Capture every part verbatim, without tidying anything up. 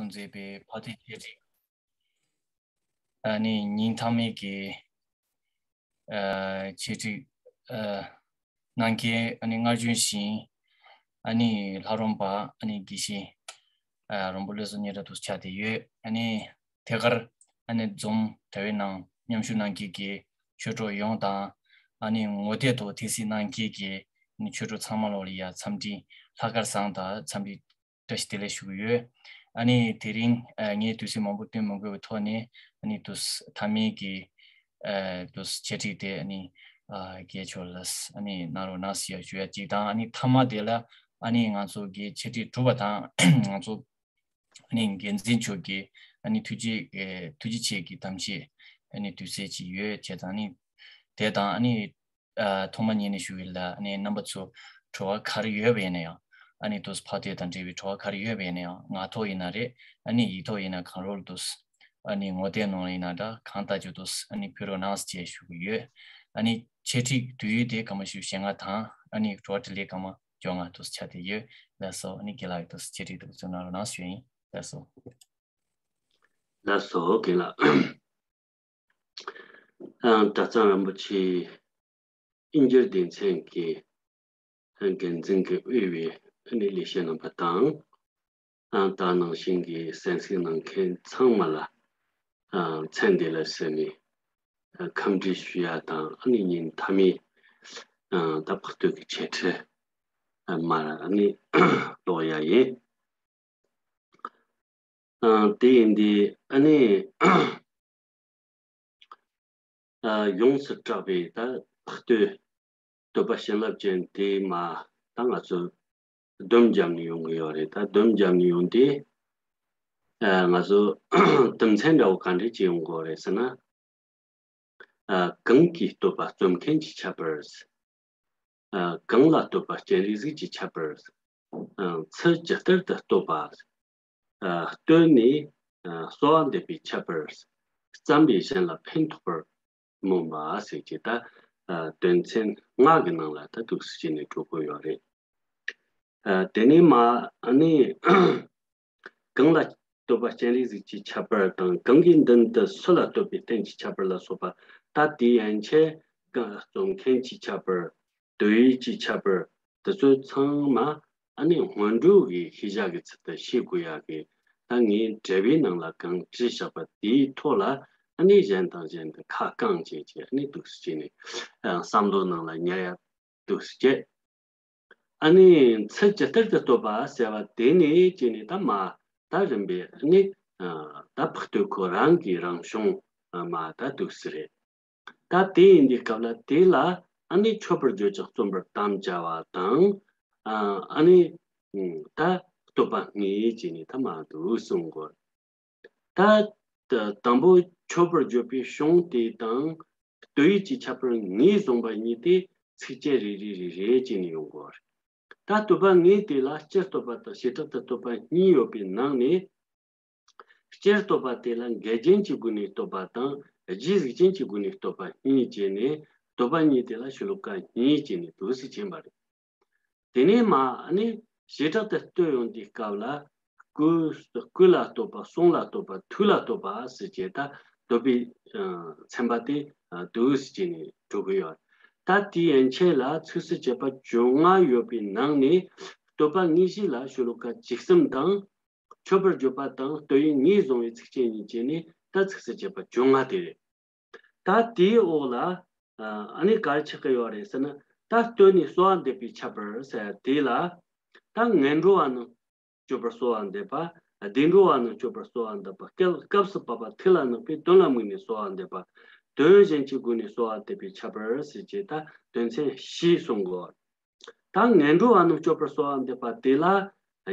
མཛད་པའི་ཕ་དེ་ཆེད་ཀྱི་ཨ་ནི་ཉིན་མཐའ་མའི་གི་ཨ་ཆེད་ཀྱི་ཨ་གནང་མཁན་ཨ་ནི་སྔར་བྱོན་ཞིང་ཨ་ནི་ལྷ་རམས་པ་ཨ་ནི་དགེ་བཤེས་ཨ་རོང་པོ་བློ་བཟང་སྙན་གྲགས་དུ་ཆགས་ཏེ་ཡོད། ཨ་ནི་དེ་གར་ཨ་ནི་འཛོམས་གྲྭ་པའི་ནང་མཉམ་ཞུགས་གནང་མཁན་གྱི་ཆོས་གྲོགས་ཡོངས་དང་ཨ་ནི་ངོ་དེབ་ཐོག་ཐེངས་གཟིགས་གནང་མཁན་གྱི་ཨ་ནི་ཆོས་གྲོགས་ཚང་མ་ལོག་ལ་ཡ་འཚམས་འདྲི་ལྷག་དཀར་བཟང་དང་འཚམས་འདྲི་བཀྲ་ཤིས་བདེ་ལེགས་ཞུ་གི་ཡོད། ཨ་ནི་དེ་རིང་ཨ་ངས་དུས་ཚོད་མང་པོ་བཏོན་མི་དགོས་པའི་ཐོག་ནས་ཨ་ནི་དུས་མཐའ་མའི་གི་ཨ་དུས་འཆད་ཁྲིད་དེ་ཨ་ནི་ཨ་རྒྱལ་མཆོག་ལ་ཨ་ནི་གནང་རོགས་གནང་ཟེར་ཞུ་ཡ་གཅིག་དང་། ཨ་ནི་མཐའ་མ་དེ་ལ་ཨ་ནི་ང་ཚོ་གི་འཆད་ཁྲིད་གྲུབ་པ་དང་ང་ཚོ་ཨ་ནི་འགན་འཛིན་མཆོག་གི་ཨ་ནི་ཐུགས་རྗེ་ཨེ་ཐུགས་རྗེ་ཆེ་གི་གཏམ་བཤད་ཨ་ནི་དུས་ཚོད་ཅིག་ཡོད་བྱས་ཙང་ཨ་ནི་དེ་དང་ཨ་ནི་ཨ་ཐོག་མ་ཉིད་ནས་ཞུ་གི་ལ་ཨ་ནི་རྣམ་པ་ཚོ་དྲི་བ་ག་རེ་ཡོད་པ་ཡིན་ན་ཡང་ཨ་ནི་དུས་ཕར་དེ་དང་འབྲེལ་བའི་དྲི་བ་ག་རེ་ཡོད་པ་ཡིན་ན་ཡང་ངག་ཐོག་ཡིན་ན་རེད། ཨ་ནི་ཡིག་ཐོག་ཡིན་ན་གང་རུང་དུས་ཨ་ནི་ངོ་དེབ་ནང་ཡིན་ན་འདྲ་གང་ལྟར་རྒྱུ་དུས་ཨ་ནི་ཕུལ་རོགས་གནང་ཞེས་ཞུ་གི་ཡོད། ཨ་ནི་འཆད་ཁྲིད་དུས་ཡུན་དེ་སྐར་མ་བཞི་བཅུ་ཞེ་ལྔ་དང་ཨ་ནི་དྲི་བ་དྲིས་ལན་སྐར་མ་བཅོ་ལྔ་དུ་ཆགས་ཏེ་ཡོད། ལགས་སོ། ཨ་ནི་རྒན་ལགས་ཀྱིས་དུ་ཆེད་ཁྲིད་དུ་བཙུགས་གནང་རོགས་གནང་ཞུ་ཡིན། ལགས་སོ། ལགས་སོ་རྒན་ལགས། ཨ་གྲྭ་ཚང་རིན་པོ་ཆེའི་དབྱིན་ཇིར་སྡེ་ཚན་གྱི་འགན་འཛིན་གྱིས་དབུས་པའི་ཨ་ནི་ལས་བྱེད་རྣམ་པ་དང་། ཨ་ད་ནང་བཞིན་གྱི་གསན་གཟིགས་གནང་མཁན་ཚང་མ་ལ་ཨ་མཚན་འདི་ལ་ཟེར་ནས་ཨ་འཚམས་འདྲི་ཞུ་ཡ་དང་། ཨ་ནི་ཉིན་མཐའ་མའི་ཨ་ད་ཕག་ཏུ་གི་འཆད་ཁྲིད་ཨ་མར་ཨ་ནི་ཀློག་ཡ་ཡིན། ཨ་དེ་ཡིན་དུས་ཨ་ནི་ཨ་ཡོངས་སུ་གྲགས་པའི་ད་ཕག་ཏུ་བསྟོད་པ་བྱིན་རླབས་ཅན་དེ་མར་ད་ང་ཚོ་སྡོམ་བརྒྱབ་ནས་ཡོང་གི་ཡོད་རེད། ད་སྡོམ་བརྒྱབ་ནས་ཡོང་དུས་ཨ་ང་ཚོ་དོན་ཚན་འདྲ་བོ་ག་འདྲས་ཅིག་ཡོང་གི་ཡོད་རེད་ཟེར་ན། ཨ་གང་གིས་བསྟོད་པ་རྩོམ་མཁན་གྱི་ཁྱད་པར། ཨ་གང་ལ་བསྟོད་པ་སྤྱན་རས་གཟིགས་ཀྱི་ཁྱད་པར། ཨ་ཚུལ་ཇི་ལྟར་དུ་བསྟོད་པ། ཨ་བསྟོད་ནས་ཨ་གསོལ་བ་འདེབས་པའི་ཁྱད་པར། བརྩམས་པས་གཞན་ལ་ཕན་ཐོགས་པར་སྨོན་པ་ཟེར་གྱི་ད་ཨ་དོན་ཚན་ལྔ་གི་ནང་ལ་ད་འདུག་སེ་བྱས་ནས་འགྲོ་གི་ཡོད་རེད། ཨ་དེ་ནས་མར་ཨ་ནི་གང་ལ་བསྟོད་པ་སྤྱན་རས་གཟིགས་ཀྱི་ཁྱད་པར་དང་། གང་གི་མདུན་དུ་སུ་ལ་བསྟོད་པའི་རྟེན་གྱི་ཁྱད་པར་ལ་སོགས་པ། ད་དེའི་ཡན་ཆད་རྩོམ་མཁན་གྱི་ཁྱད་པར། བསྟོད་ཡུལ་གྱི་ཁྱད་པར་དེ་ཚོ་ཚང་མ་ཨ་ནི་སྔོན་འགྲོ་གི་ཤེས་བྱ་གི་ཚུལ་དུ་ཤེས་དགོས་ཡག་གི། ད་ངས་འགྲེལ་པའི་ནང་ལ་གང་བྲིས་བཞག་པ་དེའི་ཐོག་ལ་ཨ་ནི་གཞན་དང་གཞན་དུ་ཁ་བསྐང་བྱས་བྱས་ཨ་ནི་འདུག་སེ་བྱས་ནས་ཨ་བསམ་བློ་ནང་ལ་ཉར་ཡག་འདུག་སེ་བྱས། ཨ་ནི་ཚུལ་ཇི་ལྟར་དུ་བསྟོད་པ་ཟེར་བ་དེ་ནས་བྱས་ནས་ད་མར་ད་རིམ་པས་ཨ་ནི་ཨ་ད་ཕག་ཏུ་ཁོ་རང་གི་རང་བྱུང་ཨ་མར་ད་འདུག་སེ་རེད། ད་དེ་ཡིན་དུས་སྐབས་ལ་དེ་ལ་ཨ་ནི་མཆོད་པར་བརྗོད་ཅིང་རྩོམ་པར་དམ་བཅའ་བ་དང་། ཨ་ཨ་ནི་ཨ་ད་བསྟོད་པ་ལྔས་བྱས་ནས་ད་མར་འདུག་གསུང་དགོས། ད་དང་པོ་མཆོད་པར་བརྗོད་པའི་གཞུང་དེ་དང་བསྟོད་ཡུལ་གྱི་ཁྱད་པར་ངོས་བཟུང་བ་གཉིས་དེ་ཚིགས་བཅད་རེ་རེ་རེ་རེ་བྱས་ནས་ཡོང་དགོས་རེད། ད་བསྟོད་པ་ལྔའི་དེ་ལ་སྤྱིར་བསྟོད་པ་དང་བྱེ་བྲག་ཏུ་བསྟོད་པ་གཉིས་ཡོད་པའི་ནང་ནས། སྤྱིར་བསྟོད་པ་དེ་ལ་འགལ་རྐྱེན་གྱི་སྒོ་ནས་བསྟོད་པ་དང་རྗེས་གཟིགས་རྐྱེན་གྱི་སྒོ་ནས་བསྟོད་པ་གཉིས་བྱས་ནས། བསྟོད་པ་གཉིས་དེ་ལ་ཤོ་ལོ་ཀ་གཉིས་བྱས་ནས་འདུག་སེ་བྱས་པ་རེད། དེ་ནས་མར་ཨ་ནི་བྱེ་བྲག་ཏུ་བསྟོད་ཡོང་དུས་སྐབས་ལ་སྐུ་སྐུ་ལ་བསྟོད་པ། གསུང་ལ་བསྟོད་པ། ཐུགས་ལ་བསྟོད་པ་ཟེར་བྱས་ད་བསྟོད་པའི་ཨ་ཚན་པ་དེ་ཨ་འདུག་སེ་བྱས་ནས་འགྲོ་གི་ཡོད། ད་དེའི་ཡན་ཆད་ལ་ཚིགས་སུ་བཅད་པ་བཅོ་ལྔ་ཡོད་པའི་ནང་ནས་བསྟོད་པ་དངོས་གཞི་ལ་ཤོ་ལོ་ཀ་བཅུ་གསུམ་དང་། མཆོད་པར་བརྗོད་པ་དང་བསྟོད་ཡུལ་ངོས་བཟུང་བའི་ཚིགས་བཅད་གཉིས་བྱས་ནས་ད་ཚིགས་སུ་བཅད་པ་བཅོ་ལྔ་དེ་རེད། ད་དེའི་འོག་ལ་ཨ་ནི་ག་རེ་ཆགས་ཀྱི་ཡོད་རེད་ཟེར་ན། ད་བསྟོད་ནས་གསོལ་བ་འདེབས་པའི་ཁྱད་པར་ཟེར་དེ་ལ། ད་ངན་འགྲོ་བ་རྣམས་སྐྱོབ་པར་གསོལ་བ་འདེབས་པ། བདེ་འགྲོ་བ་རྣམས་སྐྱོབ་པར་གསོལ་བ་འདེབས་པ། སྐབས་སྐབས་སུ་བབ་པ་ཐུགས་ལ་བརྣག་པའི་དོན་ལ་དམིགས་ནས་གསོལ་བ་འདེབས་པ། དོན་གཞན་གྱི་སྒོ་ནས་གསོལ་བ་འདེབས་པའི་ཁྱད་པར་ཟེར་བྱས་ད་དོན་ཚན་བཞི་གསུང་དགོས། ད་ངན་འགྲོ་བ་རྣམས་སྐྱོབ་པར་གསོལ་བ་འདེབས་པ་དེ་ལ།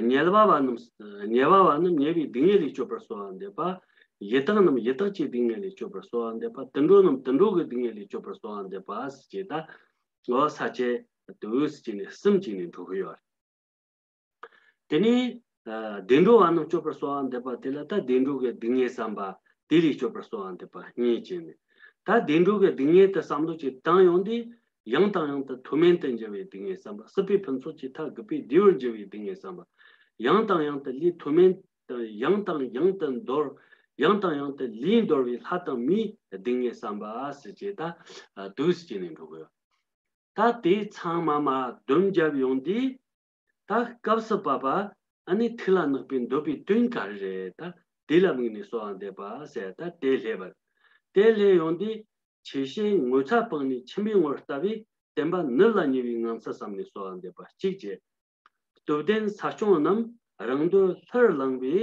ཉེས་པ་བ་རྣམས་ཉེས་པ་བ་རྣམས་ཉེས་པའི་སྡུག་བསྔལ་ལས་སྐྱོབ་པར་གསོལ་བ་འདེབས་པ། ཡི་དྭགས་རྣམས་ཡི་དྭགས་ཀྱི་སྡུག་བསྔལ་ལས་སྐྱོབ་པར་གསོལ་བ་འདེབས་པ། དུད་འགྲོ་རྣམས་དུད་འགྲོ་གི་སྡུག་བསྔལ་ལས་སྐྱོབ་པར་གསོལ་བ་འདེབས་པ་ཟེར་བྱས་ད། འོ་ས་བཅད་དུ་ཟེར་བྱས་ནས་གསུམ་བྱས་ནས་འགྲོ་གི་ཡོད་རེད། དེ་ནས་ཨ་བདེ་འགྲོ་བ་རྣམས་སྐྱོབ་པར་གསོལ་བ་འདེབས་པ་དེ་ལ་ད་བདེ་འགྲོ་གི་སྡུག་བསྔལ་བསམ་པ་དེ་ལས་སྐྱོབ་པར་གསོལ་བ་འདེབས་པ་གཉིས་བྱས་ནས། ད་བདེ་འགྲོ་གི་སྡུག་བསྔལ་དེ་བསམ་བློ་ཅིག་བཏང་ཡོང་དུས། ཡང་དང་ཡང་དུ་མཐོ་དམན་དུ་འགྱུར་བའི་སྡུག་བསྔལ་བསམ་པ། སྲིད་པའི་ཕུན་ཚོགས་ཀྱི་མཐར་གུད་པས་བདེ་བར་འགྱུར་བའི་སྡུག་བསྔལ་བསམ་པ། ཡང་དང་ཡང་དུ་ལས་མཐོ་དམན་ ཡང་དང་ཡང་དུ་འདོར། ཡང་དང་ཡང་དུ་ལུས་འདོར་བའི་ལྷ་དང་མིའི་སྡུག་བསྔལ་བསམ་པ་ཟེར་གྱི་ད་དུས་སུ་བྱས་ནས་འགྲོ་གི་ཡོད། ད་དེ་ཚང་མ་མ་བསྡོམས་བརྒྱབ་ཡོང་དུས། ད་སྐབས་སུ་བབ་པ་ཨ་ནི་ཐུགས་ལ་བརྣག་པའི་འདོད་པའི་དོན་ག་རེ་རེད། ད་དེ་ལ་དམིགས་ནས་གསོལ་བ་འདེབས་པ་ཟེར། ད་དེ་སླེབས་པ། དེ་སླེབས་ཡོང་དུས་ཆེ་ཤོས་ངོ་ཚ་སྤངས་ནས་ཁྱིམ་པའི་ངོར་ལྟ་བས་བསྟན་པ་ནུབ་ལ་ཉེ་བའི་ངང་ཚུལ་བསམ་ནས་གསོལ་བ་འདེབས་པ་གཅིག་བྱས། སྟོབས་ལྡན་ས་སྐྱོང་རྣམས་རང་འདོད་ལྷུར་བླངས་པའི་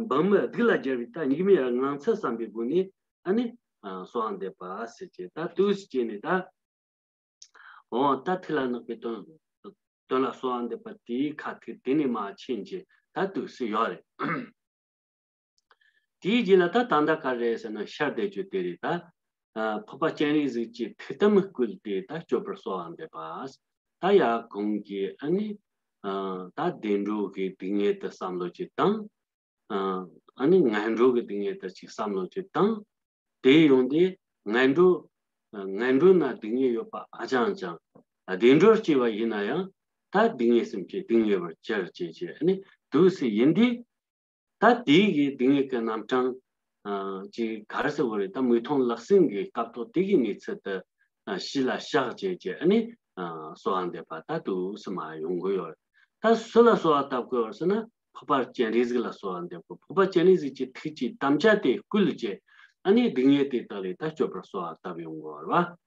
འབངས་མི་སྡིག་ལ་སྦྱར་བའི་ད་སྙིགས་མའི་ངང་ཚུལ་བསམ་པའི་སྒོ་ནས་ཨ་ནི་གསོལ་བ་འདེབས་པ་ཟེར་གྱི་ད་དུས་སུ་བྱས་ནས་ད། འོ་ད་ཐུགས་ལ་བརྣག་པའི་དོན། དོན་ལ་གསོལ་བ་འདེབས་པ་དེའི་ཁ་ཐུག་དེ་ནས་མ་ཕྱིན་གྱི་ད་དུས་སུ་ཡོད་རེད། དེའི་རྗེས་ལ་ད་ད་ལྟ་ག་རེ་ཟེར་ན་ཤར་བདེ་སྤྱོད་དེ་རེད་ད། ཨ་འཕགས་པ་སྤྱན་རས་གཟིགས་ཀྱི་ཐུགས་དམ་བསྐུལ་ཏེ་ད་སྤྱོད་པར་གསོལ་བ་འདེབས་པ། ད་ཡ་གོང་གི་ཨ་ནི་ཨ་ད་བདེ་འགྲོ་གི་སྡུག་བསྔལ་དུ་བསམ་བློ་ཅིག་བཏང་། ཨ་ནི་ངན་འགྲོ་གི་སྡུག་བསྔལ་དུ་ཅིག་བསམ་བློ་ཅིག་བཏང་། དེ་ཡོང་དུས་ངན་འགྲོ། ངན་འགྲོ་ན་སྡུག་བསྔལ་ཡོད་པ་ཨ་ཅང་ཅང་། བདེ་འགྲོར་སྐྱེ་བ་ཡིན་ན་ཡང་ད་སྡུག་བསྔལ་སེམས་ཀྱིས་སྡུག་བསྔལ་བར་གྱུར་ཅེས་ཀྱི་ཨ་ནི་དུས་སུ་ཡིན་དུས། ད་དེའི་གི་སྡུག་བསྔལ་གྱི་རྣམ་གྲངས་ཅིག་ག་རེ་ཟེར་དགོས་རེད། ད་མིག་མཐོང་ལག་ཟིན་གྱི་སྐབས་ཐོག་དེ་གི་གནས་ཚུལ་དུ་གཞི་ལ་བཞག་བྱས་ཀྱི་ཨ་ནི་གསོལ་བ་འདེབས་པ་ད་དུས་སུ་མ་ཡོང་གི་ཡོད་རེད། ད་སུ་ལ་གསོལ་བ་བཏབ་དགོས་ཟེར་ན་འཕགས་པ་སྤྱན་རས་གཟིགས་ལ་གསོལ་བ་འདེབས་དགོས། འཕགས་པ་སྤྱན་རས་གཟིགས་ཀྱི་ཐུགས་ཀྱི་དམ་བཅའ་དེ་བསྐུལ་བྱས་ཨ་ནི་སྡུག་བསྔལ་དེ་དག་ལས་ད་སྐྱོབ་པར་གསོལ་བ་བཏབ་ཡོང་དགོས་རེད་བ།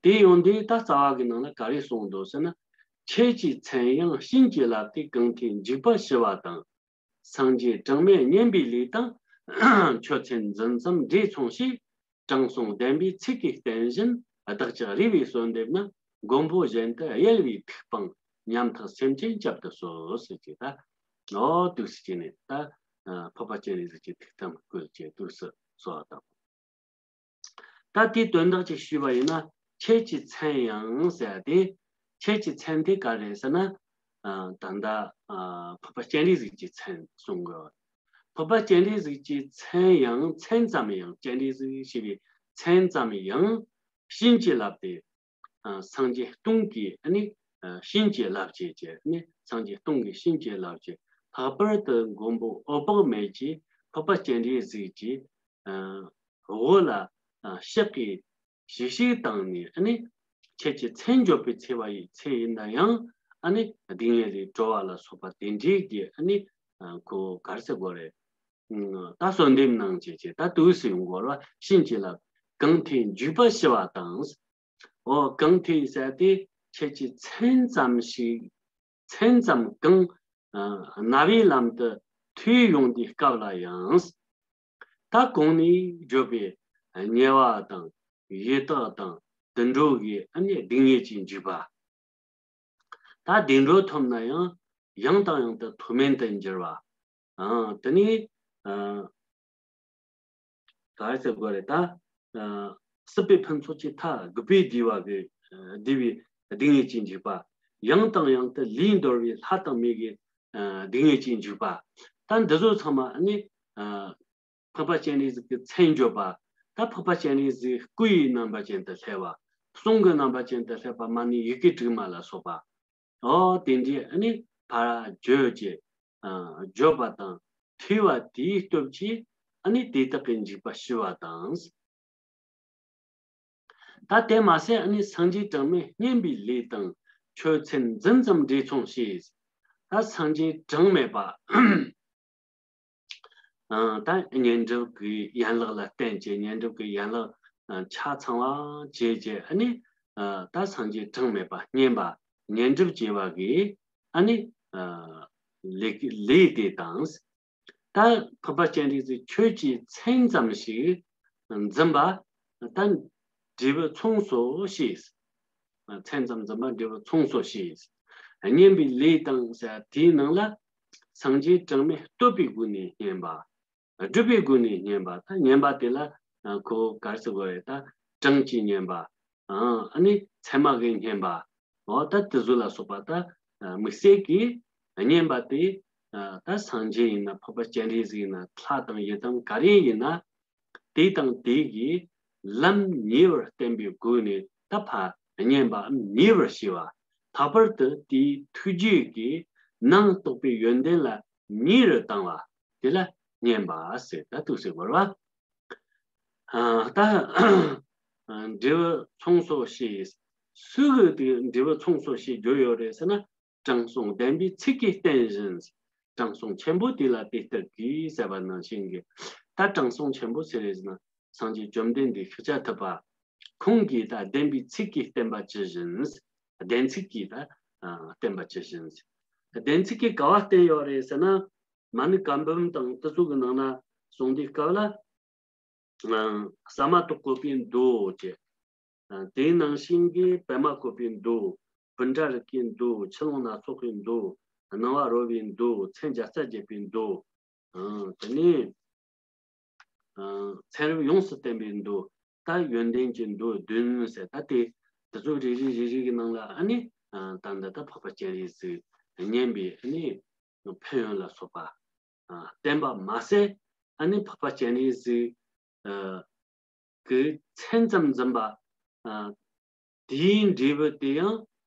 དེ་ཡོང་དུས་ད་རྩ་བ་གི་ནང་ལ་ག་རེ་གསུངས་འདུག་ཟེར་ན། ཁྱེད་ཀྱི་མཚན་ཡང་བྱིན་གྱིས་བརླབས་ཏེ། གང་དེའི་འཇིགས་པ་ཞི་བ་དང་། སངས་རྒྱས་གྲངས་མེད་བསྙེན་པའི་ལས་དང་། ཆོས་ཚན་འཛིན་མཚམས་འདྲེས་མཚུངས་ཤིང་། དྲང་སྲོང་བདེན་པའི་ཚིག་གིས་བསྟན་བཞིན། བདག་ཅག་རེ་བའི་གསོལ་འདེབས་ན། མགོན་པོ་གཞན་དུ་གཡེལ་བའི་ཐུགས་སྤངས། ཉམ་ཐག་སེམས་ཅན་བསྐྱབ་ཏུ་གསོལ་ཟེར་གྱི་ད། ཨོ་དུས་སུ་བྱས་ནས་ད་འཕགས་པ་སྤྱན་རས་གཟིགས་ཀྱི་ཐུགས་དམ་བསྐུལ་གྱི་དུས་སུ་གསོལ་བ་བཏབ། ད་དེའི་དོན་དག་ཅིག་ཞུས་པ་ཡིན་ན། ཁྱེད་ཀྱི་མཚན་ཡང་ཟེར་ཏེ། ཁྱེད་ཀྱི་མཚན་དེ་ག་རེད་ཟེར་ན། ཨ་ད་ལྟ་ཨ་འཕགས་པ་སྤྱན་རས་གཟིགས་ཀྱི་མཚན་གསུང་གི། འཕགས་པ་སྤྱན་རས་གཟིགས་ཀྱི་མཚན་ཡང་མཚན་ཙམ་ཡང་སྤྱན་རས་གཟིགས་ཞེས་པའི་མཚན་ཙམ་ཡང་བྱིན་གྱིས་བརླབས་ཏེ། ཨ་སངས་རྒྱས་སྟོང་གིས་ཨ་ནི་ཨ་བྱིན་གྱིས་བརླབས་བྱས་ཀྱི་ཨ་ནི་སངས་རྒྱས་སྟོང་གིས་བྱིན་གྱིས་བརླབས་བྱས། ལྷག་པར་དུ་མགོན་པོ་འོད་དཔག་མེད་ཀྱིས་འཕགས་པ་སྤྱན་རས་གཟིགས་ཀྱི་ཨ་འོད་ལ་ཨ་ཕྱག་གིས་བཞེས་ཤིང་བཏང་ནས་ཨ་ནི་ཁྱེད་ཀྱི་མཚན་བརྗོད་པའི་ཚེ་བ་ཡི་ཚེ་ཡིན་ན་ཡང་ཨ་ནི་སྡུག་བསྔལ་ལས་གྲོལ་བ་ལ་སོགས་པ་དེ་འདྲའི་གི་ཨ་ནི་ཨ་ཁོ་ག་རེ་ཟེར་དགོས་རེད། ཨ་ད་གསོལ་འདེབས་གནང་བྱས་ཀྱི་ད་དུས་སུ་ཡོང་དགོས་ར་བྱིན་གྱིས་བརླབས། གང་དེའི་འཇིགས་པ་ཞི་བ་དང་། འོ་གང་དེའི་ཟེར་ཏེ་ཁྱེད་ཀྱི་མཚན་ཙམ་ཞིག་མཚན་ཙམ་གང་ཨ་རྣ་བའི་ལམ་དུ་ཐོས་ཡོང་དུས་སྐབས་ལ་ཡང་། ད་གོང་ནས་བརྗོད་པའི་དམྱལ་བ་དང་ཡི་དྭགས་དང་དུད་འགྲོ་གི་ཨ་ནི་སྡུག་བསྔལ་གྱི་འཇིགས་པ། ད་བདེ་འགྲོ་ཐོབ་ན་ཡང་ཡང་དང་ཡང་དུ་མཐོ་དམན་དུ་འགྱུར་བ། ཨ་དེ་ནི་ཨ་ག་རེ་ཟེར་དགོས་རེད་ད། ཨ་སྲིད་པའི་ཕུན་ཚོགས་ཀྱི་མཐའ་རྒུད་པས་བསྡུས་པ་གི་ཨ་བསྡུས་པའི་སྡུག་བསྔལ་གྱི་འཇིགས་པ། ཡང་དང་ཡང་དུ་ལུས་འདོར་བའི་ལྷ་དང་མི་གི་ཨ་སྡུག་བསྔལ་གྱི་འཇིགས་པ། ད་འདི་ཚོ་ཚང་མ་ནི་ཨ་འཕགས་པ་སྤྱན་རས་གཟིགས་ཀྱི་མཚན་བརྗོད་པ། ད་འཕགས་པ་སྤྱན་རས་གཟིགས་སྐུ་ཡི་རྣམ་པ་ཅན་དུ་སླེབས་པ། གསུང་གི་རྣམ་པ་ཅན་དུ་སླེབས་པ་མ་ནི་ཡི་གེ་དྲུག་མ་ལ་སོགས་པ། ཨོ་དེ་འདྲའི་ཨ་ནི་ཕར་བརྗོད་ཀྱི་ཨ་བརྗོད་པ་དང་ཐོས་པ་དེའི་སྟོབས་ཀྱིས་ཨ་ནི་དེ་དག་གི་འཇིགས་པ་ཞི་བ་དང་། ད་དེ་མ་ཟད་ཨ་ནི་སངས་རྒྱས་གྲངས་མེད་བསྙེན་པའི་ལས་དང་ཆོས་ཚན་འཛིན་མཚམས་འདྲེས་མཚུངས་ཤིང་། ད་སངས་རྒྱས་གྲངས་མེད་པ། ཨ་ད་བསྙེན་སྒྲུབ་ཀྱི་ཡན་ལག་ལ་བརྟེན་བྱས་བསྙེན་སྒྲུབ་ཀྱི་ཡན་ལག་ཨ་ཆ་ཚང་བ་བྱས་བྱས་ཨ་ནི་ཨ་ད་སངས་རྒྱས་གྲངས་མེད་པ་བསྙེན་པ་བསྙེན་སྒྲུབ་བྱས་པ་གི་ཨ་ནི་ཨ་ལས་ལས་དེ་དང་། ད་འཕགས་པ་སྤྱན་རས་གཟིགས་ཁྱོད་ཀྱི་མཚན་ཙམ་ཞིག་འཛིན་པ་ད་འབྲས་བུ་མཚུངས་སོ་ཞེས། མཚན་ཙམ་འཛིན་པ་འབྲས་བུ་མཚུངས་སོ་ཞེས། བསྙེན་པའི་ལས་དང་ཟེར་དེའི་ནང་ལ་སངས་རྒྱས་གྲངས་མེད་བསྟོད་པའི་སྒོ་ནས་བསྙེན་པ། སྒྲུབ་པའི་སྒོ་ནས་བསྙེན་པ། ད་བསྙེན་པ་དེ་ལ་ཁོ་ག་རེ་ཟེར་དགོས་རེད། ད་གྲངས་ཀྱིས་བསྙེན་པ། ཨ་ནི་ཚད་མ་གིས་བསྙེན་པ། འོ་ད་དེ་ཚོ་ལ་སོགས་པ་ད་དམིགས་བསལ་གྱིས་བསྙེན་པ་དེ་ད་སངས་རྒྱས་ཡིན་ན་འཕགས་པ་སྤྱན་རས་གཟིགས་ཡིན་ན་ལྷ་དང་ཡི་དམ་ག་རེ་ཡིན་ན། དེ་དང་དེ་གིས་ལམ་ཉེ་བར་བསྟན་པའི་སྒོ་ནས་ད་ཕར་བསྙེན་པའམ་ཉེ་བར་བྱས་པ། ལྷག་པར་དུ་དེའི་ཐུགས་རྗེ་གིས་ནང་རྟོགས་པའི་ཡོན་ཏན་ལ་ ཉེ་རུ་བཏང་བ་དེ་ལ་བསྙེན་པ་ཟེར། ད་འདུག་སེ་བོར་བ། ཨ་ད་འབྲས་བུ་མཚུངས་སོ་ཞེས། སུ་གིས་དེ་འབྲས་བུ་མཚུངས་སོ་ཞེས་བརྗོད་ཡོད་རེད་ཟེར་ན། དྲང་སྲོང་བདེན་པའི་ཚིག་གིས་བསྟན་བཞིན། དྲང་སྲོང་ཆེན་པོ་དེ་ལ་དེ་ལྟར་གྱིས་ཟེར་བ་ནང་བཞིན་གྱི། ད་དྲང་སྲོང་ཆེན་པོ་ཟེར་རེད་ཟེར་ན། སངས་རྒྱས་བཅོམ་ལྡན་འདས་ཤཱཀྱ་ཐུབ་པ་ཁོང་གིས་ད་བདེན་པའི་ཚིག་གིས་བསྟན་པ་ཇི་བཞིན། བདེན་ཚིག་གིས་ད་ཨ་བསྟན་པ་ཇི་བཞིན། བདེན་ཚིག་གིས་ག་བ་བསྟན་ཡོད་རེད་ཟེར་ན། མ་ཎི་བཀའ་འབུམ་དང་དེ་ཚོ་གི་ནང་ན་གསུངས་དུས་སྐབས་ལ། ཨ་ཟ་མ་ཏོག་བཀོད་པའི་མདོ་བཅས། ཨ་དེའི་ནང་བཞིན་གྱི་པད་མ་བཀོད་པའི་མདོ། བཻ་ཌཱ་ར་ཀའི་མདོ། ཆུ་ཀླུང་སྣ་ཚོགས་ཀྱི་མདོ། སྣང་བ་རོལ་པའི་མདོ། མཚན་བརྒྱ་རྩ་བརྒྱད་པའི་མདོ། ཨ་དེ་ནས་ཨ་ཚན་རིག་ཡོངས་སུ་བསྟན་པའི་མདོ། ད་ཡོན་ཏན་གྱི་མདོ་བདུན་ཟེར། ད་དེ་དེ་ཚོ་རེ་རེ་རེ་རེ་གི་ནང་ལ་ཨ་ནི་ཨ་ད་འདི་ད་འཕགས་པ་སྤྱན་རས་གཟིགས་བསྙེན་པའི་ཨ་ནི་ཕན་ཡོན་ལ་སོགས་པ་ཨ་བསྟན་པ་མ་ཟད། ཨ་ནི་འཕགས་པ་སྤྱན་རས་གཟིགས་ཨ་གི་མཚན་ཙམ་འཛིན་པ། ཨ་དེའི་འབྲས་བུ་དེ་ཡང་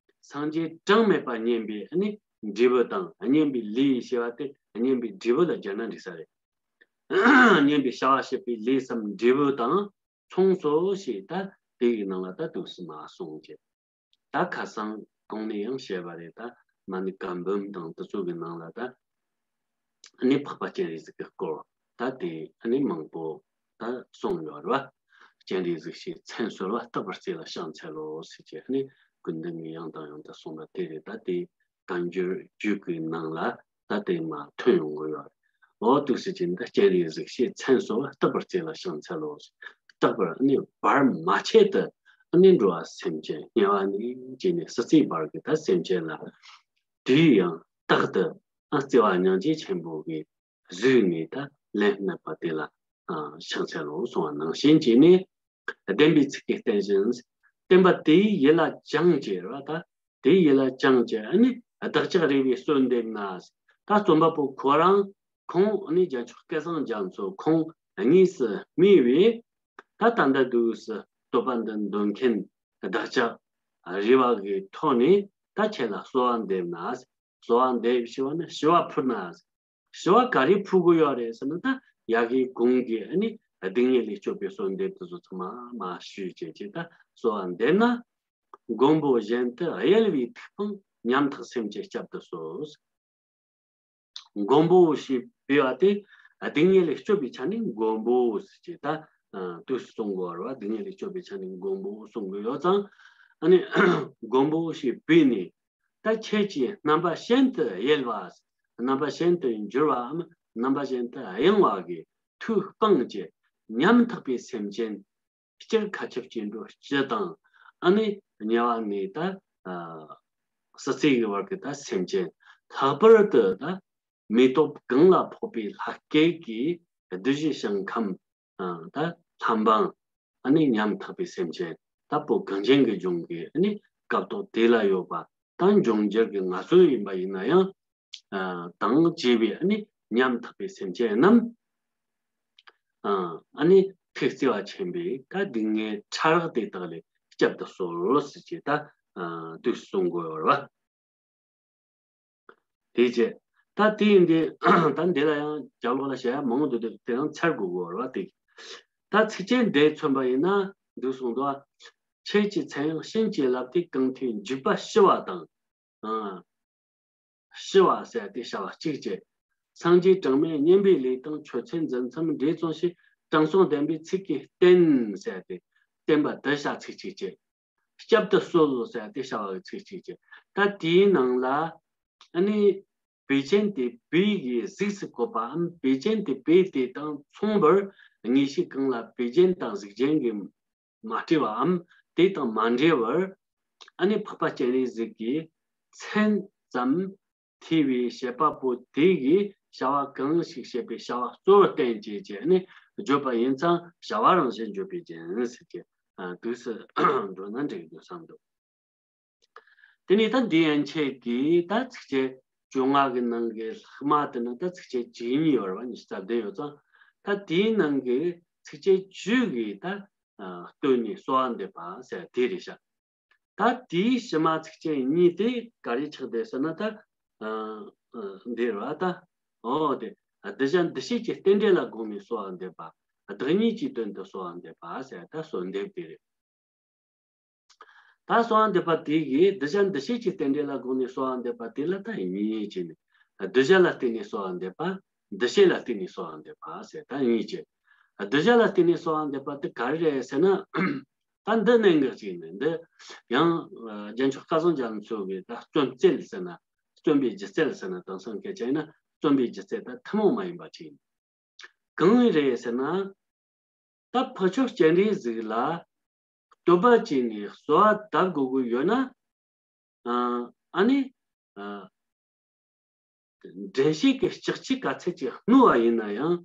སངས་རྒྱས་གྲངས་མེད་པ་བསྙེན་པའི་ཨ་ནི་འབྲས་བུ་དང་། བསྙེན་པའི་ལས་ཞེས་པ་དེ་བསྙེན་པའི་འབྲས་བུ་ལ་སྦྱར་ན་འགྲིག་ས་རེད། བསྙེན་པའི་བྱ་བ་བྱེད་པའི་ལས་སམ་འབྲས་བུ་དང་མཚུངས་སོ་ཞེས། ད་དེ་ཡི་ནང་ལ་ད་འདུག་སེ་མར་གསུངས་བྱས། ད་ཁ་སང་གོང་ནས་ཡང་བཤད་པ་རེད། ད་མ་ཎི་བཀའ་འབུམ་དང་དེ་ཚོ་གི་ནང་ལ་ད་ཨ་ནི་འཕགས་པ་སྤྱན་རས་གཟིགས་ཀྱི་སྐོར་ད་དེ་ཨ་ནི་མང་པོ་ད་གསུངས་ཡོད་རེད་བ། སྤྱན་རས་གཟིགས་ཞེས་མཚན་གསོལ་བ། རྟག་པར་བརྩེ་ལ་ཕྱག་འཚལ་ལོ་ཟེར་གྱི། ཨ་ནི་ཀུན་མཁྱེན་གྱིས་ཡང་དང་ཡང་དུ་གསུངས་པ་དེ་རེད། ད་དེ་བཀའ་འགྱུར་རྒྱུད་ཀྱི་ནང་ལ་ད་དེ་མར་ཐོན་ཡོང་གི་ཡོད་རེད། འོ་འདུག་སེ་བྱས་ནས་ད་སྤྱན་རས་གཟིགས་ཞེས་མཚན་གསོལ་བ། རྟག་པར་བརྩེ་ལ་ཕྱག་འཚལ་ལོ། རྟག་པར་ཨ་ནི་བར་མ་ཆད་དུ་ཨ་ནི་འགྲོ་བ་སེམས་ཅན་དམྱལ་བ་ནས་བྱས་ནས་ཟི་ཚིག་བར་གྱི་ད་སེམས་ཅན་ལ། དུས་ཡང་རྟག་ཏུ་ཨ་བརྩེ་བ་སྙིང་རྗེ་ཆེན་པོ་གིས་གཟིགས་ནས་ད་ལན་སྨྲས་པ་དེ་ལ་ཨ་ཕྱག་འཚལ་ལོ་གསུངས་པ་ནང་བཞིན་བྱས་ནས། བདེན་པའི་ཚིག་གིས་བསྟན་བཞིན། བསྟན་པ་དེ་ཡི་ཡིད་ལ་བཅངས་བྱས་རེད་བ། ད་དེ་ཡི་ཡིད་ལ་བཅངས་བྱས་ཨ་ནི་བདག་ཅག་རེ་བའི་གསོལ་འདེབས་ན། ད་རྩོམ་པ་པོ་ཁོ་རང་ཁོང་ཨ་ནི་རྒྱལ་མཆོག་སྐལ་བཟང་རྒྱ་མཚོ་ཁོང་དངོས་སུ་སྨྲས་པས། ད་ད་ལྟ་འདུག་སེ་བསྟོད་པ་འདི་འདོན་མཁན་བདག་ཅག་རེ་བ་གི་ཐོག་ནས་ད་ཁྱེད་ལ་གསོལ་བ་འདེབས་ན། གསོལ་བ་འདེབས་ཞེས་པ་ནི་ཞུ་བ་ཕུལ་ན། ཞུ་བ་ག་རེ་ཕུལ་དགོས་ཡོད་རེད་ཟེར་ན། ད་ཡ་གི་གོང་གི་ཨ་ནི་སྡུག་བསྔལ་ལས་སྐྱོབ་པའི་གསོལ་འདེབས་དེ་ཚོ་ཚང་མ་མར་ཞུས་བྱས་ཀྱི་ད་གསོལ་བ་འདེབས་ན། མགོན་པོ་གཞན་དུ་གཡེལ་བའི་ཐུགས་སྤངས། ཉམ་ཐག་སེམས་ཅན་བསྐྱབ་ཏུ་གསོལ། མགོན་པོ་ཞེས་པའི་བ་དེ་སྡུག་བསྔལ་ལས་སྐྱོབ་པའི་ཆ་ནས་མགོན་པོ་ཟེར་གྱི་ད་དུས་སུ་གསུང་དགོས་རེད་བ། སྡུག་བསྔལ་ལས་སྐྱོབ་པའི་ཆ་ནས་མགོན་པོ་གསུང་གི་ཡོད་ཙང་། ཨ་ནི་མགོན་པོ་ཞེས་པའི་ནི། ད་ཁྱེད་ཀྱིས་རྣམ་པ་གཞན་དུ་གཡེལ་བ། རྣམ་པ་གཞན་དུ་འགྱུར་བའམ་རྣམ་པ་གཞན་དུ་གཡེང་བ་གི་ཐུགས་སྤངས་ཀྱི་ཉམ་ཐག་པའི་སེམས་ཅན། སྤྱིར་ཁ་ཆེ་སྐྱེ་འགྲོ་སྤྱི་དང་ཨ་ནི་དམྱལ་བ་ནས་ད་ཨ་ཟི་ཚིག་གི་བར་གྱི་ད་སེམས་ཅན། ལྷག་པར་དུ་ད་མེ་ཏོག་གང་ལ་ཕོག་པའི་ལྷ་སྐལ་གྱི་བདུད་བཞི་ཞིང་ཁམས་ཨ་ད་ལྷ་འབངས། ཨ་ནི་ཉམ་ཐག་པའི་སེམས་ཅན། ད་བོད་གངས་ཅན་གྱི་ལྗོངས་ཀྱི་ཨ་ནི་སྐབས་ཐོག་དེ་ལ་ཡོད་པ་དང་འབྱུང་འགྱུར་གྱི་ང་ཚོ་ཡིན་པ་ཡིན་ན་ཡང་། ཨ་དང་བཅས་པའི་ཨ་ནི་ཉམ་ཐག་པའི་སེམས་ཅན་རྣམས། ཨ་ཨ་ནི་ཐུགས་བརྩེ་བ་ཆེན་པོས་ད་སྡུག་བསྔལ་ཕྲ་རགས་དེ་དག་ལས་བསྐྱབ་ཏུ་གསོལ་ཟེར་གྱི་ད་ཨ་དུས་སུ་གསུང་དགོས་ཡོད་རེད་བ། དེ་བྱས། ད་དེ་ཡིན་དུས་ད་འདི་ལ་ཡང་རྒྱབ་ལོགས་ལ་བཤད་ཡ་མང་པོ་འདུག་དེ་དེ་ཡང་ཚར་དགོས་དགོས་རེད་བ། དེ་ད་ཚིགས་བཅད་འདི་མཚོན་པ་ཡིན་ན་འདུག་གསུངས་འདུག་ཁྱེད་ཀྱི་མཚན་ཡང་བྱིན་གྱིས་བརླབས་ཏེ་གང་ཐོས་འཇུག་པ་ཞི་བ་དང་། ཨ། ཞི་བ་ཟེར་ཏེ་བྱ་བ་གཅིག་བྱས། སངས་རྒྱས་གྲངས་མེད་བསྙེན་པའི་ལས་དང་མཆོད་ཚུལ་འཛིན་མཚམས་འདྲེས་ཙམ་ཞིག་དྲང་སྲོང་བདེན་པའི་ཚིག་གིས་བསྟན་ཟེར་ཏེ་བསྟན་པ་དེ་བྱ་ཚིག་གཅིག་བྱས། བསྐྱབ་ཏུ་གསོལ་ཟེར་ཏེ་བྱ་བ་གི་ཚིག་གཅིག་བྱས། ད་དེའི་ནང་ལ་ཨ་ནི་བེ་ཅོན་དེ་བེ་གི་གཟུགས་སུ་བཀོད་པའམ་བེ་ཅོན་དེ་བེ་དེ་དང་མཚུངས་པར་དངོས་གཞི་གང་ལ་བེ་ཅོན་དང་གཟུགས་ཅན་གྱི་མ་སྤྲས་པའམ་དེ་དང་མ་འབྲེལ་བར་ཨ་ནི་འཕགས་པ་སྤྱན་རས་གཟིགས་ཀྱི་མཚན་ཙམ་ཐོས་པའི་བྱེད་པ་པོ་དེ་གིས་བྱ་བ་གང་ཞིག་བྱེད་པའི་བྱ་བ་གཙོ་བོར་བསྟན་བྱས་ཀྱི་ཨ་ནི་བརྗོད་པ་ཡིན་ཙང་བྱ་བ་རང་བཞིན་བརྗོད་པའི་རྒྱན་ཟེར་གྱི་དུས་སུ་འགྲོ་ན་འགྲིག་འདུག་བསམ་འདུག་དེ་ནས་ད་འདི་ཡན་ཆད་ཀྱི་ད་ཚིགས་བཅད་བཅོ་ལྔ་གི་ནང་གི་ལྷག་མ་དེ་ནི་ད་ཚིགས་བཅད་བཅུ་གཉིས་ཡོད་རེད་བ། ཉི་ཤུ་རྩ་བདུན་ཡོད་ཙང་། ད་དེའི་ནང་གི་ཚིགས་བཅད་བཅུ་གི་ད་ཨ་སྟོད་ནས་གསོལ་བ་འདེབས་པ་ཟེར་དེ་རེད་ཤག་ད་དེའི་ཕྱི་མ་ཚིགས་བཅད་གཉིས་དེ་ག་རེ་ཆགས་བསྡད་ཟེར་ན། ད་ཨ་ཨ་འདི་རེད་བ། ད་ འོ་དེ། གདུལ་བྱ་འདུ་བྱེད་ཀྱི་རྟེན་འབྲེལ་ལ་དགོངས་ནས་གསོལ་བ་འདེབས་པ། བདག་ཉིད་ཀྱི་དོན་དུ་གསོལ་བ་འདེབས་པ་ཟེར་ད་གསོལ་འདེབས་དེ་རེད། ད་གསོལ་བ་འདེབས་པ་དེ་གིས་གདུལ་བྱ་འདུ་བྱེད་ཀྱི་རྟེན་འབྲེལ་ལ་དགོངས་ནས་གསོལ་བ་འདེབས་པ་དེ་ལ་ད་གཉིས་བྱས་ནས། གདུལ་བྱ་ལ་བརྟེན་ནས་གསོལ་བ་འདེབས་པ། འདུ་བྱེད་ལ་བརྟེན་ནས་གསོལ་བ་འདེབས་པ་ཟེར་ད་གཉིས་བྱས། གདུལ་བྱ་ལ་བརྟེན་ནས་གསོལ་བ་འདེབས་པ་དེ་ག་རེ་རེད་ཟེར་ན། ད་འདི་གནད་འགག་ཅིག་ཡིན། འདི་ཡང་རྒྱལ་མཆོག་སྐལ་བཟང་རྒྱ་མཚོ་གིས་ད་བརྩོན་རྩེ་ལ་ཟེར་ན། བརྩོན་པའི་སྒྱུ་རྩལ་ཟེར་ན། དེང་སང་སྐད་ཆ་ཡིན་ན་བརྩོན་པའི་སྒྱུ་རྩལ་ད་ཐུན་མོང་མ་ཡིན་པ་ཅིག་ཡིན། གང་རེད་ཟེར་ན། ད་ཕར་ཕྱོགས་སྤྱན་རས་གཟིགས་ལ་བསྟོད་པ་བྱས་ནས་གསོལ་བ་བཏབ་དགོས་ཀྱི་ཡོད་ན། ཨ་ནི། དྲན་ཤེས་ཀྱི་ལྕགས་ཀྱུས་ག་ཚད་ཅིག་བསྣུན་པ་ཡིན་ན་ཡང་།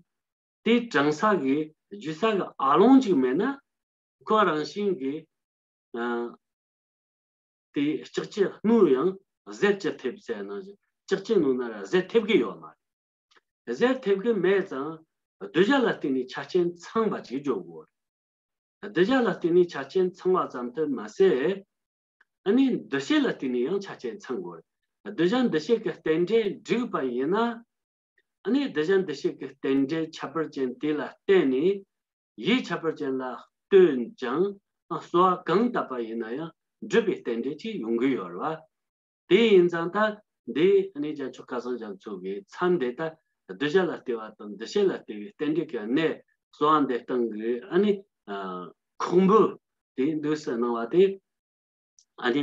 དེ་དྲན་ས་གི་བརྗོད་ས་གི་ཨ་ལོང་ཅིག་མེད་ན། ཁོ་རང་བཞིན་གྱིས། ཨ། དེ་ལྕགས་ཀྱུས་བསྣུན་ཡང་གཟེར་ཅི་ཐེབས་ཟེར་ན། ལྕགས་ཀྱུས་བསྣུན་ན་ར་གཟེར་ཐེབས་ཀྱི་ཡོད་མ་རེད། གཟེར་ཐེབས་ཀྱི་མེད་ཙང་གདུལ་བྱ་ལ་བརྟེན་ནས་ཆ་རྐྱེན་ཚང་བ་ཅིག་བརྗོད་དགོས་རེད། གདུལ་བྱ་ལ་བརྟེན་ནས་ཆ་རྐྱེན་ཚང་བ་ཙམ་དུ་མ་ཟད། ཨ་ནི་འདུ་བྱེད་ལ་བརྟེན་ནས་ཡང་ཆ་རྐྱེན་ཚང་དགོས་རེད། གདུལ་བྱ་འདུ་བྱེད་ཀྱི་རྟེན་འབྲེལ་འགྲིག་པ་ཡིན་ན། ཨ་ནི་གདུལ་བྱ་འདུ་བྱེད་ཀྱི་རྟེན་འབྲེལ་ཁྱད་པར་ཅན་དེ་ལ་བརྟེན་ནས། ཡིད་ཁྱད་པར་ཅན་ལ་ལྟོས་ཀྱང་། གསོལ་བ་གང་བཏབ་པ་ཡིན་ན་ཡང་འགྲུབ་པའི་རྟེན་འབྲེལ་ཅིག་ཡོང་གི་ཡོད་རེད་བ། དེ་ཡིན་ཙང་ད་འདི་ནི་རྒྱལ་མཆོག་སྐལ་བཟང་རྒྱ་མཚོ་གི་མཚམས་འདི་ད་གདུལ་བྱ་ལ་ལྟོས་པ་དང་འདུ་བྱེད་ལ་ལྟོས་པའི་རྟེན་འབྲེལ་གྱི་གནད་གསོལ་བ་འདེབས་སྟངས་ཀྱི་ཨ་ནི་ཁུངས་བུ་དེ་འདུག་སེ་གནང་བ་དེ། ཨ་ནི་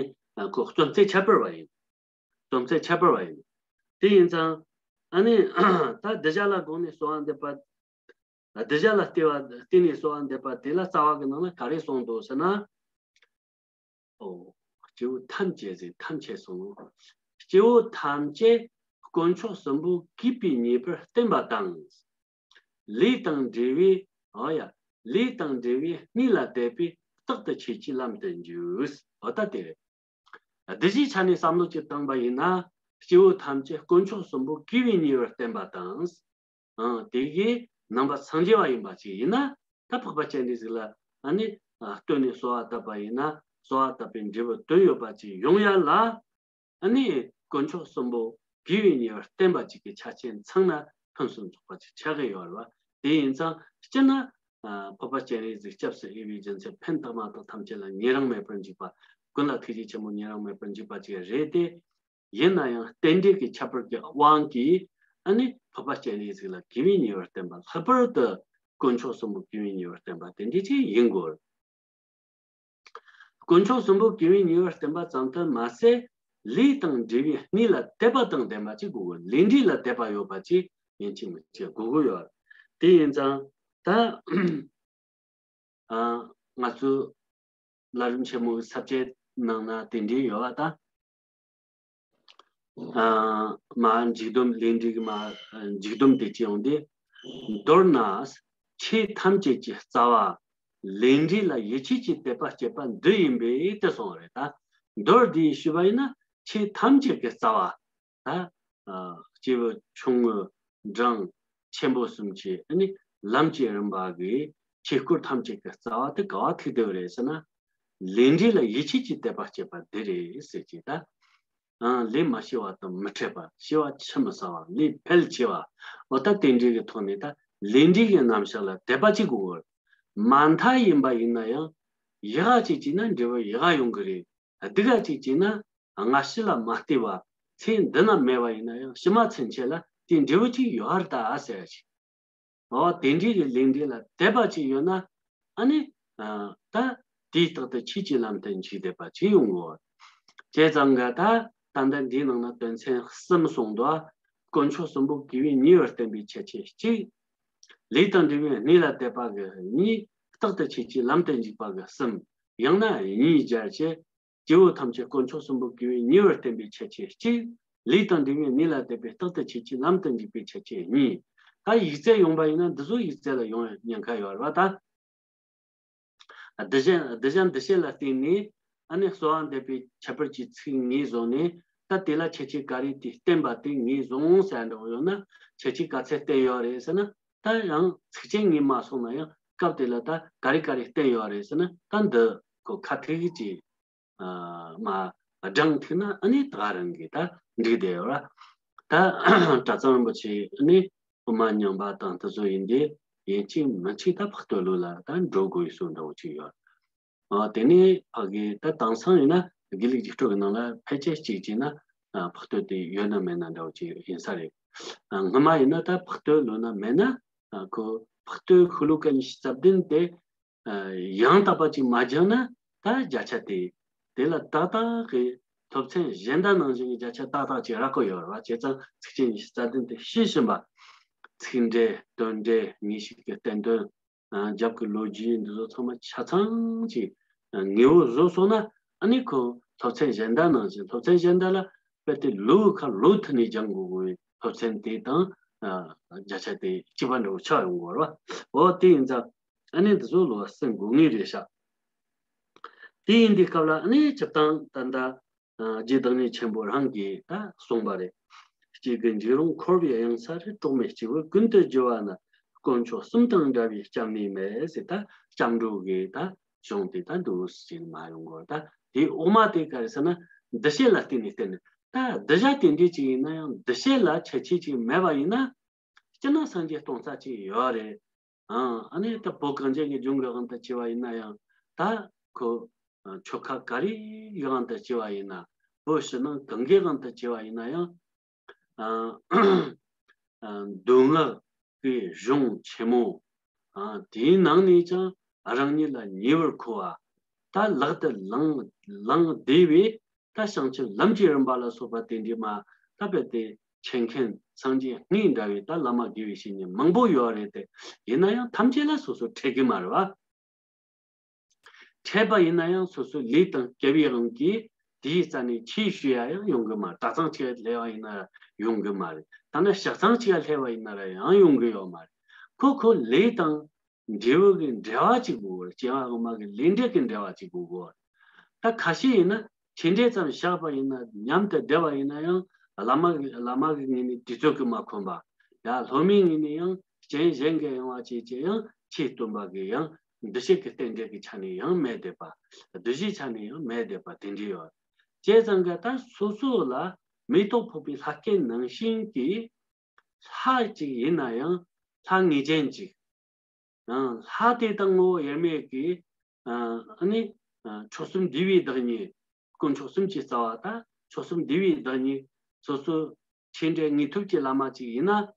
ཁོ་རྩོམ་ཚིག་ཁྱད་པར་བ་ཡིན། རྩོམ་ཚིག་ཁྱད་པར་བ་ཡིན། དེ་ཡིན་ཙང་ཨ་ནི་ད་གདུལ་བྱ་ལ་དགོངས་ནས་གསོལ་བ་འདེབས་པ། གདུལ་བྱ་ལ་བརྟེན་པ་བརྟེན་ནས་གསོལ་བ་འདེབས་པ་དེ་ལ་རྩ་བ་གི་ནང་ན་ག་རེ་གསུངས་འདུག་ཟེར་ན། ཨོ། སྐྱེ་བོ་ཐམས་ཅད་ཟེར་ཐམས་ཅད་གསུངས། སྐྱེ་བོ་ཐམས་ཅད་དཀོན་མཆོག་གསུམ་པོ་གུས་པས་མཉེས་པར་བསྟེན་པ་དང་། ལས་དང་འབྲེལ་བའི། ཨོ་ཡ། ལས་དང་འབྲེལ་བའི་གནས་ལ་དད་པས་རྟག་ཏུ་ཆོས་ཀྱི་ལམ་དུ་འཇུག། ཨོ་ད་དེ་རེད། འདི་བཞིའི་ཆ་ནས་བསམ་བློ་ཅིག་བཏང་པ་ཡིན་ན། སྐྱེ་བོ་ཐམས་ཅད་དཀོན་མཆོག་གསུམ་པོ་གུས་པས་མཉེས་པར་བསྟེན་པ་དང་། ཨང་། དེ་གའི་ནང་པ་སངས་རྒྱས་པ་ཡིན་པ་ཅིག་ཡིན་ན། ད་འཕགས་པ་སྤྱན་རས་གཟིགས་ལ་ཨ་ནི་བསྟོད་ནས་གསོལ་བ་བཏབ་པ་ཡིན་ན། གསོལ་བ་བཏབ་པའི་འབྲས་བུ་དོན་ཡོད་པ་ཅིག་ཡོང་ཡ་ལ། ཨ་ནི་དཀོན་མཆོག་གསུམ་པོ་གུས་པས་མཉེས་པར་བསྟེན་པ་ཅིག་གི་ཆ་རྐྱེན་ཚང་ན་ཕུན་སུམ་ཚོགས་པ་ཅིག་ཆགས་ཀྱི་ཡོད་རེད་བ། དེ་ཡིན་ཙང་སྤྱིར་ན། ཨ། འཕགས་པ་སྤྱན་རས་གཟིགས་སྐྱབས་སུ་འོས་པའི་རྒྱུ་མཚན་ཕན་བཏགས་མ་བཏགས་ཐམས་ཅད་ལ་ཉེ་རིང་མེད་པར་འཇུག་པ། ཀུན་ལ་ཐུགས་རྗེ་ཆེན་པོ་ཉེ་རིང་མེད་པར་འཇུག་པ་ཅིག་རེད་དེ། ཡིན་ན་ཡང་རྟེན་འབྲེལ་གྱི་ཁྱད་པར་གྱི་དབང་གིས་ཨ་ནི་འཕགས་པ་སྤྱན་རས་གཟིགས་ལ་གུས་པས་མཉེས་པར་བསྟེན་པ། ལྷག་པར་དུ་དཀོན་མཆོག་གསུམ་པོ་གུས་པས་མཉེས་པར་བསྟེན་པ་དེ་འདྲ་ཅིག་ཡིན་དགོས། དཀོན་མཆོག་གསུམ་པོ་གུས་པས་མཉེས་པར་བསྟེན་པ་ཙམ་དུ་མ་ཟད། ལས་དང་འབྲེལ་བའི་གནས་ལ་དད་པ་དང་ལྡན་པ་ཅིག་དགོས། ལས་འབྲས་ལ་དད་པ་ཡོད་པ་ཅིག་ཡིན་གཅིག་མིན་གཅིག་དགོས་ཀྱི་ཡོད། དེ་ཡིན་ཙང་ད། ཨ། ང་ཚོའི་ལམ་རིམ་ཆེན་མོའི་ས་བཅད་ནང་ན་དེ་འདྲའི་ཡོད་པ་དང་། ཨ། མ་འཇིག་སྡོམ་ལས་འབྲས་ཀྱི་མ་འཇིག་སྡོམ་དེ་ཅི་ཡོང་དེ། མདོར་ན། ཆོས་ཐམས་ཅད་ཀྱི་རྩ་བ། ལས་འབྲས་ལ་ཡིད་ཆེས་ཀྱི་དད་པ་བསྐྱེད་པ་འདི་ཡིན་པས་དེ་གསུངས་པ་རེད་ད། མདོར་བསྡུས་ཞུས་པ་ཡིན་ན་ཆོས་ཐམས་ཅད་ཀྱི་རྩ་བ། ད། ཨ། སྐྱེས་བུ་ཆུང་ངུ་འབྲིང་ཆེན་པོ་གསུམ་གྱི་ཨ་ནི་ལམ་གྱི་རིམ་པ་གི་ཆོས་སྐོར་ཐམས་ཅད་ཀྱི་རྩ་བ་དེ་ག་བ་ཐུག་བསྡད་པ་རེད་ཟེར་ན། ལས་འབྲས་ལ་ཡིད་ཆེས་ཀྱི་དད་པ་བསྐྱེད་པ་འདི་རེད་ཟེར་གྱི་ད། ཨང་། ལས་མ་ཤེས་པ་དང་མི་འཕྲད་པ། ཤེས་པ་ཆུད་མི་ཟ་བ། ལས་ཕལ་ཆེ་བ། འོ་ད་དེ་འདྲའི་གི་ཐོག་ནས་ད་ལས་འབྲས་ཀྱི་རྣམ་གཞག་ལ་དད་པ་གཅིག་དགོས། མ་མཐའ་ཡིན་པ་ཡིན་ན་ཡང་། ཡག་ག་ཅིག་བྱས་ན་འབྲས་བུ་ཡག་ག་ཡོང་གི་རེད། སྡུག་ག་ཅིག་བྱས་ན། སྔ་ཕྱི་ལ་མ་བལྟས་པ། ཚེ་འདི་ན་མེད་པ་ཡིན་ན་ཡང་ཕྱི་མ་ཚུན་ཆད་ལ་དེའི་འབྲས་བུ་ཅིག་ཡོད་རེད་ད་ཟེར་ཞིག་འོ་དེ་འདྲའི་གི་ལས་འབྲས་ལ་དད་པ་ཅིག་ཡོད་ན། ཨ་ནི། ཨ། ད་དེའི་རྟགས་དེ་ཆོས་ཀྱི་ལམ་དུ་འཇུག་བསྡད་པ་ཅིག་ཡོང་གོ། བྱས་ཙང་ག་ད་ད་ལྟ་འདིའི་ནང་ན་དོན་ཚན་གསུམ་གསུངས་འདུག་དཀོན་མཆོག་གསུམ་པོ་གུས་པས་མཉེས་པར་བསྟེན་པའི་ཁྱད་ཆོས་གཅིག་ལས་དང་འབྲེལ་བའི་གནས་ལ་དད་པ་གི་གཉིས། རྟག་ཏུ་ཆོས་ཀྱི་ལམ་དུ་འཇུག་པ་གི་གསུམ། ཡང་ན་གཉིས་སྦྱར་བྱས། སྐྱེ་བོ་ཐམས་ཅད་དཀོན་མཆོག་གསུམ་པོ་གུས་པས་མཉེས་པར་བསྟེན་པའི་ཁྱད་ཆོས་གཅིག་ལས་དང་འབྲེལ་བའི་གནས་ལ་དད་པའི་རྟག་ཏུ་ཆོས་ཀྱི་ལམ་དུ་འཇུག་པའི་ཁྱད་ཆོས་གཉིས། ད་ཡིག་རྩལ་ཡོང་པ་ཡིན་ན་འདི་ཚོ་ཡིག་རྩལ་ལ་ཡོང་ཉེན་ཁ་ཡོད་རེད་བ་ད། གདུལ་བྱ་གདུལ་བྱ་འདུ་བྱེད་ལ་བརྟེན་ནས་ཨ་ནི་གསོལ་བ་འདེབས་པའི་ཁྱད་པར་གྱི་ཚིག་ངོས་བཟུང་ནས། ད་དེ་ལ་ཁྱད་ཆོས་ག་རེ་དེ་བསྟན་པ་དེ་ངོས་བཟུང་ཟེར་འདྲ་བོ་ཡོད་ན། ཁྱད་ཆོས་ག་ཚད་བསྟན་ཡོད་རེད་ཟེར་ན། ད་ཡང་ཚིགས་བཅད་ངོས་མ་སོང་ན་ཡང་སྐབས་དེ་ལ་ད་ག་རེ་ག་རེ་བསྟན་ཡོད་རེད་ཟེར་ན། ད་འདི་ཁོ་ཁ་ཐུག་གི་ཅིག་ཨ། མ་སྦྲང་ཐུག་ན་ཨ་ནི་ད་ག་རང་གི་ད་འགྲིག་བསྡད་ཡོད་ར། ད་གྲྭ་ཚང་རིན་པོ་ཆེ་ནི་དབུ་མ་རྙིང་པ་དང་དེ་ཚོ་ཡིན་དེ་ཡིན་གཅིག་མིན་གཅིག་ད་འཕགས་བསྟོད་ལུགས་ལ་ད་འགྲོ་དགོས་སུ་འདྲ་བོ་ཅིག་ཡོད། ཨ་དེ་ནས་ཕ་གི་ད་དེང་སང་ཡིན་ན་དགེ་ལུགས་རྒྱུགས་སྤྲོད་ཀྱི་ནང་ལ་ཕལ་ཆེར་གཅིག་བྱས་ན་ཨ་འཕགས་བསྟོད་དེ་ཡོད་ན་མེད་ན་འདྲ་བོ་ཅིག་ཡིན་ས་རེད། ཨ་སྔ་མ་ཡིན་ན་ད་འཕགས་བསྟོད་ལོ་ན་མེད་ན་ཨ་ཁོ་འཕགས་བསྟོད་ཤོ་ལོ་ཀ་ཉི་ཤུ་རྩ་བདུན་དེ་ཨ་ཡང་དག་པ་ཅིག་མ་སྦྱངས་ན་ད་བརྒྱ་ཆ་དེ་དེ་ལ་ཏག་ཏག་གི་སློབ་ཚན་གཞན་དག་ནང་བཞིན་གྱི་བརྒྱ་ཆ་ཏག་ཏག་ཅིག་རག་གི་ཡོད་རེད་བ། བྱས་ཙང་ཚིགས་བཅད་ཉི་ཤུ་རྩ་བདུན་དེ་ཤེས་བཞིན་པ། ཚིག་འགྲེལ་དོན་འགྲེལ་ངེས་ཤེས་ཀྱི་བསྟན་དོན། ཨ་རྒྱབ་ཀྱི་ལོ་རྒྱུས་འདི་ཚོ་ཚང་མ་ཆ་ཚང་ཅིག་ངེས་པོ་བཟོ་སོང་ན་ཨ་ནི་ཁོ་སློབ་ཚན་གཞན་དག་ནང་བཞིན་སློབ་ཚན་གཞན་དག་ལ་དཔེ་དེ་ལོའི་ཁ་ལོ་མཐུད་ནས་སྦྱང་དགོས་པའི་སློབ་ཚན་དེ་དང་ཨ་བརྒྱ་ཆ་དེ་གཅིག་པ་འདྲ་བོ་ཆགས་ཡོང་གི་ཡོད་རེད་བ། འོ་དེ་ཡིན་ཙང་ཨ་ནི་འདི་ཚོ་ལོ་སེམས་དགོས་ངེས་རེད་ཤག་དེ་ཡིན་དུས་སྐབས་ལ་ཨ་ནི་སྤྱིར་བཏང་ད་ལྟ་རྗེ་བདག་ཉིད་ཆེན་པོ་རང་གིས་ད་གསུངས་པ་རེད། གཅིག་གི་འཇིགས་རུང་འཁོར་བའི་གཡང་ས་རེད། གྲོགས་མེད་སྐྱེ་བོ་ཀུན་ཏུ་རྒྱུ་བ་ན། དཀོན་མཆོག་གསུམ་དང་འདྲ་བའི་སྐྱབས་གནས་མེད་ཟེར། ད་སྐྱབས་འགྲོ་གི་ད་གཞུང་དེ་ད་འདུག་ཟེར་མ་ཡོང་གོ། ད་དེའི་འོག་མ་དེ་ག་རེ་ཟེར་ན་འདུ་བྱེད་ལ་བརྟེན་ནས་བསྟན་ནས། ད་གདུལ་བྱ་དེ་འདྲས་ཅིག་ཡིན་ན་ཡང་འདུ་བྱེད་ལ་ཁྱད་ཆོས་ཅིག་མེད་པ་ཡིན་ན་སྤྱིར་ན་སངས་རྒྱས་སྟོང་རྩ་ཅིག་ཡོད་རེད། ཨང་ཨ་ནི་ད་བོད་གངས་ཅན་གྱི་ལྗོངས་ཀྱི་དབང་དུ་བྱས་པ་ཡིན་ན་ཡང་ད་ཁོ་ཆོལ་ཁ་ག་རེ་གི་དབང་དུ་བྱས་པ་ཡིན་ན། བོད་ཕྱི་ནང་གང་གའི་དབང་དུ་བྱས་པ་ཡིན་ན་ཡང་ཨ་ཨ་མདོ་སྔགས་ཀྱི་གཞུང་ཆེན་མོ་ཨ་དེའི་ནང་ནས་ཀྱང་རང་ཉིད་ལ་ཉེ་བར་མཁོ་བ། ད་ལག་ཏུ་བླངས་བླངས་བསྡད་པའི་ད་བྱང་ཆུབ་ལམ་གྱི་རིམ་པ་ལ་སོགས་པ་དེ་འདྲའི་མ་ད་དཔེ་དེ་མཁྱེན་མཁན་སངས་རྒྱས་ལྔའི་འདྲ་བའི་ད་བླ་མ་དགེ་བའི་བཤེས་གཉེན་མང་པོ་ཡོད་རེད་དེ། ཡིན་ན་ཡང་ཐམས་ཅད་ལ་སོ་སོ་འཕྲད་གི་མ་རེད་བ། འཕྲད་པ་ཡིན་ན་ཡང་སོ་སོའི་ལས་དང་སྐལ་བའི་དབང་གིས་དེའི་རྩ་ནས་ཆོས་ཞུ་ཡ་ཡང་ཡོང་གི་མ་རེད། གྲྭ་ཚང་གཅིག་ལ་སླེབས་པ་ཡིན་ན་ཡོང་གི་མ་རེད། ད་ནི་ཞག་ཚང་གཅིག་ལ་སླེབས་པ་ཡིན་ན་ཡང་ཡོང་གི་ཡོད་མ་རེད། ཁོ་ཁོ་ལས་དང་འབྲས་བུ་གི་འབྲེལ་བ་གཅིག་དགོས་པར་སྐྱེ་བ་སྔ་མ་གི་ལས་འབྲས་ཀྱི་འབྲེལ་བ་གཅིག་དགོས་གོ། ད་ཁ་ཤས་ཡིན་ན་ཆོས་འབྲེལ་ཙམ་བཞག་པ་ཡིན་ན་མཉམ་དུ་བསྡད་པ་ཡིན་ན་ཡང་བླ་མ་གི་བླ་མ་གི་ངོས་ནས་དུས་ཚོད་ཀྱིས་མ་ཁོམ་པ། ཡང་སློབ་མའི་ངོས་ནས་ཡང་རྐྱེན་གཞན་གྱིས་ཡོང་བ་བྱས་ཀྱི་ཡང་ཆོས་སྟོན་པ་གི་ཡང་འདུ་བྱེད་ཀྱི་རྟེན་འབྲེལ་གྱི་ཆ་ནས་ཡང་མེད་བསྡད་པ། བསྡུ་བྱའི་ཆ་ནས་ཡང་མེད་བསྡད་པ་དེ་འདྲ་ཡོད། བྱས་ཙང་གི་ད་སོ་སོ་ལ་མེ་ཏོག་ཕོག་པའི་ལྷ་སྐལ་ནང་བཞིན་གྱི་ལྷ་གཅིག་ཡིན་ན་ཡང་ལྷ་ངེས་ཅན་གཅིག་ཨ་ལྷ་དེ་དང་ངོ་བོ་དབྱེར་མེད་ཀྱི་ཨ་ཨ་ནི་ཨ་མཆོག་གསུམ་འདུས་པའི་བདག་ཉིད། དཀོན་མཆོག་གསུམ་གྱི་རྩ་བ་དང་མཆོག་གསུམ་འདུས་པའི་བདག་ཉིད། སོ་སོ་ཆོས་འབྲེལ་དངོས་ཐོབ་ཀྱི་བླ་མ་གཅིག་ཡིན་ན།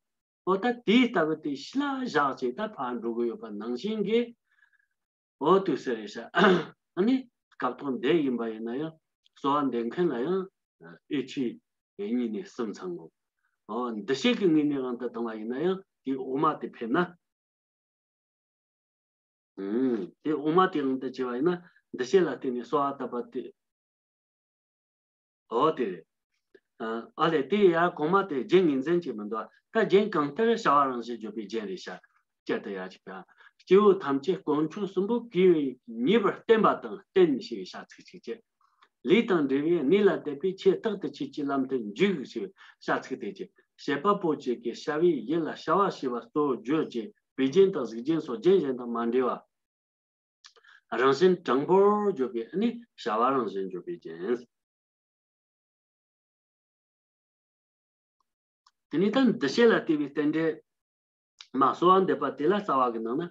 འོ་ད་དེའི་ལྟ་བུ་དེ་ཕྱི་ལ་བཞག་ཅིག་ད་ཕར་འགྲོ་གི་ཡོད་པ་ནང་བཞིན་གྱི། འོ་དུས་སུ་རེད་ཤག་ཨ་ནི་སྐབས་ཐོག་འདས་ཡིན་པ་ཡིན་ན་ཡང་གསོལ་བ་འདེབས་མཁན་ལ་ཡང་ཨེ་ཆོས་གཉིས་ནས་གསུམ་ཚང་དགོས། འོ་འདུ་བྱེད་ཀྱི་ངོས་ནས་དབང་དུ་བཏང་བ་ཡིན་ན་ཡང་དེའི་འོག་མ་དེ་ཕེབས་ན། ཨུམ། དེ་འོག་མ་དེ་དབང་དུ་བྱས་པ་ཡིན་ན་འདུ་བྱེད་ལ་བརྟེན་ནས་གསོལ་བ་བཏབ་པ་དེ། འོ་དེ་རེད། ཨ་ཨ་ལས་དེ་ཡང་གོང་མ་དེ་རྒྱན་ངོས་འཛིན་གྱི་མི་འདུག་ད་རྒྱན་གང་ལྟར་བྱ་བ་རང་བཞིན་བརྗོད་པའི་རྒྱན་རེད་ཤག་བསྐྱར་དུ་ཡང་ཅིག་ཀྱང་། སྐྱེ་བོ་ཐམས་ཅད་དཀོན་མཆོག་གསུམ་པོ་གུས་པས་ཉེ་བར་བསྟེན་པ་དང་བསྟེན་ཞེས་བྱ་ཚིག་གཅིག་བཅས། ལས་དང་འབྲས་བུའི་གནས་ལ་དད་པས་ཆེས་རྟག་ཏུ་ཆོས་ཀྱི་ལམ་དུ་འཇུག་ཞེས་བྱ་ཚིག་དེ་བཅས། བྱེད་པ་པོ་གཅིག་གིས་བྱ་བའི་ཡུལ་ལ་བྱ་བ་ཞེས་པ་གཙོ་བོར་བརྗོད་ཅིང་བོད་རྒྱན་དང་གཟུགས་རྒྱན་སོགས་རྒྱན་གཞན་དང་མ་འདྲེས་པ། རང་བཞིན་དྲང་པོར་བརྗོད་པའི་ནི་བྱ་བ་རང་བཞིན་བརྗོད་པའི་རྒྱན། དེ་ནས་ད་འདུ་བྱེད་ལ་ལྟོས་པའི་རྟེན་འབྲེལ་མ་གསོལ་བ་འདེབས་པ་དེ་ལ་རྩ་བ་གི་ནང་ན།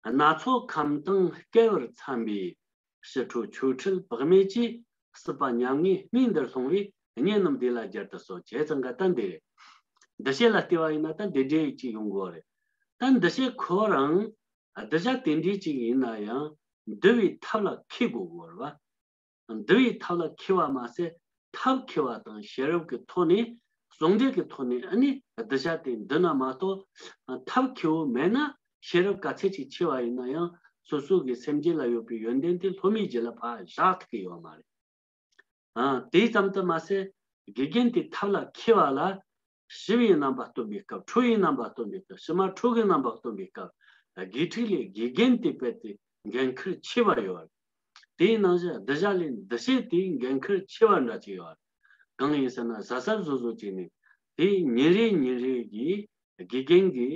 སྣ་ཚོགས་ཁམས་དང་བསྐལ་པར་འཚམས་པའི་ཞི་ཁྲོ་ཆོས་ཁྲིད་བག་མེད་ཀྱིས་སྲིད་པ་ཉམ་ངའི་གནས་འདིར་ལྷུང་བའི་གཉེན་རྣམས་བདེ་ལ་རྒྱལ་དུ་གསོལ། བྱས་ཙང་ག་ད་འདི་རེད། འདུ་བྱེད་ལ་ལྟོས་པ་ཡིན་ན་ད་འདི་འདྲའི་ཅིག་ཡོང་དགོས་རེད། ད་འདུ་བྱེད་ཁོ་རང་གདུལ་བྱ་དེ་འདྲའི་ཅིག་ཡིན་ན་ཡང་འདུལ་བའི་ཐབས་ལ་མཁས་དགོས་དགོས་རེད་བ། འདུལ་བའི་ཐབས་ལ་མཁས་པ་མ་ཟད་ཐབས་མཁས་པ་དང་ཤེས་རབ་ཀྱི་ཐོག་ནས་ཟུང་འབྲེལ་གྱི་ཐོག་ནས་ཨ་ནི་གདུལ་བྱ་དེ་འདུལ་ན་མ་གཏོགས་ཐབས་མཁས་པོ་མེད་ན་ཤེས་རབ་ག་ཚད་ཅིག་ཆེ་བ་ཡིན་ན་ཡང་སོ་སོ་གི་སེམས་རྒྱུད་ལ་ཡོད་པའི་ཡོན་ཏན་དེ་སློབ་མའི་རྒྱུད་ལ་ཕར་བཞག་ཐུབ་ཀྱི་ཡོད་མ་རེད། ཨ། དེ་ཙམ་དུ་མ་ཟད། དགེ་རྒན་དེ་ཐབས་ལ་མཁས་པ་ལ་ཞི་བའི་རྣམ་པ་སྟོན་པའི་སྐབས། ཁྲོ་བའི་རྣམ་པ་སྟོན་པའི་སྐབས། ཕྱི་མ་ཁྲོ་གི་རྣམ་པ་སྟོན་པའི་སྐབས། དགེ་ཕྲུག་ལས་དགེ་རྒན་དེ་དཔེ་དེ་འགན་ཁུར་ཆེ་བ་ཡོད། དེའི་ནང་བཞིན་གདུལ་བྱ་ལས་འདུ་བྱེད་དེ་འགན་ཁུར་ཆེ་བ་འདྲ་ཅིག་ཡོད། གང་ཡིན་ཟེར་ན་གཟབ་གཟབ་བཟོ་བཟོ་བྱས་ནས་དེ་ཉིན་རེ་ཉིན་རེ་གི་དགེ་རྒན་གྱི་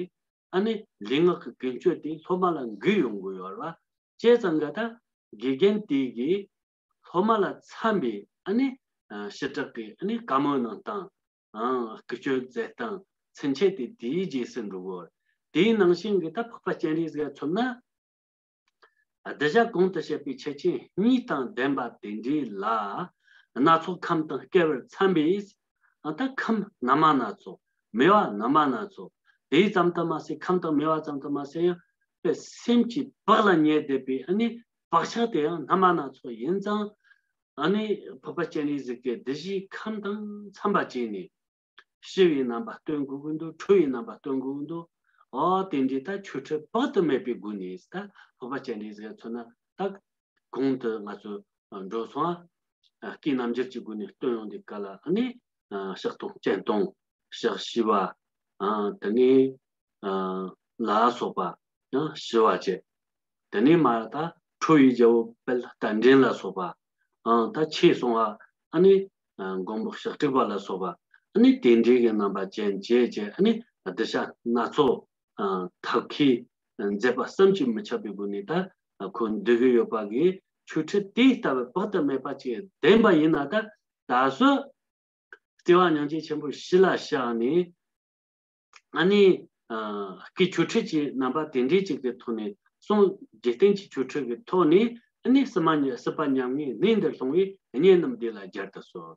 ཨ་ནི་ལུས་ངག་གི་ཀུན་སྤྱོད་དེ་སློབ་མ་ལ་འགུལ་ཡོང་དགོས་ཡོད་རེད་བ། བྱས་ཙང་ག་ད་དགེ་རྒན་དེ་གིས་སློབ་མ་ལ་འཚམ་པའི་ཨ་ནི་ཞི་དྲག་གི་ཨ་ནི་བཀའ་མོལ་གནང་སྟངས། ཨང་། སྐུལ་སྤྱོད་མཛད་སྟངས་ཚུན་ཆད་དེ་དེའི་རྗེས་སུ་འགྲོ་དགོས། དེའི་ནང་བཞིན་གྱི་ད་འཕགས་པ་སྤྱན་རས་གཟིགས་མཚོན་ན། གདུལ་བྱ་གོང་དུ་བཤད་པའི་ཆོས་ཅན་གཉིས་དང་ལྡན་པ་དེ་འདྲའི་ལ། སྣ་ཚོགས་ཁམས་དང་སྐལ་བར་འཚམ་པའི། ཨ་ད་ཁམས་རྣམ་པ་སྣ་ཚོགས། མོས་པ་རྣམ་པ་སྣ་ཚོགས། དེ་ཙམ་དུ་མ་ཟད། ཁམས་དང་མོས་པ་ཙམ་དུ་མ་ཟད། ཡང་སེམས་ཀྱི་བག་ལ་ཉལ་བསྡད་པའི་ཨ་ནི་བག་ཆགས་དེ་ཡང་རྣམ་པ་སྣ་ཚོགས་ཡིན་ཙང་། ཨ་ནི་འཕགས་པ་སྤྱན་རས་གཟིགས་ཀྱི་གདུལ་བྱའི་ཁམས་དང་འཚམ་པ་བྱས་ནས། ཞི་བའི་རྣམ་པ་སྟོན་དགོས་ཀྱི་འདུག། ཁྲོ་བའི་རྣམ་པ་སྟོན་དགོས་ཀྱི་འདུག། ཨོ་དེ་འདྲའི་ད་ཆོས་ཁྲིད་དཔག་ཏུ་མེད་པའི་སྒོ་ནས། ད་འཕགས་པ་སྤྱན་རས་གཟིགས་མཚོན་ན། ད་གོང་དུ་ང་ཚོ་འགྲོ་སོང་ང་། སྐྱེས་རྣམ་འགྱུར་གྱི་སྒོ་ནས་སྟོན་ཡོང་དུས་སྐབས་ལ། ཨ་ནི་ཕྱག་སྟོང་སྤྱན་སྟོང་། ཕྱག་བཞི་པ། ཨ་དེ་ནས་ཨ་ལ་སོགས་པ་ཡང་བཞི་པ་བཅས། དེ་ནས་མར་ད་ཁྲོ་བོའི་རྒྱལ་པོ་དཔལ་རྟ་མགྲིན་ལ་སོགས་པ། ཨ་ད་ཆོས་གསུང་བ། ཨ་ནི་ཨ་མགོན་པོ་ཕྱག་དྲུག་པ་ལ་སོགས་པ། ཨ་ནི་དེ་འདྲའི་གི་རྣམ་པ་ཅན་བཅས་བཅས། ཨ་ནི་གདུལ་བྱ་སྣ་ཚོགས་ཨ་ཐབས་མཁས་མཛད་པ་བསམ་གྱིས་མི་ཁྱབ་པའི་སྒོ་ནས། ད་ཁོ་འདུལ་གྱི་ཡོད་པ་གི་ཆོས་ཁྲིད་དེ་ལྟ་བུ་དཔག་ཏུ་མེད་པ་ཅིག་ལྡན་པ་ཡིན་ན། ད་ད་གཟོད་བརྩེ་བ་སྙིང་རྗེ་ཆེན་པོ་གཞི་ལ་བཞག་ནས། ཨ་ནི་ཨ་སྐུའི་ཆོས་ཁྲིད་ཀྱི་རྣམ་པ་དེ་འདྲའི་ཅིག་གི་ཐོག་ནས། གསུང་འཇིག་རྟེན་གྱི་ཆོས་ཁྲིད་ཀྱི་ཐོག་ནས། ཨ་ནི་སྲིད་མ་ཉ་སྲིད་པ་ཉམ་ངའི་གནས་འདིར་ལྷུང་བའི་གཉེན་རྣམས་བདེ་ལ་སྦྱར་དུ་གསོལ།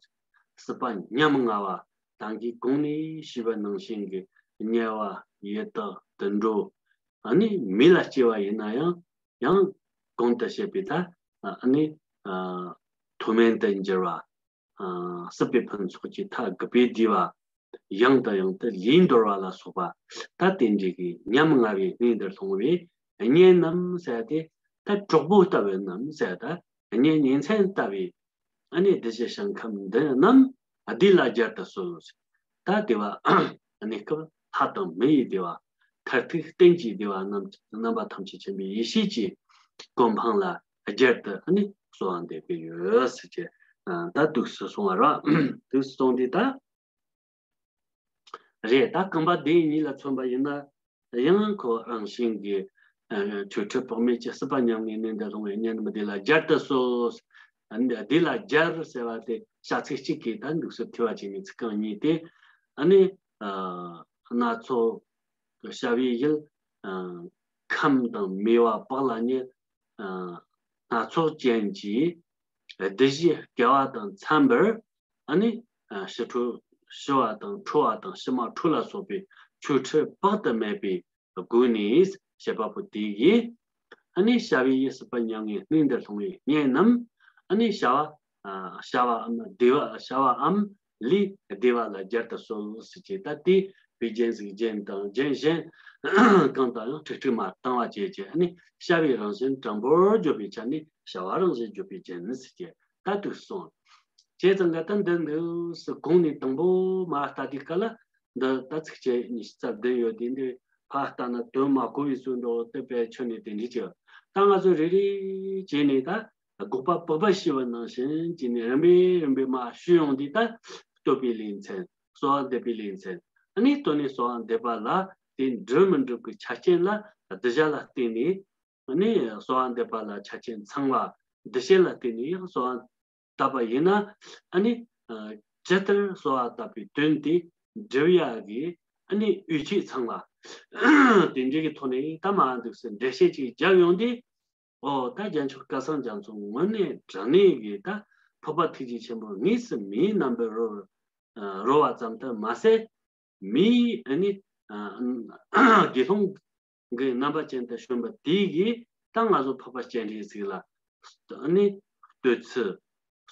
སྲིད་པ་ཉམ་ང་བ། ད་གིན་གོང་ནས་ཞུས་པ་ནང་བཞིན་གྱི་དམྱལ་བ་ཡི་དྭགས་དུད་འགྲོ། ཨ་ནི་མི་ལ་སྐྱེ་བ་ཡིན་ན་ཡང་། ཡང་གོང་དུ་བཤད་པའི་ད་ཨ་ནི་ཨ་མཐོ་དམན་དུ་འགྱུར་བ། ཨ་སྲིད་པའི་ཕུན་ཚོགས་ཀྱི་མཐའ་རྒུད་པའི་བདེ་བ། ཡང་དང་ཡང་དུ་ལུས་འདོར་བ་ལ་སོགས་པ། ད་དེ་འདྲའི་གི་ཉམ་ང་བའི་གནས་འདིར་ལྷུང་བའི་གཉེན་རྣམས་ཟེར་ཏེ། ད་གྲོགས་པོ་ལྟ་བུ་རྣམས་ཟེར། ད་གཉེན་ཉེ་ཚན་ལྟ་བུའི་ཨ་ནི་གདུལ་བྱ་ཞིང་ཁམས་འདི་རྣམས་བདེ་ལ་སྦྱར་དུ་གསོལ། ད་བདེ་བ་ཨ་ནི་སྐབས་ལྷ་དང་མི་ཡི་བདེ་བ། མཐར་ཐུག་གཏན་གྱི་བདེ་བ་རྣམས། རྣམ་པ་ཐམས་ཅད་མཁྱེན་པའི་ཡེ་ཤེས་ཀྱི་གོ་འཕང་ལ་སྦྱར་དུ། ཨ་ནི་གསོལ་བ་འདེབས་ཀྱི་ཡོད་ཟེར་གྱི། ཨ་ད་འདུག་སེ་གསུངས་པ་རེད། འདུག་སེ་གསུངས་དུས་ད། རེད། ད་རྐང་པ་དེ་གཉིས་ལ་མཚོན་པ་ཡིན་ན། ཡང་ཁོ་རང་བཞིན་གྱིས་ཨ་ཆོས་ཁྲིད་དཔག་མེད་ཀྱི། སྲིད་པ་ཉམ་ངའི་གནས་འདིར་ལྷུང་བའི་གཉེན་རྣམས་བདེ་ལ་སྦྱར་དུ་གསོལ། ཨ་ནི་བདེ་ལ་སྦྱར་ཟེར་བ་དེ་བྱ་ཚིག་གཅིག་གིས་ད་འདུག་སེ་ཐོས་པ་བྱས་ནས། ཚིག་རྐང་གཉིས་དེ། ཨ་ནི་ཨ་སྣ་ཚོགས་བྱ་བའི་ཡུལ། ཨ་ཁམས་དང་མོས་པ་བག་ལ་ཉལ། ཨ་སྣ་ཚོགས་ཅན་གྱི་གདུལ་བྱའི་སྐལ་བ་དང་འཚམ་པར། ཨ་ནི་ཨ་ཞི་ཁྲོ་ཞི་བ་དང་ཁྲོ་བ་དང་ཕྱི་མ་ཁྲོ་ལ་སོགས་པའི་ཆོས་ཁྲིད་དཔག་ཏུ་མེད་པའི་སྒོ་ནས་བཤད་པ་པོ་དེ་ཡིས། ཨ་ནི་བྱ་བའི་ཡུལ་སྲིད་པ་ཉམ་ངའི་གནས་འདིར་ལྷུང་བའི་གཉེན་རྣམས། ཨ་ནི་བྱ་བ་ཨ་བྱ་བའམ་བདེ་བ། བྱ་བའམ་ལས་བདེ་བ་ལ་སྦྱར་དུ་གསོལ་ཟེར་གྱི། ད་དེ་བའི་རྒྱན་ཟིག་རྒྱན་དང་རྒྱན་གཞན་གང་དང་ཡང་ཁྲིག་ཁྲིག་མ་བཏང་བ་བྱས་བྱས། ཨ་ནི་བྱ་བའི་རང་བཞིན་དྲང་པོར་བརྗོད་པའི་ཆ་ནས་བྱ་བ་རང་བཞིན་བརྗོད་པའི་རྒྱན་ཟེར་གྱི། ད་འདུག་སོང་། བྱས་ཙང་ག་ད་འདི་འདུག་སེ་གོང་ནས་དང་པོ་མར་ལྟ་དུས་སྐབས་ལ། འདི་ད་ཚིགས་བཅད་ཉི་ཤུ་རྩ་བདུན་ཡོད་དེ། འདི་ཕར་ལྟ་ན་དོན་མ་གོ་བའི་བཟོ་འདྲ་བོ། དེ་བས་ཁྱོན་ནས་དེ་འདྲ་བྱས། ད་ང་ཚོ་རེ་རེ་བྱས་ནས་ད་དགག་པ་དཔོག་པ་ཞུས་པ་ནང་བཞིན་བྱས་ནས། རིམ་པས་རིམ་པས་མར་ཞུས་ཡོང་དུས། ད་བསྟོད་པའི་ལེ་ཚན། གསོལ་བ་འདེབས་པའི་ལེ་ཚན། ཨ་ནི་དོན་ནི་གསོལ་བ་འདེབས་པ་ལ་དེ་འགྲུབ་མི་འགྲུབ་ཀྱི་ཆ་རྐྱེན་ལ། གདུལ་བྱ་ལ་བརྟེན་ནས། ཨ་ནི་གསོལ་བ་འདེབས་པ་ལ་ཆ་རྐྱེན་ཚང་བ། འདུ་བྱེད་ལ་བརྟེན་ནས་ཡང་གསོལ་བ་བཏབ་པ་ཡིན་ན། ཨ་ནི་ཨ་ཇི་ལྟར་གསོལ་བ་བཏབ་པའི་དོན་དེ་འགྲུབ་ཡག་གི་ཨ་ནི་ཡོ་བྱད་ཚང་བ། དེ་འདྲའི་གི་ཐོག་ནས་ད་མར་འདུག་སེ་འགྲེལ་བཤད་ཅིག་བརྒྱབ་ཡོང་དུས། ཨོ་ད་རྒྱལ་མཆོག་སྐལ་བཟང་རྒྱ་མཚོ་དངོས་གནས་དྲང་གནས་ཀྱི་ད་འཕགས་པ་ཐུགས་རྗེ་ཆེན་པོ་དངོས་སུ་མིའི་རྣམ་པར་རོལ་རོལ་བ་ཙམ་དུ་མ་ཟད། མིའི་ཨ་ནི་ཨ་དགེ་སློང་གི་རྣམ་པ་ཅན་དུ་བྱོན་པ་དེ་གིས་ད་ང་ཚོ་འཕགས་པ་སྤྱན་རས་གཟིགས་ལ་ཨ་ནི་བསྟོད་ཚུལ།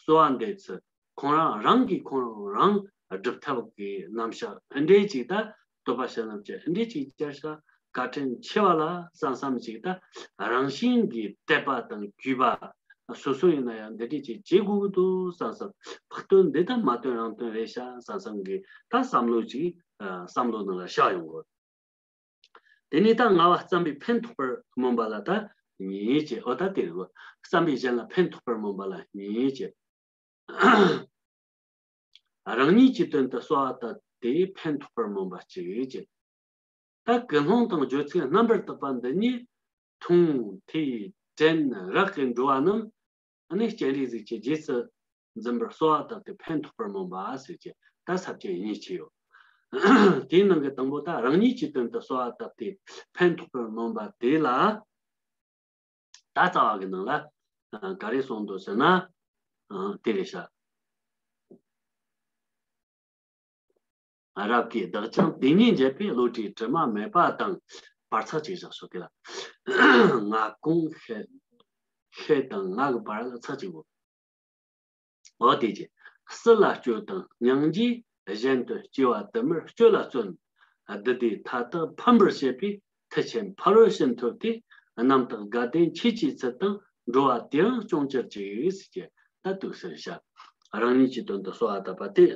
གསོལ་བ་འདེབས་ཚུལ། ཁོང་རང་རང་གིས་ཁོང་རང་སྒྲུབ་ཐབས་ཀྱི་རྣམ་གཞག་འདི་འདྲའི་ཅིག། ད་བསྟོད་པ་བྱ་རྣམས་ཀྱི་འདི་འདྲའི་ཅིག་བསྐྱར་བཤད་བཀའ་དྲིན་ཆེ་བ་ལ་བསམ་བསམ་ཅིག། ད་རང་བཞིན་གྱིས་དད་པ་དང་གུས་པ། སོ་སོ་ཡིན་ན་ཡང་འདི་འདྲའི་ཅིག་བྱེད་དགོས་ཀྱི་འདུག་བསམ་བསམ། ཕར་བསྟོད་འདི་དང་མ་བསྟོད་རང་བསྟོད་རེད་ཤག་བསམ་བསམ་གྱི་ད་བསམ་བློ་ཅིག། ཨ་བསམ་བློ་ནང་ལ་ཤར་ཡོང་གི། དེ་ནས་ད་ལྔ་པ་བརྩམས་པས་ཕན་ཐོགས་པར་སྨོན་པ་ལ་ད་གཉིས་བྱས། ཨོ་ད་དེ་རེད། བརྩམས་པས་གཞན་ལ་ཕན་ཐོགས་པར་སྨོན་པ་ལ་གཉིས་བྱས། རང་ཉིད་ཀྱི་དོན་དུ་གསོལ་བ་བཏབ་སྟེ་ཕན་ཐོགས་པར་སྨོན་པ་གཅིག་བྱས། ད་ཀུན་སློང་དང་བརྗོད་ཚིག་རྣམ་པར་དག་པ་འདི་ཉིད་མཐོང་ཐོས་དྲན་རེག་གི་འགྲོ་བ་རྣམས། ཨ་ནི་སྤྱན་རས་གཟིགས་ཀྱི་རྗེས་སུ་འཛིན་པར་གསོལ་བ་བཏབ་སྟེ་ཕན་ཐོགས་པར་སྨོན་པ་ཟེར་གྱི། ད་ས་བཅད་གཉིས་ཅིག་ཡོད། དེའི་ནང་གི་དང་པོ་ད་རང་ཉིད་ཀྱི་དོན་དུ་གསོལ་བ་བཏབ་སྟེ་ཕན་ཐོགས་པར་སྨོན་པ་དེ་ལ། ད་རྩ་བ་གི་ནང་ལ་ཨ་ག་རེ་གསུངས་འདུག་ཟེར་ན། ཨ་དེ་རེད་ཤག་རབ་ཀྱིས་བདག་ཀྱང་དེ་ཉིད་འབྱེད་པའི་བློ་གྲོས་དྲི་མ་མེད་པ་དང་། བར་ཚིག་ཅིག་བཞག་ཤོག་དེ་ལ། ང་གོང་ཤེས་ཤེས་དང་ང་གི་བར་ལ་ཚིག་ཅིག་གོ། འོ་དེ་ཅི། སྲིད་ལ་སྤྱོད་དང་སྙིང་རྗེ་གཞན་དོན་སྐྱེ་བ་དུ་མར་སྤྱོད་ལ་བརྩོན། བདུད་སྡེ་མཐའ་དག་ཕམ་པར་བྱེད་པའི་མཐུ་ཆེན་ཕ་རོལ་ཕྱིན་ཐོབ་སྟེ། རྣམ་དག་དགའ་ལྡན་ཁྱེད་ཀྱི་ཚུལ་དང་འགྲོ་བ་དེ་ཡང་སྐྱོང་གྱུར་ཅིག་ཟེར་གྱི་ད་དུག་ཟེར་བྱ། རང་ཉིད་ཀྱི་དོན་དུ་གསོལ་བ་བཏབ་པ་དེ།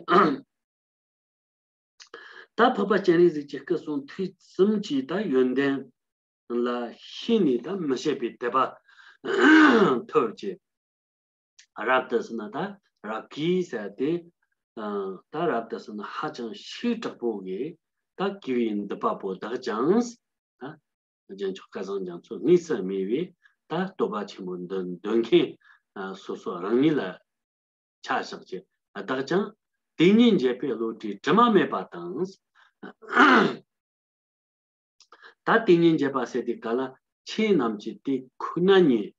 ད་འཕགས་པ་སྤྱན་རས་གཟིགས་ཀྱི་སྐུ་གསུང་ཐུགས་གསུམ་གྱི་ད་ཡོན་ཏན་ལ་ཤེས་ནས་ད་མི་ཤེས་པའི་དད་པ་ཐོབ་ཀྱི། རབ་ཏུ་ཟེར་ན་ད་རབ་ཀྱིས་ཟེར་ཏེ། ད་རབ་ཏུ་ཟེར་ན་ཧ་ཅང་ཤེས་དྲག་པོ་གི་ད་སྐྱེ་བོའི་འདུས་པ་པོ་བདག་ཀྱང་ད་རྒྱལ་མཆོག་སྐལ་བཟང་རྒྱ་མཚོ་དངོས་སུ་སྨྲས་པའི་ད་བསྟོད་པ་ཆེན་པོ་འདོན་འདོན་མཁན་སོ་སོ་རང་ཉིད་ལ་ཆ་བཞག་ཅིང་བདག་ཀྱང་དེ་ཉིད་འབྱེད་པའི་བློ་གྲོས་དྲི་མ་མེད་པ་དང་། ད་དེ་ཉིད་འབྱེད་པ་ཟེར་དུས་ག་ལ་ཆོས་རྣམས་ཀྱི་དེ་ཁོ་ན་ཉིད།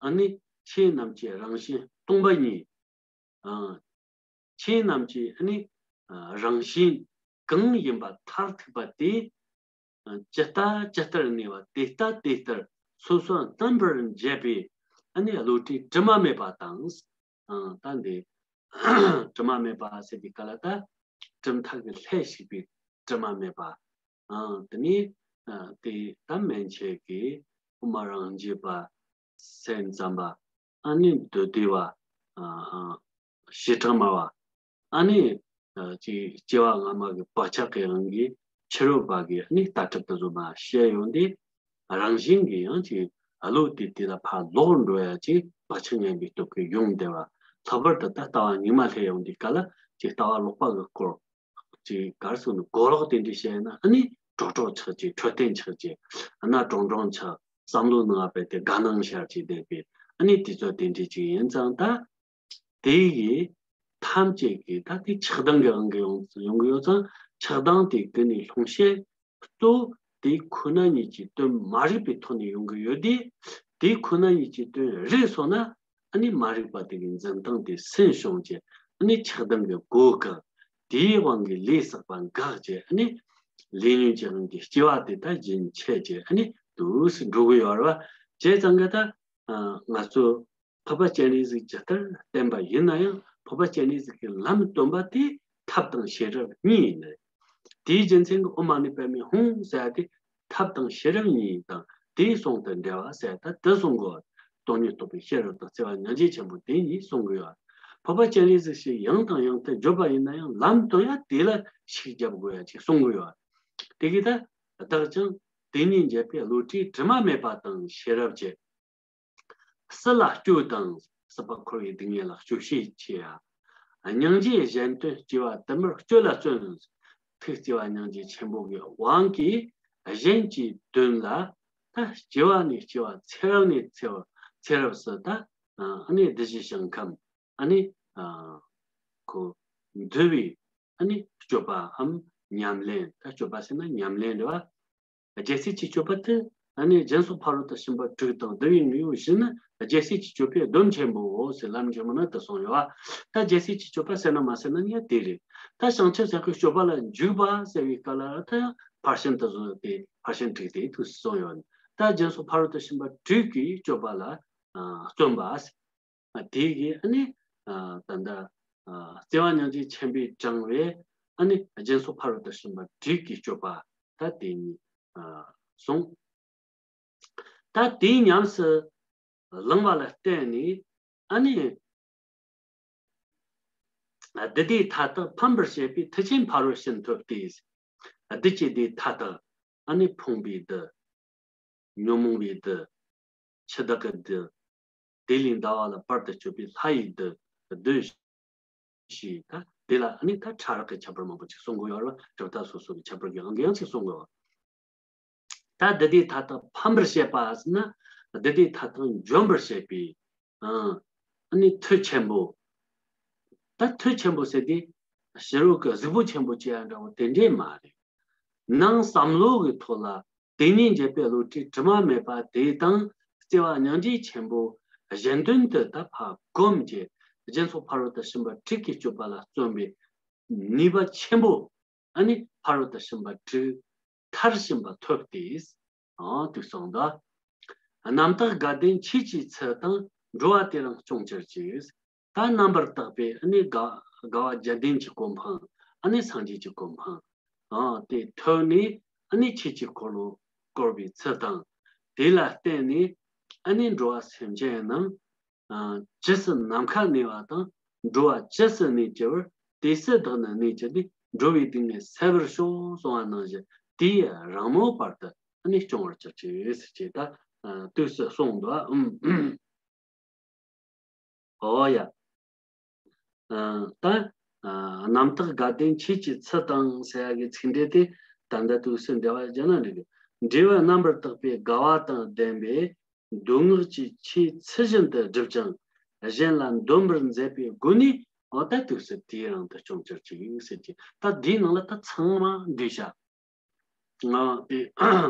ཨ་ནི་ཆོས་རྣམས་ཀྱི་རང་བཞིན་སྟོང་པ་ཉིད། ཨ། ཆོས་རྣམས་ཀྱི་ཨ་ནི་ཨ་རང་བཞིན་གང་ཡིན་པ་མཐར་ཐུག་པ་དེ། ཨ་ཇི་ལྟ་ཇི་ལྟར་གནས་པ་དེ་ལྟ་དེ་ལྟར་སོ་སོར་རྣམ་པར་འབྱེད་པའི་ཨ་ནི་བློ་གྲོས་དྲི་མ་མེད་པ་དང་། ཨ་ད་འདི་དྲི་མ་མེད་པ་ཟེར་དུས་ག་ལ་ད་གྲུབ་མཐའ་གི་ལྷད་ཞིག་པའི་དྲི་མ་མེད་པ། ཨ་དེ་ནས་ཨ་དེ་ད་མན་ཆད་ཀྱི་དབུ་མ་རང་རྒྱུད་པ། སེམས་ཙམ་པ། ཨ་ནི་མདོ་སྡེ་པ། ཨ་ཨ་བྱེ་བྲག་སྨྲ་བ། ཨ་ནི་ཨ་ཅིག་སྐྱེ་བ་སྔ་མ་གི་བག་ཆགས་ཀྱི་དབང་གིས་ཕྱི་རོལ་པ་གི་ཨ་ནི་ལྟ་གྲུབ་དེ་ཚོ་མར་བཤད་ཡོང་དུས། རང་བཞིན་གྱིས་ཡང་ཅིག་བློ་དེ་དེ་ལ་ཕར་ལོག་འགྲོ་ཡ་ཅིག་བག་ཆགས་ངན་པའི་སྟོབས་ཀྱིས་ཡོང་བསྡད་པ། ལྷག་པར་དུ་ད་ལྟ་བ་སྙིགས་མ་སླེབས་ཡོང་དུས་ག་ལ་ཅིག་ལྟ་བ་ལོག་པ་གི་སྐོར། ཅིག་ག་རེ་ཟེར་ན་གོ་ལོག་དེ་འདྲ་བཤད་ན་ཨ་ནི་གྲོག་གྲོག་ཆགས་ཅིག་འཕྲོད་བསྟེན་ཆགས་ཅིག་ཨ་ན་གྲོང་གྲོང་ཆགས། བསམ་བློ་ནང་བབས་ཏེ་དགའ་སྣང་ཤར་ཅིག་བསྡད་པའི་ཨ་ནི་དེ་ཚོ་དེ་འདྲ་ཅིག་ཡིན་ཙང་ད། དེ་ཡི་ཐམས་ཅད་ཀྱི་ད་དེ་ཆགས་སྡང་གི་དབང་གིས་ཡོང་ཡོང་གི་ཡོད་ཙང་། ཆགས་སྡང་དེ་ཀུན་ནས་སློང་བྱེད་གཙོ་བོ་དེ་ཁོ་ན་ཉིད་ཀྱི་དོན་མ་རིག་པའི་ཐོག་ནས་ཡོང་གི་ཡོད་དེ། དེ་ཁོ་ན་ཉིད་ཀྱི་དོན་རིག་སོང་ན། ཨ་ནི་མ་རིག་པ་དེ་གི་འཛིན་སྟངས་དེ་སུན་ཕྱུང་བྱས། ཨ་ནི་ཆགས་སྡང་གི་སྒོ་བཀག་དེའི་དབང་གིས་ལས་བསགས་པ་འགག་བྱས། ཨ་ནི་ལས་ཉོན་གྱི་དབང་གིས་སྐྱེ་བ་དེ་ད་རྒྱུན་ཆད་བྱས། ཨ་ནི་དུས་སུ་འགྲོ་གི་ཡོད་རེད་བ། བྱས་ཙང་གི་ད་ང་ཚོ་འཕགས་པ་སྤྱན་རས་གཟིགས་ཇི་ལྟར་བསྟེན་པ་ཡིན་ན་ཡང་། འཕགས་པ་སྤྱན་རས་གཟིགས་ཀྱི་ལམ་སྟོན་པ་དེ་ཐབས་དང་ཤེས་རབ་གཉིས་ཡིན། དེའི་རྒྱུ་མཚན་གྱིས་ཨོཾ་མ་ཎི་པདྨེ་ཧཱུྃ་ཟེར་ཡ་དེ་ཐབས་དང་ཤེས་རབ་གཉིས་དང་དེའི་ཟུང་དུ་འབྲེལ་བ་ཟེར་ཡ་ད་དེ་གསུང་དགོས། སྟོང་ཉིད་རྟོགས་པའི་ཤེས་རབ་དང་བརྩེ་བ་སྙིང་རྗེ་ཆེན་པོ་དེ་གཉིས་གསུང་གི་ཡོད། འཕགས་པ་སྤྱན་རས་གཟིགས་ཞེས་ཡང་དང་ཡང་དུ་བརྗོད་པ་ཡིན་ན་ཡང་། ལམ་སྟོན་ཡ་དེ་ལ་ཤུགས་རྒྱབ་དགོས་ཡ་ཅིག་གསུང་གི་ཡོད། དེ་གིས་ད་བདག་ཀྱང་དེ་ཉིད་འབྱེད་པའི་བློ་གྲོས་དྲི་མ་མེད་པ་དང་ཤེས་རབ་ཀྱི། སྲིད་ལ་སྤྱོད་དང་། སྲིད་པ་འཁོར་བའི་སྡུག་བསྔལ་ལ་སྤྱོད་ཤེས་ཆེ་ཡ། སྙིང་རྗེ་གཞན་དོན་སྐྱེ་བ་དུ་མར་སྤྱོད་ལ་བརྩོན། ཐུགས་བརྩེ་བ་སྙིང་རྗེ་ཆེན་པོ་གི་དབང་གིས་གཞན་གྱི་དོན་ལ་ད་སྐྱེ་བ་ནས་སྐྱེ་བ། ཚེ་རབས་ནས་ཚེ་བ། ཚེ་རབས་སུ་ད་ཨ་ནི་བདུད་བཞི་ཞིང་ཁམས་ཨ་ནི་ཨ་ཁོ་འདུལ་བའི་ཨ་ནི་སྤྱོད་པའམ་ཉམས་ལེན། ད་སྤྱོད་པ་ཟེར་ན་ཉམས་ལེན་རེད་བ། རྒྱལ་སྲས་ཀྱི་སྤྱོད་པ་དེ་ཨ་ནི་སྦྱིན་སོགས་ཕ་རོལ་ཏུ་ཕྱིན་པ་དྲུག་དང་འདུལ་བའི་དངོས་པོ་བཞི་ནི་རྒྱལ་སྲས་ཀྱི་སྤྱོད་པའི་སྡོམ་ཆེན་པོའོ་ཟེར་ལམ་རིམ་ནང་དུ་གསུངས་ཡོད་བ། ད་རྒྱལ་སྲས་ཀྱི་སྤྱོད་པ་ཟེར་ན་མ་ཟེར་ན་ཡང་དེ་རེད། ད་བྱང་ཆུབ་སེམས་དཔའི་སྤྱོད་པ་ལ་འཇུག་པ་ཟེར་བའི་སྐབས་ལ་ད་ཡང་ཕར་ཕྱིན་དུ་བཟུང་སྟེ་ཕར་ཕྱིན་དྲུག་དེའི་ཐུགས་སུ་གསུངས་ཡོད། ད་སྦྱིན་སོགས་ཕ་རོལ་ཏུ་ཕྱིན་པ་དྲུག་གི་སྤྱོད་པ་ལ་བརྩོན་པ། དེ་གིས་ཨ་ནི་ད་ལྟ་བརྩེ་བ་སྙིང་རྗེ་ཆེན་པོས་དྲངས་པའི་ཨ་ནི་སྦྱིན་སོགས་ཕ་རོལ་ཏུ་ཕྱིན་པ་དྲུག་གི་སྤྱོད་པ་ད་དེ་ཉིད་གསུངས། ད་དེ་ཉམས་སུ་བླངས་པ་ལ་བརྟེན་ནས་ཨ་ནི་བདུད་སྡེ་མཐའ་དག་ཕམ་པར་བྱེད་པའི་མཐུ་ཆེན་ཕ་རོལ་ཕྱིན་ཐོབ་སྟེ། བདུད་ཀྱི་སྡེ་མཐའ་དག་ཨ་ནི་ཕོངས་པའི་བདུད། ཉོན་མོངས་པའི་བདུད། འཆི་བདག་གི་བདུད། དེ་ལས་འདའ་བ་ལ་བར་དུ་གཅོད་པའི་ལྷ་ཡི་བདུད། བདུད་བཞི། ད་དེ་ལ་ཨ་ནི་ད་ཕྲ་རགས་ཀྱི་ཁྱད་པར་མང་པོ་ཅིག་གསུང་གི་ཡོད་རེད་བ། གྲུབ་མཐའ་སོ་སོ་གི་ཁྱད་པར་གྱི་དབང་གིས་ཡང་ཅིག་གསུང་གི་ཡོད། ད་བདུད་སྡེ་མཐའ་དག་ཕམ་པར་བྱེད་པ་ཟེར་ན། བདུད་སྡེ་མཐའ་དག་འཇོམས་པར་བྱེད་པའི་ཨ་ནི་མཐུ་ཆེན་པོ། ད་མཐུ་ཆེན་པོ་ཟེར་དུས་ ཕྱི་རོལ་གྱི་གཟུགས་པོ་ཆེན་པོ་བྱས་ཡ་འདྲ་བོ་དེ་འདྲས་མ་རེད། ནང་བསམ་བློ་གི་ཐོག་ལ་དེ་ཉིད་འབྱེད་པའི་བློ་གྲོས་དྲི་མ་མེད་པ་དེ་དང་བརྩེ་བ་སྙིང་རྗེ་ཆེན་པོ་གཞན་དོན་དུ་ད་ཕར་བསྒོམས་ཀྱི་སྦྱིན་སོགས་ཕ་རོལ་ཏུ་ཕྱིན་པ་དྲུག་གི་སྤྱོད་པ་ལ་བརྩོན་པའི་ནུས་པ་ཆེན་པོ་ཨ་ནི་ཕ་རོལ་ཏུ་ཕྱིན་པ་དྲུག་མཐར་ཕྱིན་པ་ཐོབ་སྟེ། ཨ་དུ་གསུངས་འདུག་རྣམ་དག་དགའ་ལྡན་ཆོས་ཀྱི་ཚུལ་དང་། འགྲོ་བ་དེ་རང་སྐྱོང་གྱུར་ཅིག་ད་རྣམ་པར་དག་པའི་ཨ་ནི་དགའ་དགའ་བ་བརྒྱ་ལྡན་གྱི་གོ་འཕང་ཨ་ནི་སངས་རྒྱས་ཀྱི་གོ་འཕང་ཨ་དེ་ཐོབ་ནས་ཨ་ནི་ཆོས་ཀྱི་འཁོར་ལོ་བསྐོར་བའི་ཚུལ་དང་། དེ་ལ་བརྟེན་ནས་ཨ་ནི་འགྲོ་བ་སེམས་ཅན་རྣམས་ཨ་ཇི་སྲིད་ནམ་མཁའ་གནས་པ་དང་། འགྲོ་བ་ཇི་སྲིད་གནས་གྱུར་པར། དེ་སྲིད་བདག་ནི་གནས་གྱུར་ཏེ། འགྲོ་བའི་སྡུག་བསྔལ་སེལ་བར་ཤོག་གསུངས་པ་ནང་བཞིན་དེའི་རང་མོས་བར་དུ་ཨ་ནི་སྐྱོང་བར་གྱུར་ཅིག་ཟེར་ཅེས་ད་ཨ་དུས་སུ་གསུངས་འདུག་ཨ་ཨུམ། ཨོ་ཡ། ཨ་ད་ཨ་རྣམ་དག་དགའ་ལྡན་ཆོས་ཀྱི་ཚུལ་དང་ཟེར་ཡ་གི་ཚིག་འགྲེལ་དེ་ད་ལྟ་དུས་སུ་འགྲེལ་བ་བརྒྱབ་ན་འགྲིག་གི་འབྲས་བུ་རྣམ་པར་དག་པའི་དགའ་བ་དང་ལྡན་པའི་མདོ་སྔགས་ཀྱི་ཆོས་ཚུལ་བཞིན་དུ་བསྒྲུབ་ཅིང་གཞན་ལ་འདོན་པར་མཛད་པའི་སྒོ་ནས་འོ་ད་དུས་སུ་དེའི་རང་དུ་སྐྱོང་གྱུར་ཅིག་ཟེར་གྱི་ད་འདིའི་ནང་ལ་ད་ཚང་མ་འདུས་བྱ། ང་དེ་ད་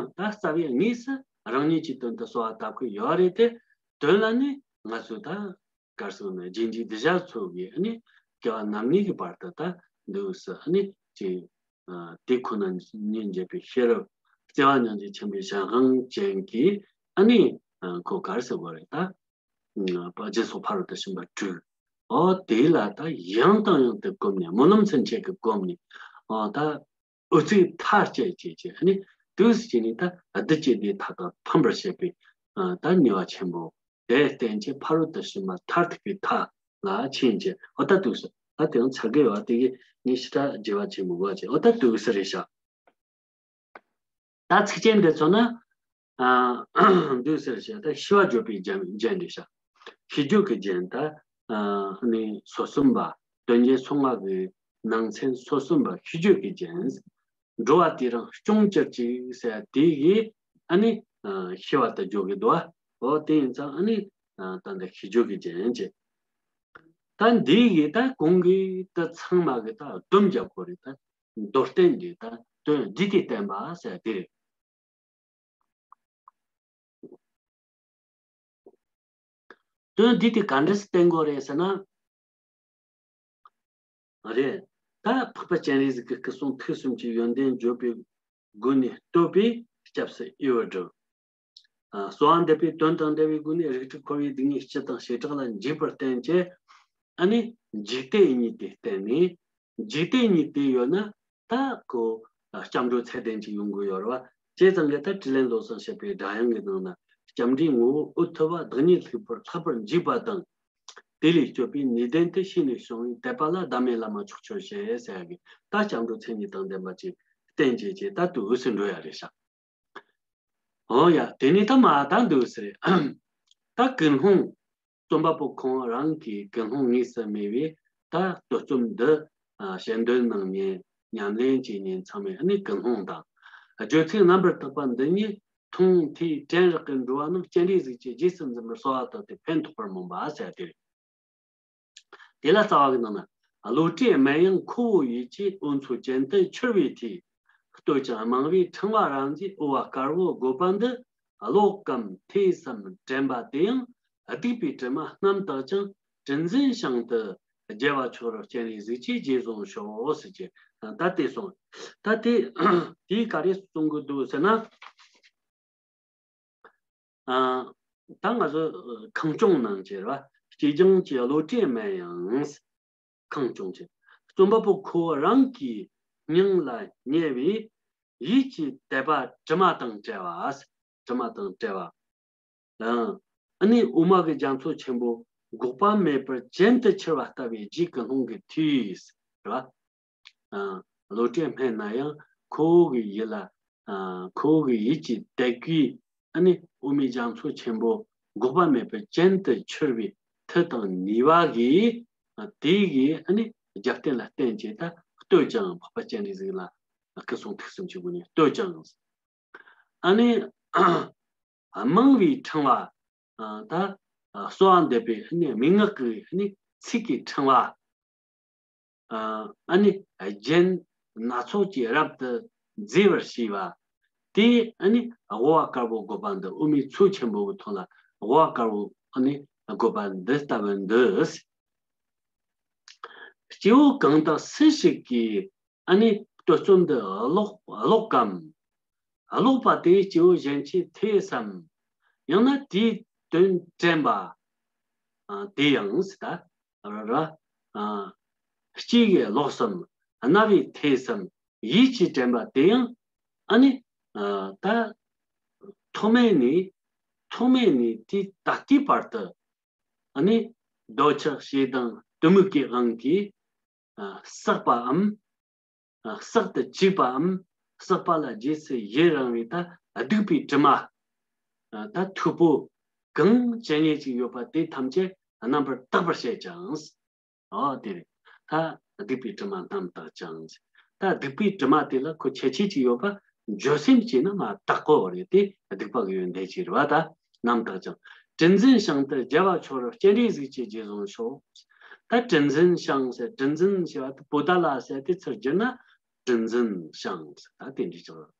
རྩ་བའི་དངོས་སུ་རང་ཉིད་ཀྱི་དོན་དུ་གསོལ་བ་བཏབ་ཀྱི་ཡོད་རེད་དེ་དོན་ལ་ནི་ང་ཚོས་ད་གར་སོང་ན་རྗེས་འཇུག་གདུལ་བྱ་ཚོ་གི་ནི་སྐྱེ་བ་རྣམ་གཉིས་ཀྱི་བར་དུ་ད་འདུག་སེ་ནི་ཅིག་དེ་ཁོ་ན་ཉིད་འབྱེད་པའི་ཤེས་རབ་བརྩེ་བ་སྙིང་རྗེ་ཆེན་པོའི་ཞལ་དབང་ཅན་གྱིས་ཨ་ནི་ཁོ་གར་ཟེར་བ་རེད་ད། སྦྱིན་སོགས་ཕ་རོལ་ཏུ་ཕྱིན་པ་དྲུག་ཨོ་དེ་ལ་ད་ཡང་དང་ཡང་དུ་བསྒོམས་ནས་སྨོན་ལམ་ཚུན་ཆད་ཀྱིས་བསྒོམས་ནས་ཨོ་ད་འོད་ཚིག་མཐའ་བཅད་བྱས་བྱས་ཨ་ནི་དུས་སུ་བྱས་ནས་ད་བདུད་ཀྱི་སྡེ་མཐའ་དག་ཕམ་པར་བྱེད་པའི་ད་ནུས་པ་ཆེན་པོ། དེར་བརྟེན་ཅིང་ཕ་རོལ་ཏུ་ཕྱིན་པ་མཐར་ཐུག་པའི་མཐའ་ལ་ཕྱིན་ཅིང་འོ་ད་དུས་སུ་ད་དེ་ཡང་ཚར་གི་ཡོད་དེ་གི་ངས་ཞེ་དྲག་བརྗེ་བ་བྱེད་མི་དགོས་ཅིང་འོ་ད་དུས་སུ་རེད་ཤག་ད་ཚིགས་བཅད་འདི་ཚོ་ནི་འདུག་ཟེར་བྱས་ད་ཤེས་པ་བརྗོད་པའི་རྒྱན་རྒྱན་རེད་ཤག་ཤེས་བརྗོད་ཀྱི་རྒྱན་ད་ནི་སོ་གསུམ་པ་དོན་རྒྱན་སོ་ལྔ་གི་ནང་ཚན་སོ་གསུམ་པ་ཤེས་བརྗོད་ཀྱི་རྒྱན། འགྲོ་བ་དེ་རང་སྐྱོང་གྱུར་ཅིག་ཟེར་དེ་གི་ཨ་ནི་ཤེས་པ་དེ་བརྗོད་ཀྱི་འདུག་ཨ། འོ་དེ་ཡིན་ཙང་ཨ་ནི་ད་འདི་ཤེས་བརྗོད་ཀྱི་རྒྱན་བྱས། ད་འདི་གི་ད་གོང་གི་ད་ཚང་མ་གི་ད་སྡོམ་རྒྱག་དགོས་རེད་ད། མདོར་བསྟན་འདི་ད་དོན་འདི་དེ་བསྟན་པ་ཟེར་དེ་རེད། དོན་འདི་དེ་ག་འདྲ་སེ་བསྟན་དགོས་རེད་ཟེར་ན། རེད། ད་འཕགས་པ་སྤྱན་རས་གཟིགས་ཀྱི་སྐུ་གསུང་ཐུགས་གསུམ་གྱི་ཡོན་ཏན་བརྗོད་པའི་སྒོ་ནས་བསྟོད་པའི་སྐྱབས་སུ་འོས་པར་བསྒྲུབ། གསོལ་བ་འདེབས་པའི་དོན་དང་འབྲེལ་བའི་སྒོ་ནས་རིགས་དྲུག་འཁོར་བའི་སྡུག་བསྔལ་སྤྱི་དང་བྱེ་བྲག་ལ་འཇུག་པར་བསྟན་ཅེས། ཨ་ནི་འཇིག་རྟེན་གཉིས་ཏེ་བསྟན་ནས། འཇིག་རྟེན་གཉིས་ཏེ་ཡོད་ན་ད་ཁོ་སྐྱབས་འགྲོ་ཚད་ལྡན་ཅིག་ཡོང་དགོས་ཡོད་རེད་བ། བྱས་ཙང་གི་ད་དྲིན་ལན་བཟོད་གསུམ་བཤད་པའི་སྒྲ་དབྱངས་ཀྱི་ནང་ན་སྐྱབས་འགྲོའི་ངོ་བོ་འོད་ཐུབ་པ་བདག་ཉིད་ལྷག་པར་ལྷག་པར་འཇུག་པ་དང་། དེ་ལས་སྐྱོབ་པའི་ནུས་ལྡན་དུ་ཤེས་ནས་བྱུང་བའི་དད་པ་ལ་བདག་མེད་བླ་མ་མཆོག་སྤྱོད་ཞེས་ཟེར་ཡ་གི་ད་སྐྱབས་འགྲོ་མཚན་ཉིད་དང་ལྡན་པ་ཅིག་བསྟན་བྱས་ཀྱི་ད་དུ་འོད་ཟེར་འགྲོ་ཡ་རེད་ཤག་ཨོ་ཡ་དེ་ནི་ད་མ་ད་འདུག་ཟེར། ད་ཀུན་སློང་རྩོམ་པ་པོ་ཁོང་རང་གི་ཀུན་སློང་དངོས་སུ་སྨྲས་པའི་ད་བསྟོད་རྩོམ་འདི་ཞལ་འདོན་གནང་མཁན་ཉམས་ལེན་བྱེད་མཁན་ཚང་མས་ནི་ཀུན་སློང་དང་། བརྗོད་ཚིག་རྣམ་པར་དག་པ་འདི་ཉིད་མཐོང་ཐོས་དྲན་རེག་གི་འགྲོ་བ་རྣམས་སྤྱན་རས་གཟིགས་ཀྱི་རྗེས་སུ་འཛིན་པར་གསོལ་བ་བཏབ་སྟེ་ཕན་ཐོགས་པར་སྨོན་པ་ཟེར་ཏེ། དེ་ལ་རྩ་བ་གི་ནང་ན། བློ་གྲོས་སྨན་དབྱིངས་ཁོ་བོ་ཡིད་ཀྱིས་འོ་མཚོ་ཅན་དུ་འཁྱུར་བའི་མཐུས། བསྟོད་ཅིང་དམངས་པའི་ཕྲེང་བ་རབ་མཛེས་དབུ་བ་དཀར་པོ་དགོད་པ་འདི། ཀློག་གམ་ཐོས་སམ་དྲན་པ་དེ་ཡང་སྡིག་པའི་དྲི་མ་རྣམ་དག་ཅིང་དྲིན་འཛིན་ཞིང་དུ་རྒྱལ་བ་མཆོག་རབ་སྤྱན་རས་གཟིགས་ཀྱི་རྗེས་བཟུང་ཤོག་ཟེར་གྱི་ད་དེ་གསུངས། ད་དེ་དེའི་ག་རེ་གསུང་གི་འདུག་ཟེར་ན། ཨ། ད་ང་ཚོ་ཨ་ཁེངས་སྐྱུང་གནང་བྱས་ར་སྐྱེས་སྦྱངས་ཀྱི་བློ་གྲོས་སྨན་དབྱིངས་ཁེངས་སྐྱུང་བྱས། རྩོམ་པ་པོ་ཁོ་བོ་རང་གི་སྙིང་ལ་ཉེ་བའི་ཡིད་ཀྱི་དད་པ་དྲི་མ་དང་བྲལ་བ། དྲི་མ་དང་བྲལ་བ། ཨ་ནི་འོ་མ་གི་རྒྱ་མཚོ་ཆེན་པོ་འགོག་པ་མེད་པར་ཅན་དུ་འཁྱུར་བ་ལྟ་བུའི་རྗེ་ཀུན་སློང་གི་མཐུས། རེད་བ། ཨ། བློ་གྲོས་སྨན་ན་ཡང་ཁོ་བོ་གི་ཡིད་ལ། ཨ། ཁོ་བོ་གི་ཡིད་ཀྱི་དད་གུས་ཨ་ནི་དབུ་མའི་རྒྱ་མཚོ་ཆེན་པོ་འགོག་པ་མེད་པར་ཅན་དུ་འཁྱུར་བའི་མཐུ་དང་ནུས་པ་གིས། ཨ། དེ་གིས་ཨ་ནི་རྒྱབ་རྟེན་ལ་བརྟེན་བྱས་ད་བསྟོད་ཅིང་འཕགས་པ་སྤྱན་རས་གཟིགས་ལ་སྐུ་གསུང་ཐུགས་གསུམ་གྱི་སྒོ་ནས་བསྟོད་ཅིང་། ཨ་ནི་དམངས་པའི་ཕྲེང་བ། ཨ། ད་གསོལ་བ་འདེབས་པའི་ཨ་ནི་མན་ངག་གི་ཨ་ནི་ཚིག་གི་ཕྲེང་བ། ཨ་ནི་རྒྱན་སྣ་ཚོགས་ཀྱིས་རབ་ཏུ་མཛེས་པར་བྱས་པ། དེ་ཨ་ནི་དབུ་བ་དཀར་པོ་དགོས་པ་འདི། དབུ་མའི་ཚོགས་ཆེན་པོ་གི་ཐོག་ལ་དབུ་བ་དཀར་པོ་ཨ་ནི་དགོས་པ་འདི་ལྟ་བུ་འདི། སྐྱེ་བོ་གང་དག་སུ་ཞིག་གིས་ཨ་ནི་བསྟོད་རྩོམ་འདི་ཀློག་ཀློག་གམ། ཀློག་པ་དེས་སྐྱེ་བོ་གཞན་ཆེ་ཐོས་སམ། ཡང་ན་དེའི་དོན་དྲན་པ། ཨ་དེ་ཡང་ཟེར་ད་ར་ར། ཨ་ལྕེ་གིས་ཀློག་སམ། རྣ་བས་ཐོས་སམ། ཡིད་ཀྱིས་དྲན་པ་དེ་ཡང་ཨ་ནི་ཨ་ད་ཐོག་མེད་ནས་ཐོག་མེད་ནས་དེ་ད་ལྟའི་བར་དུ་ཨ་ནི་འདོད་ཆགས་ཞེ་སྡང་གཏི་མུག་གི་དབང་གིས་ཨ་བསགས་པའམ། ཨ་བསགས་ཏེ་བཅུག་པའམ། བསགས་པ་ལ་རྗེས་སུ་ཡི་རང་བའི་ད་སྡིག་པའི་དྲི་མ། ཨ་ད་མཐུག་པོ་གང་ཇི་སྙེད་ཅིག་ཡོད་པ་དེ་ཐམས་ཅད་རྣམ་པར་དག་པར་བྱེད་ཅིང་། ཨོ་དེ་རེད། ད་སྡིག་པའི་དྲི་མ་རྣམ་དག་ཅིང་། ད་སྡིག་པའི་དྲི་མ་དེ་ལ་ཁོ་ཁྱད་ཆོས་ཅིག་ཡོད་པ། འགྱོད་སེམས་བྱས་ན་མ་དག་གོ་རེད་དེ། སྡིག་པ་གི་ཡོན་ཏན་ཅིག་རེད་བ། ད་རྣམ་དག་ཅིང་། དྲི་འཛིན་ཤིང་དུ་རྒྱལ་བ་མཆོག་རབ། སྤྱན་རས་གཟིགས་ཀྱི་རྗེས་བཟུང་ཤོག། ད་དྲི་འཛིན་ཤིང་ཟེར། དྲི་འཛིན་ཞེས་པ་དེ་པོ་ཏ་ལ་ཟེར་དེ་ཚུར་བསྒྱུར་ན་དྲི་འཛིན་ཤིང་ཟེར། ད་དེ་འདྲའི་ཅིག་རེད།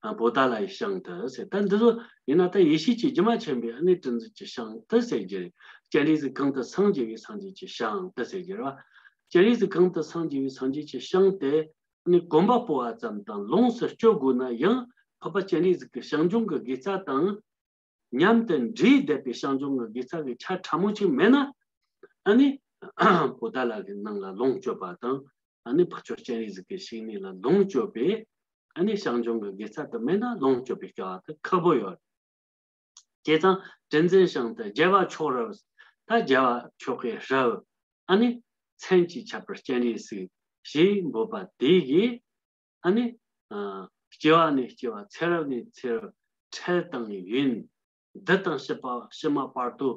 ཨ་པོ་ཏ་ལའི་ཤིང་དུ་ཟེར། ད་འདི་ཚོ་ཡིན་ན་ད་ཡེ་ཤེས་ཀྱི་སྒྱུ་མ་ཆེན་པོའི་ཨ་ནི་དྲི་འཛིན་གྱི་ཤིང་དུ་ཟེར་གྱི་རེད། སྤྱན་རས་གཟིགས་གང་དུ་སངས་རྒྱས་པའི་སངས་རྒྱས་ཀྱི་ཤིང་དུ་ཟེར་གྱི་རེད་བ། སྤྱན་རས་གཟིགས་གང་དུ་སངས་རྒྱས་པའི་སངས་རྒྱས་ཀྱི་ཤིང་དེ་ཨ་ནི་གོམ་པ་སྤོ་བ་ཙམ་དང་ལོངས་སུ་སྤྱོད་དགོས་ན་ཡང་། འཕགས་པ་སྤྱན་རས་གཟིགས་ཀྱི་ཞིང་སྦྱོང་གི་དགེ་རྩ་དང་མཉམ་དུ་འདྲེས་བསྡད་པའི་ཞིང་སྦྱོང་གི་དགེ་རྩ་གི་ཆ་ཕྲ་མོ་ཅིག་མེད་ན། ཨ་ནི་པོ་ཏ་ལ་གི་ནང་ལ་ལོངས་སྤྱོད་པ་དང་། ཨ་ནི་འཕགས་མཆོག་སྤྱན་རས་གཟིགས་ཀྱི་ཞིང་ནས་ལ་ལོངས་སྤྱོད་པའི་ཨ་ནི་ཞིང་སྦྱོང་གི་དགེ་རྩ་དུ་མེད་ན་ལོངས་སྤྱོད་པའི་སྐལ་བ་དེ་ཁག་པོ་ཡོད། བྱས་ཙང་དྲི་འཛིན་ཤིང་དུ་རྒྱལ་བ་མཆོག་རབ། ད་རྒྱལ་བ་མཆོག་གི་རབ། ཨ་ནི་མཚན་གྱིས་ཁྱབ་པར་སྤྱན་རས་གཟིགས་ཞེས་འབོད་པ་དེ་གིས། ཨ་ནི་ཨ་སྐྱེ་བ་ནས་སྐྱེ་བ། ཚེ་རབས་ནས་ཚེ་རབས། འཕྲལ་དང་ཡུན། འདི་དང་ཕྱི་པ་ཕྱི་མ་བར་དུ་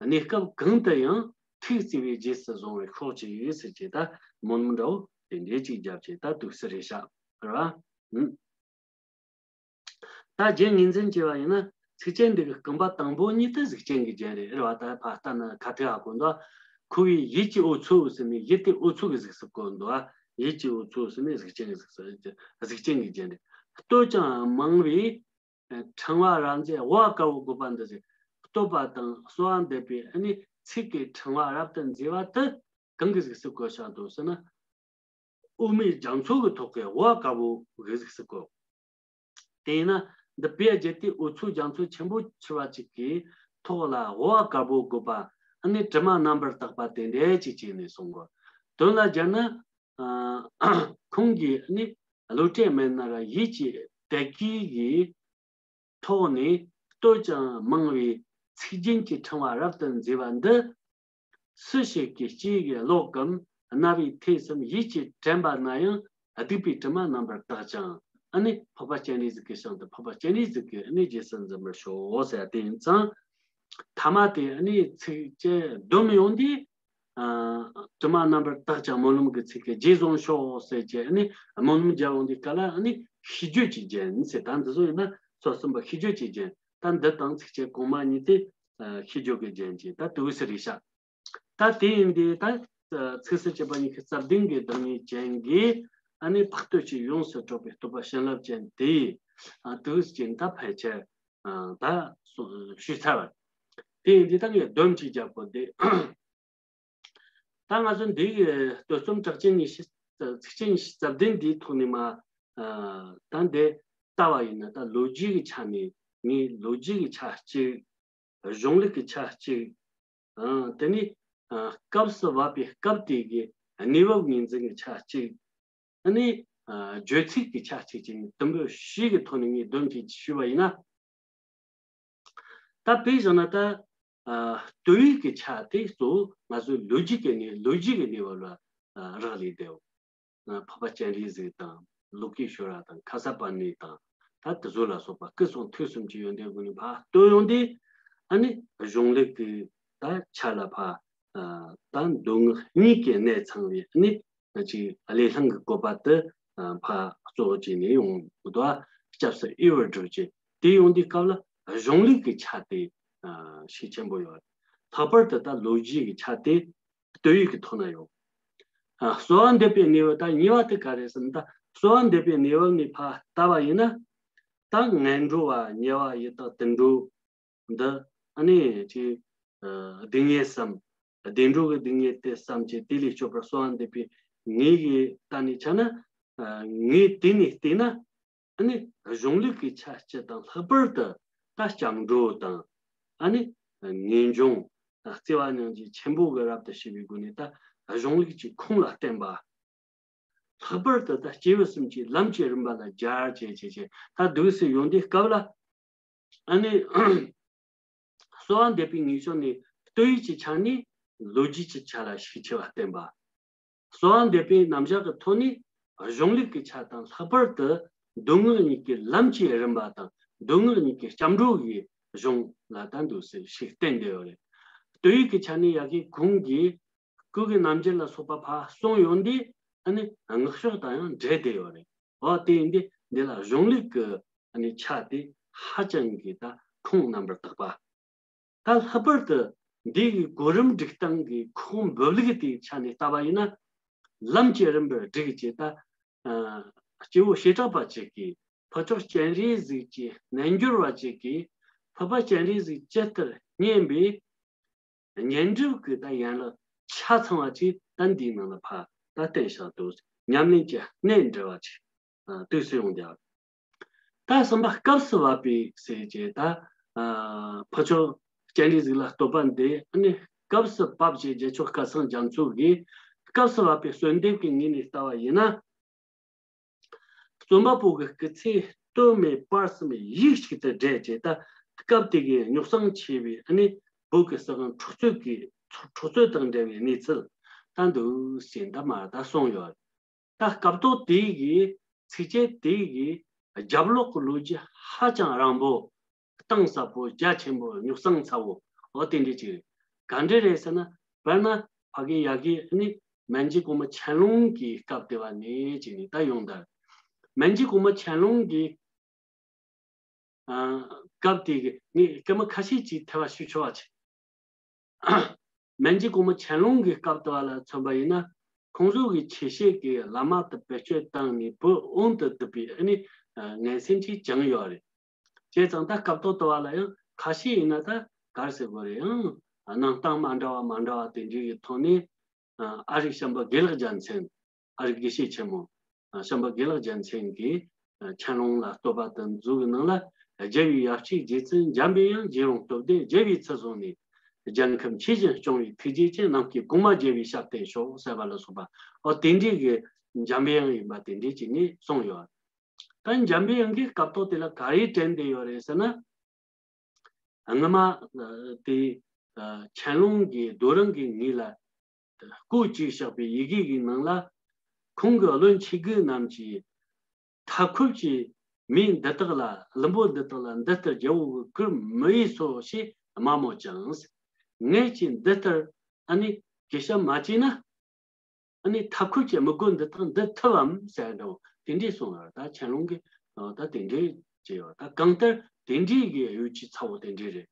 གནས་སྐབས་གང་དུ་ཡང་ཐུགས་བརྩེ་བས་རྗེས་སུ་བཟུང་བར་ཤོག་ཅིག་ཡོད་ཟེར་གྱི་ད་སྨོན་ལམ་འདྲ་བོ་དེ་འདྲའི་ཅིག་བརྒྱབ་ཅིག་ད་འདུག་སེ་རེད་ཤག་རེད་བ། ཨུམ། ད་རྒྱན་ངོས་འཛིན་བྱས་པ་ཡིན་ན་ཚིགས་བཅད་འདི་གི་རྐང་པ་དང་པོ་གཉིས་དེ་གཟུགས་ཅན་གྱི་རྒྱན་རེད། རེད་བ། ད་ཕར་ལྟ་ན་ཁ་ཐུག་ཧ་གོ་འདུག། ཁོ་བོའི་ཡིད་ཀྱི་འོ་མཚོ་ཟེར་ནས་ཡིད་དེ་འོ་མཚོ་གི་གཟུགས་སུ་བཀོད་འདུག། ཡིད་ཀྱི་འོ་མཚོ་ཟེར་ནས་གཟུགས་ཅན་གྱི་གཟུགས་སུ། གཟུགས་ཅན་གྱི་རྒྱན་རེད། བསྟོད་ཅིང་སྨྲ་བའི་ཕྲེང་བ་རབ་མཛེས། དབུ་བ་དཀར་པོ་དགོས་པ་འདི་ཟེར། བསྟོད་པ་དང་གསོལ་བ་འདེབས་པའི་ཨ་ནི་ཚིག་གི་ཕྲེང་བ་རབ་ཏུ་མཛེས་པ་དེ་གང་གི་གཟུགས་སུ་བཀོད་བཞག་འདུག་ཟེར་ན། དབུ་མའི་རྒྱ་མཚོ་གི་ཐོག་གི་དབུ་བ་དཀར་པོ་གི་གཟུགས་སུ་བཀོད། དེས་ན་འདི་དཔེ་བརྒྱུད་དེ་འོ་མཚོ་རྒྱ་མཚོ་ཆེན་པོ་ཆེ་བ་ཅིག་གི་ཐོག་ལ་དབུ་བ་དཀར་པོ་དགོས་པ་ཨ་ནི་དྲི་མ་རྣམ་པར་དག་པ་དེ་འདྲ་ཅིག་བྱས་ནས་གསུང་གོ། དོན་ལ་སྦྱར་ན། ཨ་ཁོང་གིས་ནི་བློ་གྲོས་མེད་ན་ར་ཡིད་ཀྱི་དད་གུས་ཀྱི་ཐོག་ནས་བསྟོད་ཅིང་སྨྲ་བའི་ཚིག་རྒྱན་གྱི་ཕྲེང་བ་རབ་ཏུ་མཛེས་པ་འདི། སུ་ཞིག་གིས་ལྕེ་གིས་ཀློག་གམ། རྣ་བས་ཐོས་སམ། ཡིད་ཀྱིས་དྲན་པ་ན་ཡང་། སྡིག་པའི་དྲི་མ་རྣམ་པར་དག་ཅིང་། ཨ་ནི་འཕགས་པ་སྤྱན་རས་གཟིགས་ཀྱི་ཞིང་དུ་འཕགས་པ་སྤྱན་རས་གཟིགས་ཀྱི་ཨ་ནི་རྗེས་སུ་འཛིན་པར་ཤོག་ཟེར་དེ་ཡིན་ཙང་། ཐ་མ་དེ་ཨ་ནི་ཚིགས་བཅད་བསྡོམས་ཡོང་དུས། ཨ་དྲི་མ་རྣམ་པར་དག་ཅིང་སྨོན་ལམ་གྱི་ཚིག་གི་རྗེས་བཟུང་ཤོག་ཟེར་གྱི་ཨ་ནི་སྨོན་ལམ་རྒྱག་ཡོང་དུས་སྐབས་ལ་ཨ་ནི་ཤིས་བརྗོད་ཀྱི་རྒྱན་ཟེར། ད་འདི་ཚོ་ཡིན་ན་ཚོ་གསུམ་པ་ཤིས་བརྗོད་ཀྱི་རྒྱན། ད་འདི་དང་ཚིགས་བཅད་གོང་མ་གཉིས་དེ་ཨ་ཤིས་བརྗོད་ཀྱི་རྒྱན་གྱི་ད་དུས་སུ་རེད་ཤག། ད་དེ་ཡིན་དུས་ད་ཚིགས་སུ་བཅད་པ་ཉི་ཤུ་རྩ་བདུན་གྱི་བདག་ཉིད་ཅན་གྱི་ཨ་ནི་འཕགས་བསྟོད་ཀྱི་ཡོངས་སུ་གྲུབ་པའི་བསྟོད་པ་བྱིན་རླབས་ཅན་དེ་ཨ་དུས་ཀྱི་ད་ཕལ་ཆེར་ཨ་ད་ཞུས་ཚར་བ། དེ་ཡིན་དུས་ད་ངས་སྡོམ་གཅིག་རྒྱག་དགོས་འདུག། ད་ང་ཚོ་འདི་གི་བསྟོད་རྩོམ་གྲགས་ཅན་ཉི་ཤུ་ཚིགས་བཅད་ཉི་ཤུ་རྩ་བདུན་འདིའི་ཐོག་ནས་མ་ཨ་ད་འདི་ལྟ་བ་ཡིན་ན། ད་ལོ་རྒྱུས་ཀྱི་ཆ་ནས་ངས་ལོ་རྒྱུས་ཀྱི་ཆ་གཅིག། གཞུང་ལུགས་ཀྱི་ཆ་གཅིག། ཨ་དེ་ནས་ཨ་སྐབས་སུ་བབས་པའི་སྐབས་དེ་གི་གནས་བབ་ངོས་འཛིན་གྱི་ཆ་གཅིག། ཨ་ནི་ཨ་བརྗོད་ཚིག་གི་ཆ་གཅིག་བྱས་ནས་དུམ་བུ་བཞི་གི་ཐོག་ནས་ངས་སྡོམ་གཅིག་ཞུས་པ་ཡིན་ན། ད་དཔེ་བཞག་ན་ད་ཨ་བསྟོད་ཡིག་གི་ཆ་དེ་གཙོ་བོ་ང་ཚོའི་ལོ་རྒྱུས་ཀྱི་གནས། ལོ་རྒྱུས་ཀྱི་གནས་བབ་ལ་ཨ་རག་ལས་བསྡད་ཡོད། འཕགས་པ་སྤྱན་རས་གཟིགས་དང་། ལོ་ཀེ་ཤྭ་ར་དང་། ཁ་སརྤ་ཎི་དང་། ད་དེ་ཚོ་ལ་སོགས་པ་སྐུ་གསུང་ཐུགས་གསུམ་གྱི་ཡོན་ཏན་སྒོ་ནས་ཕར་བསྟོད་ཡོང་དུས། ཨ་ནི་གཞུང་ལུགས་ཀྱི་ད་ཆ་ལ་ཕར་ཨ་ད་མདོ་སྔགས་གཉིས་ཀྱི་གནད་ཚང་བའི་ཨ་ནི་ཅིག་ལས་སླང་གི་བཀོད་པ་དེ་ཨ་ཕར་གཙོ་བོ་བྱས་ནས་ཡོང་གི་འདུག། སྐྱབས་སུ་འོས་པར་བསྒྲུབ་ཅིང་། དེ་ཡོང་དུས་སྐབས་ལ་གཞུང་ལུགས་ཀྱི་ཆ་དེ་ཨ་ཤུགས་ཆེན་པོ་ཡོད། ལྷག་པར་དུ་ད་ལོ་རྒྱུས་ཀྱི་ཆ་དེ་བསྟོད་ཡིག་གི་ཐོག་ན་ཡོད། གསོལ་བ་འདེབས་པའི་གནས་བབ་ད་གཉིས་པ་དེ་ག་རེ་ཟེར་ན། ད་གསོལ་བ་འདེབས་པའི་གནས་བབ་ནས་ཕར་བལྟས་པ་ཡིན་ན། ད་ངན་འགྲོ་བ་ཉེ་བ་ཡི་དྭགས་དུད་འགྲོ་འདི་ཨ་ནི་ཅིག་སྡུག་བསྔལ་བསམ། བདེ་འགྲོ་གི་སྡུག་བསྔལ་དེ་བསམ་བྱས་དེ་ལས་སྐྱོབ་པར་གསོལ་བ་འདེབས་པའི་ངེས་ཀྱི་ལྟ་ནས་ཆ་ན། ངས་དེ་ནས་བལྟས་ན། ཨ་ནི་གཞུང་ལུགས་ཀྱི་ཆ་སྤྱི་དང་ལྷག་པར་དུ་ད་སྐྱབས་འགྲོ་དང་། ཨ་ནི་ངེས་འབྱུང་། བརྩེ་བ་སྙིང་རྗེ་ཆེན་པོ་གི་རབ་ཏུ་ཕྱེ་བའི་སྒོ་ནས་ད་གཞུང་ལུགས་ཀྱི་ཁུངས་ལ་བརྟེན་པ། ལྷག་པར་དུ་ད་སྐྱེས་བུ་གསུམ་གྱི་ལམ་གྱི་རིམ་པ་ལ་སྦྱར་བྱས་བྱས་བྱས་ད་འདུག་སེ་ཡོང་དུས་སྐབས་ལ། ཨ་ནི་གསོལ་བ་འདེབས་པའི་ངེས་བྱུང་ནས་ལྟོས་ཡིད་ཀྱི་ཆ་ནས་ལོ་རྒྱུས་ཀྱི་ཆ་ལ་ཤུགས་ཆེ་བ་བསྟན་པ། གསོལ་བ་འདེབས་པའི་རྣམ་གཞག་གི་ཐོག་ནས་གཞུང་ལུགས་ཀྱི་ཆ་དང་ལྷག་པར་དུ་མདོ་སྔགས་གཉིས་ཀྱི་ལམ་གྱི་རིམ་པ་དང་མདོ་སྔགས་གཉིས་ཀྱི་སྐྱབས་འགྲོ་གི་གཞུང་ལ་ད་འདུག་སེ་ཤུགས་བསྟན་བསྡད་ཡོད་རེད། ལྟོས་ཡིད་ཀྱི་ཆ་ནས་ཡ་གི་གོང་གི་སྐུ་གི་རྣམ་འགྱུར་ལ་སོགས་པ་ཕར་གསུངས་ཡོང་དུས་ཨ་ནི་སྔགས་ཕྱོགས་དང་ཡང་འབྲེལ་བསྡད་ཡོད་རེད། འོ་དེ་ཡིན་དུས་འདི་ལ་གཞུང་ལུགས་ཀྱི་ཨ་ནི་ཆ་དེ་ཧ་ཅང་གི་ད་ཁུངས་རྣམ་པར་དག་པ། ད་ལྷག་པར་དུ་འདི་གི་གོ་རིམ་སྒྲིག་སྟངས་ཀྱི་ཁོག་འབུབ་ལུགས་དེའི་ཆ་ནས་བལྟས་པ་ཡིན་ན། ལམ་གྱི་རིམ་པར་བསྒྲིགས་བྱས་ད། ཨ་སྐྱེ་བོ་བྱེ་བྲག་པ་ཅིག་གིས་ཕར་ཕྱོགས་སྤྱན་རས་གཟིགས་ཀྱི་རྣལ་འབྱོར་བ་ཅིག་གིས་ཕུར་པ་སྤྱན་རས་གཟིགས་ཇི་ལྟར་བསྙེན་པའི་བསྙེན་སྒྲུབ་ཀྱི་ད་ཡན་ལག་ཆ་ཚང་བ་ཅིག་ད་འདིའི་ནང་ལ་ཕར་ད་བསྟན་བཞག་འདུག་ཉམས་ལེན་གྱི་གནད་འདྲ་བ་ཅིག་ཨ་དུས་སུ་ཡོང་བསྡད། ད་གསུམ་པ་སྐབས་སུ་བབ་པའི་ཟེར་བྱས་ད། ཨ་ཕར་ཕྱོགས་སྤྱན་རས་གཟིགས་ལ་བསྟོད་པ་འདི་ཨ་ནི་སྐབས་སུ་བབ་ཅེས་རྗེ་མཆོག་སྐལ་བཟང་རྒྱ་མཚོ་གིས་སྐབས་སུ་བབ་པའི་གསོལ་འདེབས་ཀྱི་ངོས་ནས་བལྟས་པ་ཡིན་ན། རྩོམ་པ་པོ་གི་སྐུ་ཚེ་སྟོད་སྨད་བར་གསུམ་ཡིད་གཅིག་ཏུ་སྦྲེལ་བྱས་ད། སྐབས་དེ་གའི་རྙོག་ཟིང་ཆེ་བའི་ཨ་ནི་བོད་ཀྱི་སྲིད་དབང་འཕྲོག་རྩོད་ཀྱི་འཕྲོག་རྩོད་དང་འབྲེལ་བའི་གནས་ཚུལ་ད་འདུག་ཟེར་འདི་མར་ད་གསུངས་ཡོད། ད་སྐབས་ཐོག་དེ་གི་ཚིགས་བཅད་དེ་གི་རྒྱབ་ལོགས་ཀྱི་ལོ་རྒྱུས་ཧ་ཅང་རིང་པོ། གཏིང་ཟབ་པོ། རྒྱ་ཆེན་པོ། རྙོག་ཟིང་ཚ་བོ། འོ་དེ་འདྲ་ཅིག་རེད། ག་འདྲ་རེད་ཟེར་ན། དཔེར་ན་ཕ་གི་ཡ་གི་ནི་མན་ཇུ་གོང་མ་ཆན་ལུང་གི་སྐབས་དེ་བ་ནས་ཅིག་ནས་ད་ཡོང་ད། མན་ཇུ་གོང་མ་ཆན་ལུང་གི་ཨ་སྐབས་དེ་གི་ངས་སྐར་མ་ཁ་ཤས་ཅིག་ཐལ་བ་ཞུ་ཆོག་པ་ཆེ། མན་ཇུ་གོང་མ་ཆན་ལུང་གི་སྐབས་དུ་བ་ལ་མཚོན་པ་ཡིན་ན། ཁོང་ཚོ་གི་ཆོས་བཤད་ཀྱི་བླ་མ་དུ་བེད་སྤྱོད་བཏང་ནས་བོད་དབང་དུ་བསྡུ་བའི་ཨ་ནི་ངན་སེམས་ཅིག་བཅངས་ཡོད་རེད། བྱས་ཙང་ད་སྐབས་ཐོག་དུ་བ་ལ་ཡང་ཁ་ཤས་ཡིན་ན་ད་ག་རེ་ཟེར་དགོས་རེད། ཡང་གནང་སྟངས་མ་འདྲ་བ་མ་འདྲ་བ་དེ་འདྲའི་གི་ཐོག་ནས། ཨ་རིག་བྱམས་པ་དགེ་ལེགས་རྒྱལ་མཚན། ཨ་རིག་དགེ་བཤེས་ཆེན་མོ། ཨ་བྱམས་པ་དགེ་ལེགས་རྒྱལ་མཚན་གྱིས་ཨ་ཆན་ལུང་ལ་བསྟོད་པ་དང་མཛོད་ཀྱི་ནང་ལ། རྒྱལ་བའི་ཡབ་གཅིག་རྗེ་བཙུན་འཇམ་པའི་དབྱངས། རྗེ་རང་སྟོབས་ལྡན་རྒྱལ་བའི་ཚུལ་བཟུང་ནས། རྒྱལ་ཁམས་ཆོས་བཞིན་སྐྱོང་བའི་ཐུགས་རྗེ་ཅན། ནམ་མཁའི་གོང་མ་རྒྱལ་བའི་ཞབས་བརྟན་ཤོག་ཟེར་བ་ལ་སོགས་པ། འོ་དེ་འདྲའི་གི་འཇམ་པའི་དབྱངས་ཡིན་པ་དེ་འདྲའི་ཅིག་ནས་གསུངས་ཡོད། ད་འཇམ་པའི་དབྱངས་ཀྱིས་སྐབས་ཐོག་དེ་ལ་ག་རེ་དྲན་བསྡད་ཡོད་རེད་ཟེར་ན། སྔ་མ་དེ་ཆན་ལུང་གི་རྡོ་རིང་གི་ངོས་ལ་སྐུ་གཅིག་བཞག་པའི་ཡི་གེ་གི་ནང་ལ། ཁོང་གི་བློན་ཆེ་རྒུད་རྣམས་ཀྱིས་མཐའ་འཁོབ་ཀྱི་མི་འདི་དག་ལ། བླུན་པོ་འདི་དག་ལ་འདི་ལྟར་རྒྱལ་པོ་གི་བཀུར་མི་ཡེ་སོ་ཞེས་དམའ་མོ་བཅངས། ངེད་ཀྱིས་འདི་ལྟར་ཨ་ནི་གུས་ཞབས་མ་བྱས་ན། ཨ་ནི་མཐའ་འཁོབ་ཀྱི་དམུ་རྒོད་འདི་དག་འདུལ་ཐུབ་བམ་ཟེར་འདྲ་བོ་དེ་འདྲས་གསུངས་ཡོད། ད་ཆན་ལུང་གིས་ད་དེ་འདྲས་བྱས་ཡོད། ད་གང་ལྟར་དེ་འདྲས་ཀྱི་གཡོ་ཇུས་ཚ་བོ་དེ་འདྲས་རེད།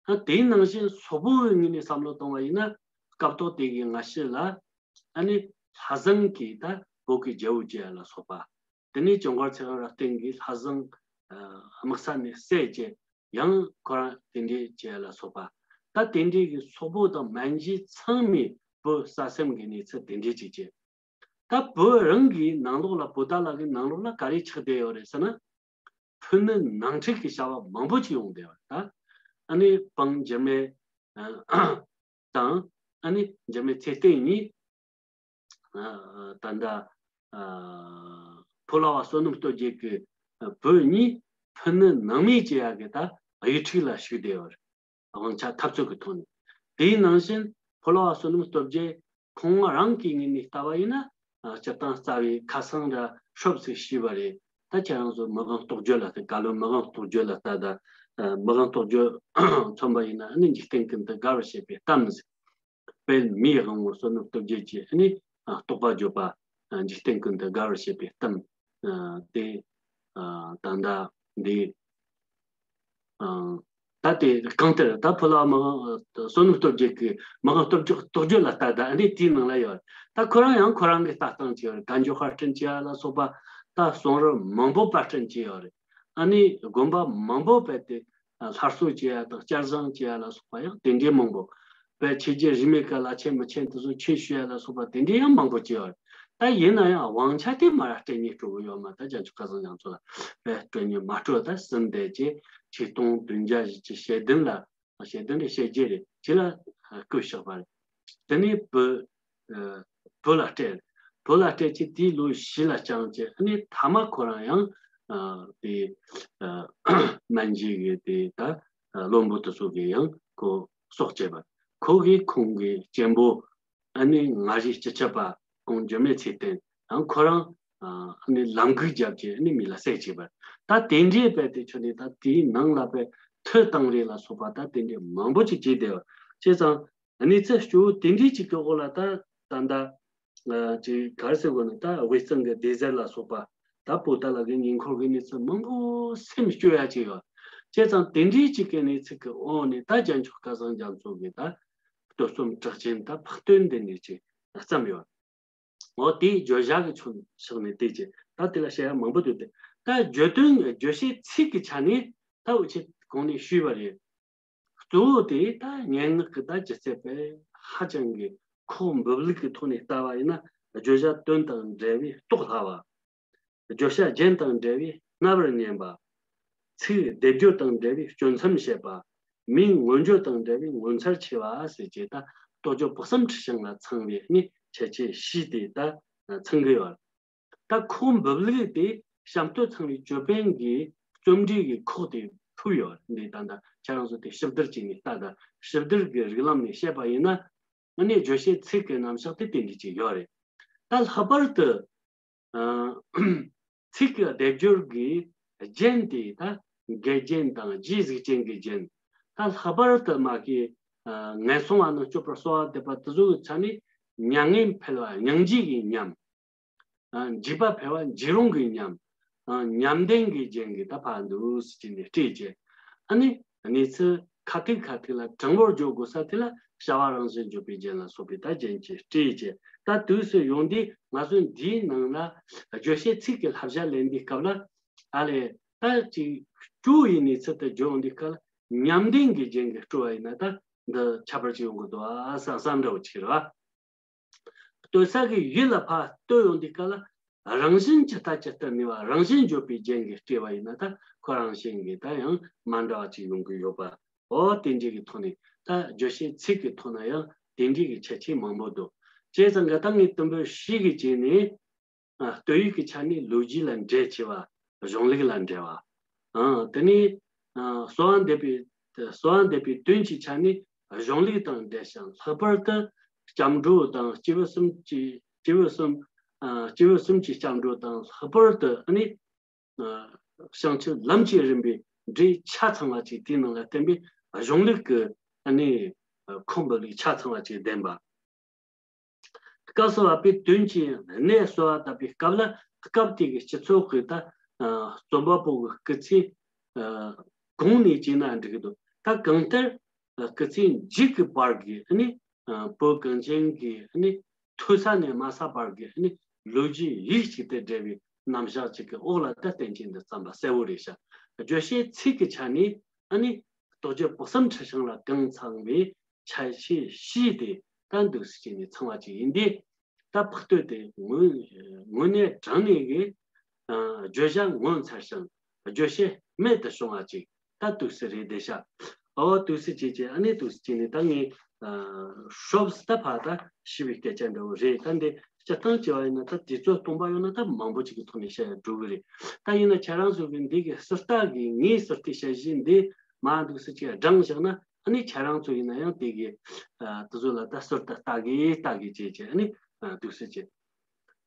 ད་དེའི་ནང་བཞིན་སོག་པོའི་ངོས་ནས་བསམ་བློ་གཏོང་བ་ཡིན་ན། སྐབས་ཐོག་དེ་གའི་སྔ་ཕྱི་ལ་ཨ་ནི་ལྷ་བཟང་གིས་ད་བོད་ཀྱི་རྒྱལ་པོ་བྱས་ཡ་ལ་སོགས་པ། དེ་ནས་ཇུན་གར་ཚེ་དབང་རབ་བརྟན་གྱིས་ལྷ་བཟང་ཨ་དམག་ས་ནས་བསད་བྱས། ཡང་ཁོ་རང་དེ་འདྲས་བྱས་ལ་སོགས་པ། ད་དེ་འདྲས་ཀྱི་སོག་པོ་དང་མན་ཇུ་ཚང་མས་བོད་ས་སེམས་ཀྱི་གནས་ཚུལ་དེ་འདྲས་ཅིག་བྱས། ད་བོད་རང་གི་ནང་ལོགས་ལ། བོད་ཟླ་ལག་གི་ནང་ལོགས་ལ་ག་རེ་ཆགས་བསྡད་ཡོད་རེད་ཟེར་ན། ཕུ་ནུ་ནང་འཁྲུག་གི་བྱ་བ་མང་པོ་ཅིག་ཡོང་བསྡད་ཡོད་རེད། ད་ཨ་ནི་སྤང་འཇིགས་མེད་དང་ཨ་ནི་འཇིགས་མེད་ཚེ་བརྟན་གཉིས། ད་ལྟ་ཕོ་ལྷ་བ་བསོད་ནམས་སྟོབས་རྒྱས་ཀྱི་བུ་གཉིས་ཕུ་ནུ་ནང་མི་བྱེད་ཡག་གི་ད་གཡུལ་འཕྲུག་ལ་ཞུགས་བསྡད་ཡོད་རེད། དབང་ཆ་འཐབ་རྩོད་ཀྱི་ཐོག་ནས། དེའི་ནང་བཞིན་ཕོ་ལྷ་བ་བསོད་ནམས་སྟོབས་རྒྱས་ཁོང་རང་གི་ངོས་ནས་ལྟ་བ་ཡིན་ན། སྤྱིར་བཏང་རྩ་བའི་ཁ་སང་འདྲ་ཤོབ་ཟིག་ཞུས་པ་རེད། ད་ཁྱེད་རང་ཚོ་མི་དབང་རྟོགས་བརྗོད་ལ་ལྟ། བཀའ་བློན་མི་དབང་རྟོགས་བརྗོད་ལ་ལྟ། ད་མི་དབང་རྟོགས་བརྗོད་མཚོན་པ་ཡིན་ན་ཨ་ནི་འཇིག་རྟེན་ཀུན་ཏུ་དགའ་བར་བྱེད་པའི་གཏམ་ཟེར། དཔལ་མིའི་དབང་པོ་བསོད་ནམས་སྟོབས་རྒྱས་ཀྱི་ཨ་ནི་རྟོགས་པ་བརྗོད་པ། འཇིག་རྟེན་ཀུན་ཏུ་དགའ་བར་བྱེད་པའི་གཏམ་དེ་ད་ལྟ་འདི་ ད་དེ་གང་ལྟར་ད་ཕོ་ལ་མ་བསོད་ནམས་སྟོབས་རྒྱས་ཀྱི་མ་གང་སྟོབས་རྒྱས་རྟོགས་བརྗོད་ལ་ལྟ། ད་ཨ་ནི་དེའི་ནང་ལ་ཡོད། ད་ཁོ་རང་ཡང་ཁོ་རང་གི་ལྟ་སྟངས་ཅིག་ཡོད་རེད། གན་ཇོ་ཧར་སྐྲུན་བྱེད་ཡ་ལ་སོགས་པ། ད་གསུང་རབ་མང་པོ་པར་སྐྲུན་བྱས་ཡོད་རེད། ཨ་ནི་དགོན་པ་མང་པོ་བས་ཏེ་སླར་གསོ་བྱེད་ཡ་དང་བསྐྱར་བཟང་བྱེད་ཡ་ལ་སོགས་པ་ཡང་དེ་འདྲའི་མང་པོ། བས་ཆོས་རྒྱལ་རིས་མེད་ཀྱི་བླ་ཆེན་མི་ཆེན་དེ་ཚོ་ཆོས་ཞུ་ཡ་ལ་སོགས་པ་དེ་འདྲའི་ཡང་མང་པོ་བྱས་ཡོད་རེད། ད་ཡིན་ན་ཡང་དབང་ཆ་དེ་མར་སྤྲད་ཉེས་སྤྲོད་གི་ཡོད་མ། ད་བྱང་ཆུབ་སྐལ་བཟང་རྒྱ་མཚོ་ལ་བས་སྤྲད་ཉེས་མ་སྤྲོད། ད་ཟིན་བསྡད་ཀྱི་ཆིག་སྟོང་བདུན་བརྒྱ་བཞི་བཅུ་ཞེ་བདུན་ལ། ཞེ་བདུན་རེད། ཞེ་བརྒྱད་རེད། ཅི་ལ་བསྐོས་བཞག་པ་རེད། དེ་ནས་བོད་ཨ་བོད་ལ་སྤྲད། བོད་ལ་སྤྲད་ཀྱི་དེའི་ལོ་བཞི་ལ་བསྐྱངས་ཀྱི། ཨ་ནི་མཐའ་མ་ཁོ་རང་ཡང་ཨ་དེ་ཨ་སྨན་རྗེས་ཀྱི་དེ་ད་ཨ་བློན་པོ་དེ་ཚོ་གིས་ཡང་ཁོ་སྲོག་བཅད་པ། ཁོ་གིས་ཁོང་གི་གཅེན་པོ་ཨ་ནི་མངའ་རིས་སྤྱི་ཁྱབ་པ་ཀོང་ཇོ་མེ་ཚེ་བརྟན་ཡང་ཁོ་རང་ཨ་ནི་ལམ་འགུལ་བརྒྱབ་ཀྱི་ཨ་ནི་མི་ལ་བསད་བྱས་པ། ད་དེ་འདྲའི་བས་དེ་ཆོ་ནི་ད་དེའི་ནང་ལ་བས་ཐོད་བཏང་རེས་ལ་སོགས་པ་ད་དེ་འདྲའི་མང་པོ་ཅིག་བྱས་བསྡད་པ། བྱས་ཙང་གནས་ཚུལ་སྐྱོ་བོ་དེ་འདྲའི་ཅིག་གི་འོག་ལ་ད་ད་ལྟ་ཅིག་ག་རེ་ཟེར་དགོས་ན། ད་དབུས་གཙང་གི་སྡེ་གཟར་ལ་སོགས་པ། ད་པོ་ཏཱ་ལ་གི་ཉེ་འཁོར་གྱི་གནས་ཚུལ་མང་པོ་སེམས་སྐྱོ་ཡ་ཅིག་ཡོད། བྱས་ཙང་དེ་འདྲའི་ཅིག་གི་གནས་ཚུལ་གྱི་འོག་ནས་ད་བྱང་ཆུབ་སྐལ་བཟང་རྒྱ་མཚོ་གིས་ད་སྟོད་གསུམ་གྲགས་ཅན་ད་འཕགས་བསྟོད་འདི་འདྲའི་ཅིག་བརྩམས་ཡོད། འོ་དེའི་བརྗོད་བྱ་གི་ཕྱོགས་ཕྱོགས་ནས་བལྟས་ཀྱི་ད་དེ་ལ་བཤད་ཡ་མང་པོ་འདུག་སྟེ། ད་བརྗོད་དོན་བརྗོད་བྱའི་ཚིག་གི་ཆ་ནས་ད་འུ་ཆོས་གོང་ནས་ཞུས་པ་རེད། གཙོ་བོ་དེ་ད་སྙན་ངག་གི་ད་སྒྱུ་རྩལ་དཔེ་ཧ་ཅང་གི་ཁོག་འབུབ་ལུགས་ཀྱི་ཐོག་ནས་ལྟ་བ་ཡིན་ན། བརྗོད་བྱ་དོན་དང་འབྲེལ་བའི་རྟོགས་སླ་བ། བརྗོད་བྱ་རྒྱན་དང་འབྲེལ་བའི་རྣ་བར་སྙན་པ། ཚིག་སྡེབ་སྦྱོར་དང་འབྲེལ་བའི་གཅོད་མཚམས་བཤད་པ། མིང་མངོན་བརྗོད་དང་འབྲེལ་བའི་ངོ་མཚར་ཆེ་བ་ཟེར་གྱི་ད་རྟོགས་བརྗོད་དཔག་བསམ་འཁྲི་ཤིང་ལ་ཚང་བའི་ནི་ཁྱད་ཆོས་བཞི་དེ་ད་ཚང་གི་ཡོད། ད་ཁོག་འབུབ་ལུགས་དེ་བྱམས་སྟོད་ཚང་བའི་ཅོད་པན་གྱི་རྩོམ་སྒྲིག་གི་ཁོག་དེ་ཕུབ་ཡོད། འདི་ད་ལྟ་ཁྱེད་རང་ཚོ་དེ་ཞིབ་བསྡུར་བྱས་ནས་ལྟ། ད་ཞིབ་བསྡུར་གྱི་རིགས་ལམ་ནས་བཤད་པ་ཡིན་ན། ཨ་ནི་བརྗོད་བྱའི་ཚིག་གི་རྣམ་གཞག་དེ་དེ་འདྲ་ཅིག་ཡོད་རེད། ད་ལྷག་པར་དུ་ཨ་ཚིག་གི་སྡེབ་སྦྱོར་གྱི་རྒྱན་དེ་ད་འགལ་རྒྱན་དང་རྗེས་གཟུགས་ཅན་གྱི་རྒྱན། ད་ལྷག་པར་དུ་མ་གི་ཨ་ངན་སོང་བ་རྣམས་སྐྱོབ་པར་གསོལ་བ་འདེབས་པ་དེ་ཚོ་གི་ཆ་ནས་མྱ་ངན་འཕེལ་བ་སྙིང་རྗེ་ཡི་ཉམས། ཨ་འཇིགས་པ་འཕེལ་བ་འཇིགས་རུང་གི་ཉམས། ཨ་ཉམས་ལྡན་གྱི་རྒྱན་གྱིས་ད་ཕར་འདུག་སེ་བྱས་ནས་སྤྲས་བྱས། ཨ་ནི་གནས་ཚུལ་ཁ་ཐུག་ཁ་ཐུག་ལ་དྲང་པོར་བརྗོད་དགོས་ས་དེ་ལ་བྱ་བ་རང་བཞིན་བརྗོད་པའི་རྒྱན་ལ་སོགས་པའི་ད་རྒྱན་གྱིས་སྤྲས་བྱས། ད་དུས་སུ་ཡོང་དུས་ང་ཚོས་འདིའི་ནང་ལ་བརྗོད་བྱའི་ཚིག་གི་བསླབ་བྱ་ལེན་དུས་སྐབས་ལ། ཨ་ལས་ད་ཅིག་སྤྲོ་བའི་གནས་ཚུལ་དུ་བརྗོད་ཡོང་དུས་སྐབས་ལ་ཉམས་ལྡན་གྱི་རྒྱན་གྱིས་སྤྲོ་བ་ཡིན་ན་ད་འདི་ཁྱད་པར་ཅིག་ཡོང་གི་འདུག་ཨ་བསམ་བསམ་འདྲ་བོ་ཅིག་རེད་བ། ལྟོས་ས་གི་ཡུལ་ལ་ཕར་ལྟོས་ཡོང་དུས་སྐབས་ལ། རང་བཞིན་ཇི་ལྟ་ཇི་ལྟར་གནས་པ་རང་བཞིན་བརྗོད་པའི་རྒྱན་གྱིས་སྤྲས་པ་ཡིན་ན་ད་ཁོ་རང་བཞིན་གྱིས་ད་ཡང་མ་འདྲ་བ་ཅིག་ཡོང་གི་ཡོད་པ། འོ་དེ་འདྲའི་གི་ཐོག་ནས་ད་བརྗོད་བྱའི་ཚིག་གི་ཐོག་ན་ཡང་དེ་འདྲའི་གི་ཁྱད་ཆོས་མང་པོ་འདུག་བྱས་ཙང་གི་ད་ངས་དུམ་བུ་བཞི་གི་བྱས་ནས། ཨ་སྟོད་ཡིག་གི་ཆ་ནས་ལོ་རྒྱུས་ལ་འབྲེལ་ཆེ་བ། གཞུང་ལུགས་ལ་འབྲེལ་བ། ཨ་དེ་ནས་ཨ་གསོལ་བ་འདེབས་པའི་གསོལ་བ་འདེབས་པའི་དོན་གྱི་ཆ་ནས་གཞུང་ལུགས་དང་འབྲེལ་ཞིང་། ལྷག་པར་དུ་སྐྱབས་འགྲོ་དང་སྐྱེས་བུ་གསུམ་གྱི་སྐྱེས་བུ་གསུམ་ཨ་སྐྱེས་བུ་གསུམ་གྱི་སྐྱབས་འགྲོ་དང་། ལྷག་པར་དུ་ཨ་ནི་ཨ་བྱང་ཆུབ་ལམ་གྱི་རིམ་པའི་འབྲས་ཆ་ཚང་བ་ཅིག་དེའི་ནང་ལ་བསྟན་པའི་གཞུང་ལུགས་ཀྱི་ཨ་ནི་ཁོག་འབུབ་ལུགས་ཆ་ཚང་བ་ཅིག་ལྡན་པ། སྐབས་སུ་བབ་པའི་དོན་གྱི་གནད་གསོལ་བ་བཏབ་པའི་སྐབས་ལ། སྐབས་དེ་གི་སྤྱི་ཚོགས་ཀྱི་ད་རྩོམ་པ་པོ་གི་སྐུ་ཚེ་གོང་ནས་བྱས་ན་འགྲིག་གི་འདུག་ད་གང་ལྟར་སྐུ་ཚེ་མཇུག་གི་བར་གྱི་ཨ་ནི་བོད་གངས་ཅན་གྱི་ཨ་ནི་ཐོས་ས་ནས་དམའ་ས་བར་གྱི་ཨ་ནི་ལོ་རྒྱུས་ཡིག་ཅིག་དང་འབྲེལ་བའི་རྣམ་གཞག་ཅིག་གི་འོག་ལ་ད་བསྟན་བཅོས་འདི་བརྩམས་པ་གསལ་བོ་རེད་ཤག་བརྗོད་བྱའི་ཚིག་གི་ཆ་ནས་ཨ་ནི་རྟོགས་བརྗོད་དཔག་བསམ་འཁྲི་ཤིང་ལ་གང་ཚང་བའི་ཆ་ཤས་བཞི་དེ་ད་འདུག་སེ་བྱས་ནས་ཚང་བ་ཅིག་ཡིན་ཏེ། ད་འཕགས་བསྟོད་དེ་དངོས་དངོས་གནས་དྲང་གནས་ཀྱི་ཨ་བརྗོད་བྱ་ངོ་མཚར་ཞིང་བརྗོད་བྱེད་རྨད་དུ་བྱུང་བ་ཅིག་ད་འདུག་སེ་རེད་བསྡད་ཤག་ཨོ་འདུག་སེ་བྱས་བྱས་ཨ་ནི་འདུག་སེ་བྱས་ནས་ད་ངས་ཨ་ཤོབ་སི་ད་ཕར་ད་ཞུས་པའི་སྐད་ཆ་འདྲ་བོ་རེད། ད་འདི་སྤྱིར་བཏང་བྱས་པ་ཡིན་ན་ད་དུས་ཚོད་སྟོང་པ་ཡོད་ན་ད་མང་པོ་ཅིག་གི་ཐོག་ནས་བཤད་ཡ་འགྲོ་གི་རེད། ད་ཡིན་ན་ཁྱེད་རང་ཚོ་གི་འདི་གི་ཟུར་ལྟ་གི་ངའི་ཟུར་ལྟའི་དཔྱད་གཞི་འདི་མར་འདུག་སེ་ཅིག་བགྲངས་བཞག་ན། ཨ་ནི་ཁྱེད་རང་ཚོ་ཡིན་ན་ཡང་དེ་གི་ཨ་དེ་ཚོ་ལ་ད་ཟུར་ལྟ་ལྟ་གི་ལྟ་གི་བྱས་བྱས་ཨ་ནི་ཨ་འདུག་སེ་བྱས།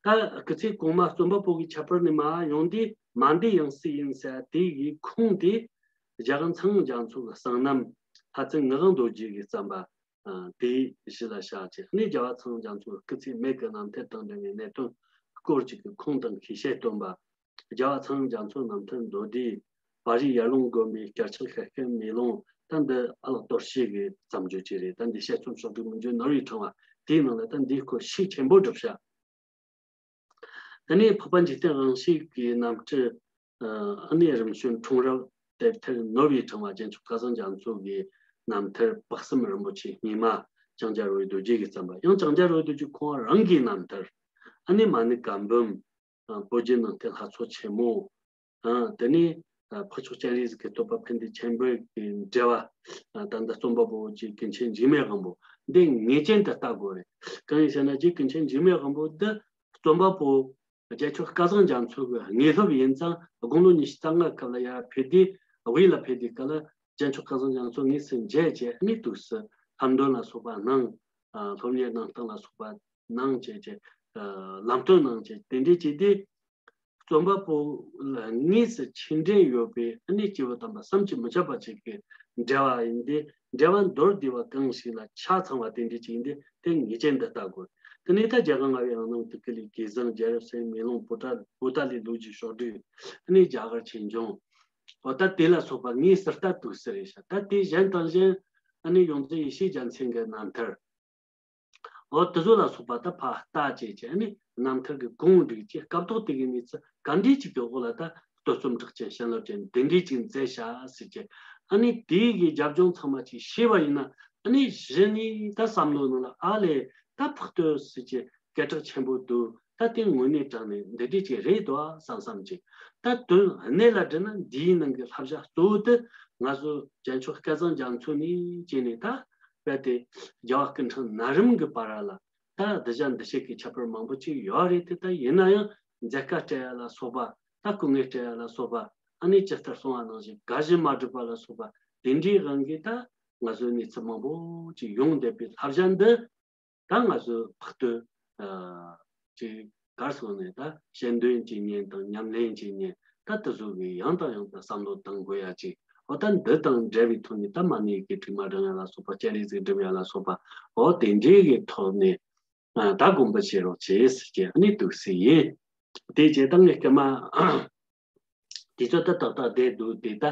ད་སྐུ་ཚེ་གོང་མ་རྩོམ་པ་པོ་གི་ཁྱད་པར་ནས་མར་ཡོང་དུས་མ་འདི་ཡང་སྲིད་ཡིན་ཟེར་དེ་གི་ཁུངས་དེ་རྒྱལ་དབང་ཚངས་དབྱངས་རྒྱ་མཚོ་གི་གསང་རྣམ་ལྷ་བཙུན་ངག་དབང་རྡོ་རྗེ་གིས་བརྩམས་པ་ཨ་དེའི་གཞི་ལ་བཞག་བྱས། ཨ་ནི་རྒྱལ་བ་ཚངས་དབྱངས་རྒྱ་མཚོ་གི་སྐུ་ཚེ་མེད་ཀྱི་རྣམ་ཐར་དང་འབྲེལ་བའི་གནད་དོན་སྐོར་ཅིག་གི་ཁུངས་དང་ཤེས་བྱ་སྟོན་པ། རྒྱལ་བ་ཚངས་དབྱངས་རྒྱ་མཚོའི་རྣམ་ཐར་མདོར་བསྡུས། པར་རིས་ཡར་ལུང་དགོན་པའི་བསྐྱར་ཆགས་ཤ་སྐམ་མེ་ལོང་། ད་འདི་ཨ་ལགས་དོར་ཞི་གི་བརྩམས་བརྗོད་ཅིག་རེད། ད་འདི་དཔྱད་རྩོམ་ཕྱོགས་བསྒྲིགས་མི་འགྱུར་ནོར་བའི་ཕྲེང་བ་དེའི་ནང་ལ་ད་འདིའི་སྐོར་ཤུགས་ཆེན་པོ་བསྒྲུབས་ཤག་དེ་ནས་འཕགས་པ་འཇིག་རྟེན་དབང་ཕྱུག་གི་རྣམ་ཐར། ཨ་ནི་རིམ་བྱོན་འཁྲུངས་རབས་དེབ་ཐེར་ནོར་བའི་ཕྲེང་བ་རྒྱལ་མཆོག་སྐལ་བཟང་རྒྱ་མཚོ་གི་རྣམ་ཐར་དཔག་བསམ་རིན་པོ་ཆེ་སྙེ་མ། ལྕང་སྐྱ་རོལ་པའི་རྡོ་རྗེ་གིས་བརྩམས་པ། ཡང་ལྕང་སྐྱ་རོལ་པའི་རྡོ་རྗེ་ཁོང་རང་གི་རྣམ་ཐར། ཨ་ནི་མ་ཎི་བཀའ་འབུམ། བོད་བརྒྱུད་ནང་བསྟན་ལྷ་ཚོགས་ཆེན་མོ། ཨ། དེ་ནས་ཨ་འཕགས་མཆོག་སྤྱན་རས་གཟིགས་ཀྱི་བསྟོད་པ་ཕན་བདེ་ཆེན་པོའི་གི་འགྲེལ་པ། ཨ་ད་ལྟ་རྩོམ་པ་པོ་རྗེ་ཀུན་མཁྱེན་འཇིགས་མེད་དབང་པོ་འདི་ངེས་ཅན་དུ་ལྟ་དགོས་རེད། གང་ཡིན་ཟེར་ན་རྗེ་ཀུན་མཁྱེན་འཇིགས་མེད་དབང་པོ་འདི་རྩོམ་པ་པོ་རྒྱལ་མཆོག་སྐལ་བཟང་རྒྱ་མཚོ་གི་དངོས་སློབ་ཡིན་ཙང་། དགུང་ལོ་ཉི་ཤུ་རྩ་ལྔ་སྐབས་ལ་ཡར་ཕེབས་དུས། དབུས་ལ་ཕེབས་དུས་སྐབས་ལ་རྒྱལ་མཆོག་སྐལ་བཟང་རྒྱ་མཚོ་དངོས་སུ་མཇལ་བྱས། ཨ་ནི་དུས་སུ་ལྷམ་གདོན་ལ་སོགས་པ་གནང་། ཨ་སློབ་གཉེར་གནང་སྟངས་ལ་སོགས་པ་གནང་བྱས་བྱས། ཨ་ལམ་སྟོན་གནང་བྱས། དེ་འདྲའི་བྱས་ཏེ། རྩོམ་པ་པོ་ལ་དངོས་སུ་ཆོས་འབྲེལ་ཡོད་པའི་ཨ་ནི་སྐྱེས་བུ་དམ་པ་བསམ་གྱིས་མི་ཁྱབ་པ་ཅིག་གི་འགྲེལ་པ་ཡིན་ཏེ། འགྲེལ་པ་མདོར་བསྡུས་པ་གང་ཞིག་ལ་ཆ་ཚང་བ་དེ་འདྲ་ཅིག་ཡིན་ཏེ། དེ་ངེས་ཅན་དུ་ལྟ་དགོས། དེ་ནས་ད་རྒྱལ་དབང་ལྔ་པའི་དབང་ནང་དུ་ཀུ་ལུ་གེ་ཟུང་། རྒྱལ་རབས་སེང་གེ། མེ་ལོང་། པོ་ཏཱ། པོ་ཏཱ་ལའི་ལོ་རྒྱུས་ཕྱོགས་བསྒྲིགས། ཨ་ནི་རྒྱ་གར་ཆོས་འབྱུང་། འོ་ད་དེ་ལ་སོགས་པ་དངོས་སུ་ལྟ་དུས་སུ་རེད་ཤག་ད་དེ་གཞན་དང་གཞན་ཨ་ནི་ཡོངས་འཛིན་ཡེ་ཤེས་རྒྱལ་མཚན་གྱི་རྣམ་ཐར། འོ་དེ་ཚོ་ལ་སོགས་པ་ད་ཕར་ལྟ་བྱས་བྱས། ཨ་ནི་རྣམ་ཐར་གྱི་གོང་བསྒྲིགས་བྱས། སྐབས་ཐོག་དེ་གི་གནས་ཚུལ་ག་འདྲ་ཅིག་གི་འོག་ལ་ད་བསྟོད་རྩོམ་གྲགས་ཅན་བཤད་ལོ་ཅན་དེ་འདྲ་ཅིག་མཛད་ཤག་ཟེར་བྱས། ཨ་ནི་དེ་གི་རྒྱབ་ལྗོངས་ཚང་མ་ཅིག་ཤེས་པ་ཡིན་ན། ཨ་ནི་གཞི་ནས་ད་བསམ་བློ་ནང་ལ། ཨ་ལས་ད་འཕགས་བསྟོད་ཟེར་བྱས་སྐད་གྲགས་ཆེན་པོ་འདུག་ད་དེ་དངོས་གནས་དྲང་གནས་འདི་འདྲ་ཅིག་རེད་དོ་བསམ་བསམ་ཅིག་ད་དོན་གནད་ལ་དྲིལ་ན་འདིའི་ནང་གི་བསླབ་བྱ་གཙོ་བོ་དེ་ང་ཚོ་རྒྱལ་མཆོག་སྐལ་བཟང་རྒྱ་མཚོ་ནས་བྱས་ནས། ད་རྦད་དེ་རྒྱལ་བ་སྐུ་ཕྲེང་ན་རིམ་གྱི་བར་ལ་ད་གདུལ་བྱ་འདུལ་བྱེད་ཀྱི་ཁྱད་པར་མང་པོ་ཅིག་ཡོད་རེད་དེ། ད་ཡིན་ན་ཡང་མཛད་དཀའ་སྤྲད་ཡ་ལ་སོགས་པ། ད་སྐུ་ངལ་སྤྲད་ཡ་ལ་སོགས་པ། ཨ་ནི་ཇི་ལྟར་གསུངས་པ་ནང་བཞིན་དགའ་བཞིན་མ་བསྒྲུབས་པ་ལ་སོགས་པ་དེ་འདྲའི་དབང་གིས་ད་ང་ཚོའི་གནས་ཚུལ་མང་པོ་ཅིག་ཡོང་བསྡད་པའི་བསླབ་བྱ་འདི། ད་ང་ཚོའི་འཕགས་བསྟོད་ཨ་ཅིག་གར་སོང་ནས། ད་ཞལ་འདོན་གྱི་ཉིན་དང་ཉམས་ལེན་གྱི་ཉིན། ད་དེ་ཚོ་གི་ཡང་དང་ཡང་དུ་བསམ་བློ་གཏང་དགོས་ཡ་ཅིག་འོ་ད་འདི་དང་འབྲེལ་བའི་ཐོག་ནས་ད་མ་ཎི་ཡི་གེ་དྲུག་མ་བགྲང་ཡ་ལ་སོགས་པ། སྤྱན་རས་གཟིགས་འགྲུབ་ཡ་ལ་སོགས་པ། འོ་དེ་འདྲའི་གི་ཐོག་ནས་ཨ་ད་དགོངས་པ་བཞེས་རོགས་བྱེད་ཟེར་གྱི་ཨ་ནི་འདུག་སེ་ཡིན། དེ་བྱས་ད་ངས་སྐར་མ་དེ་ཚོ་ད་ཏག་ཏག་བསྡད་འདུག་དེ་ད་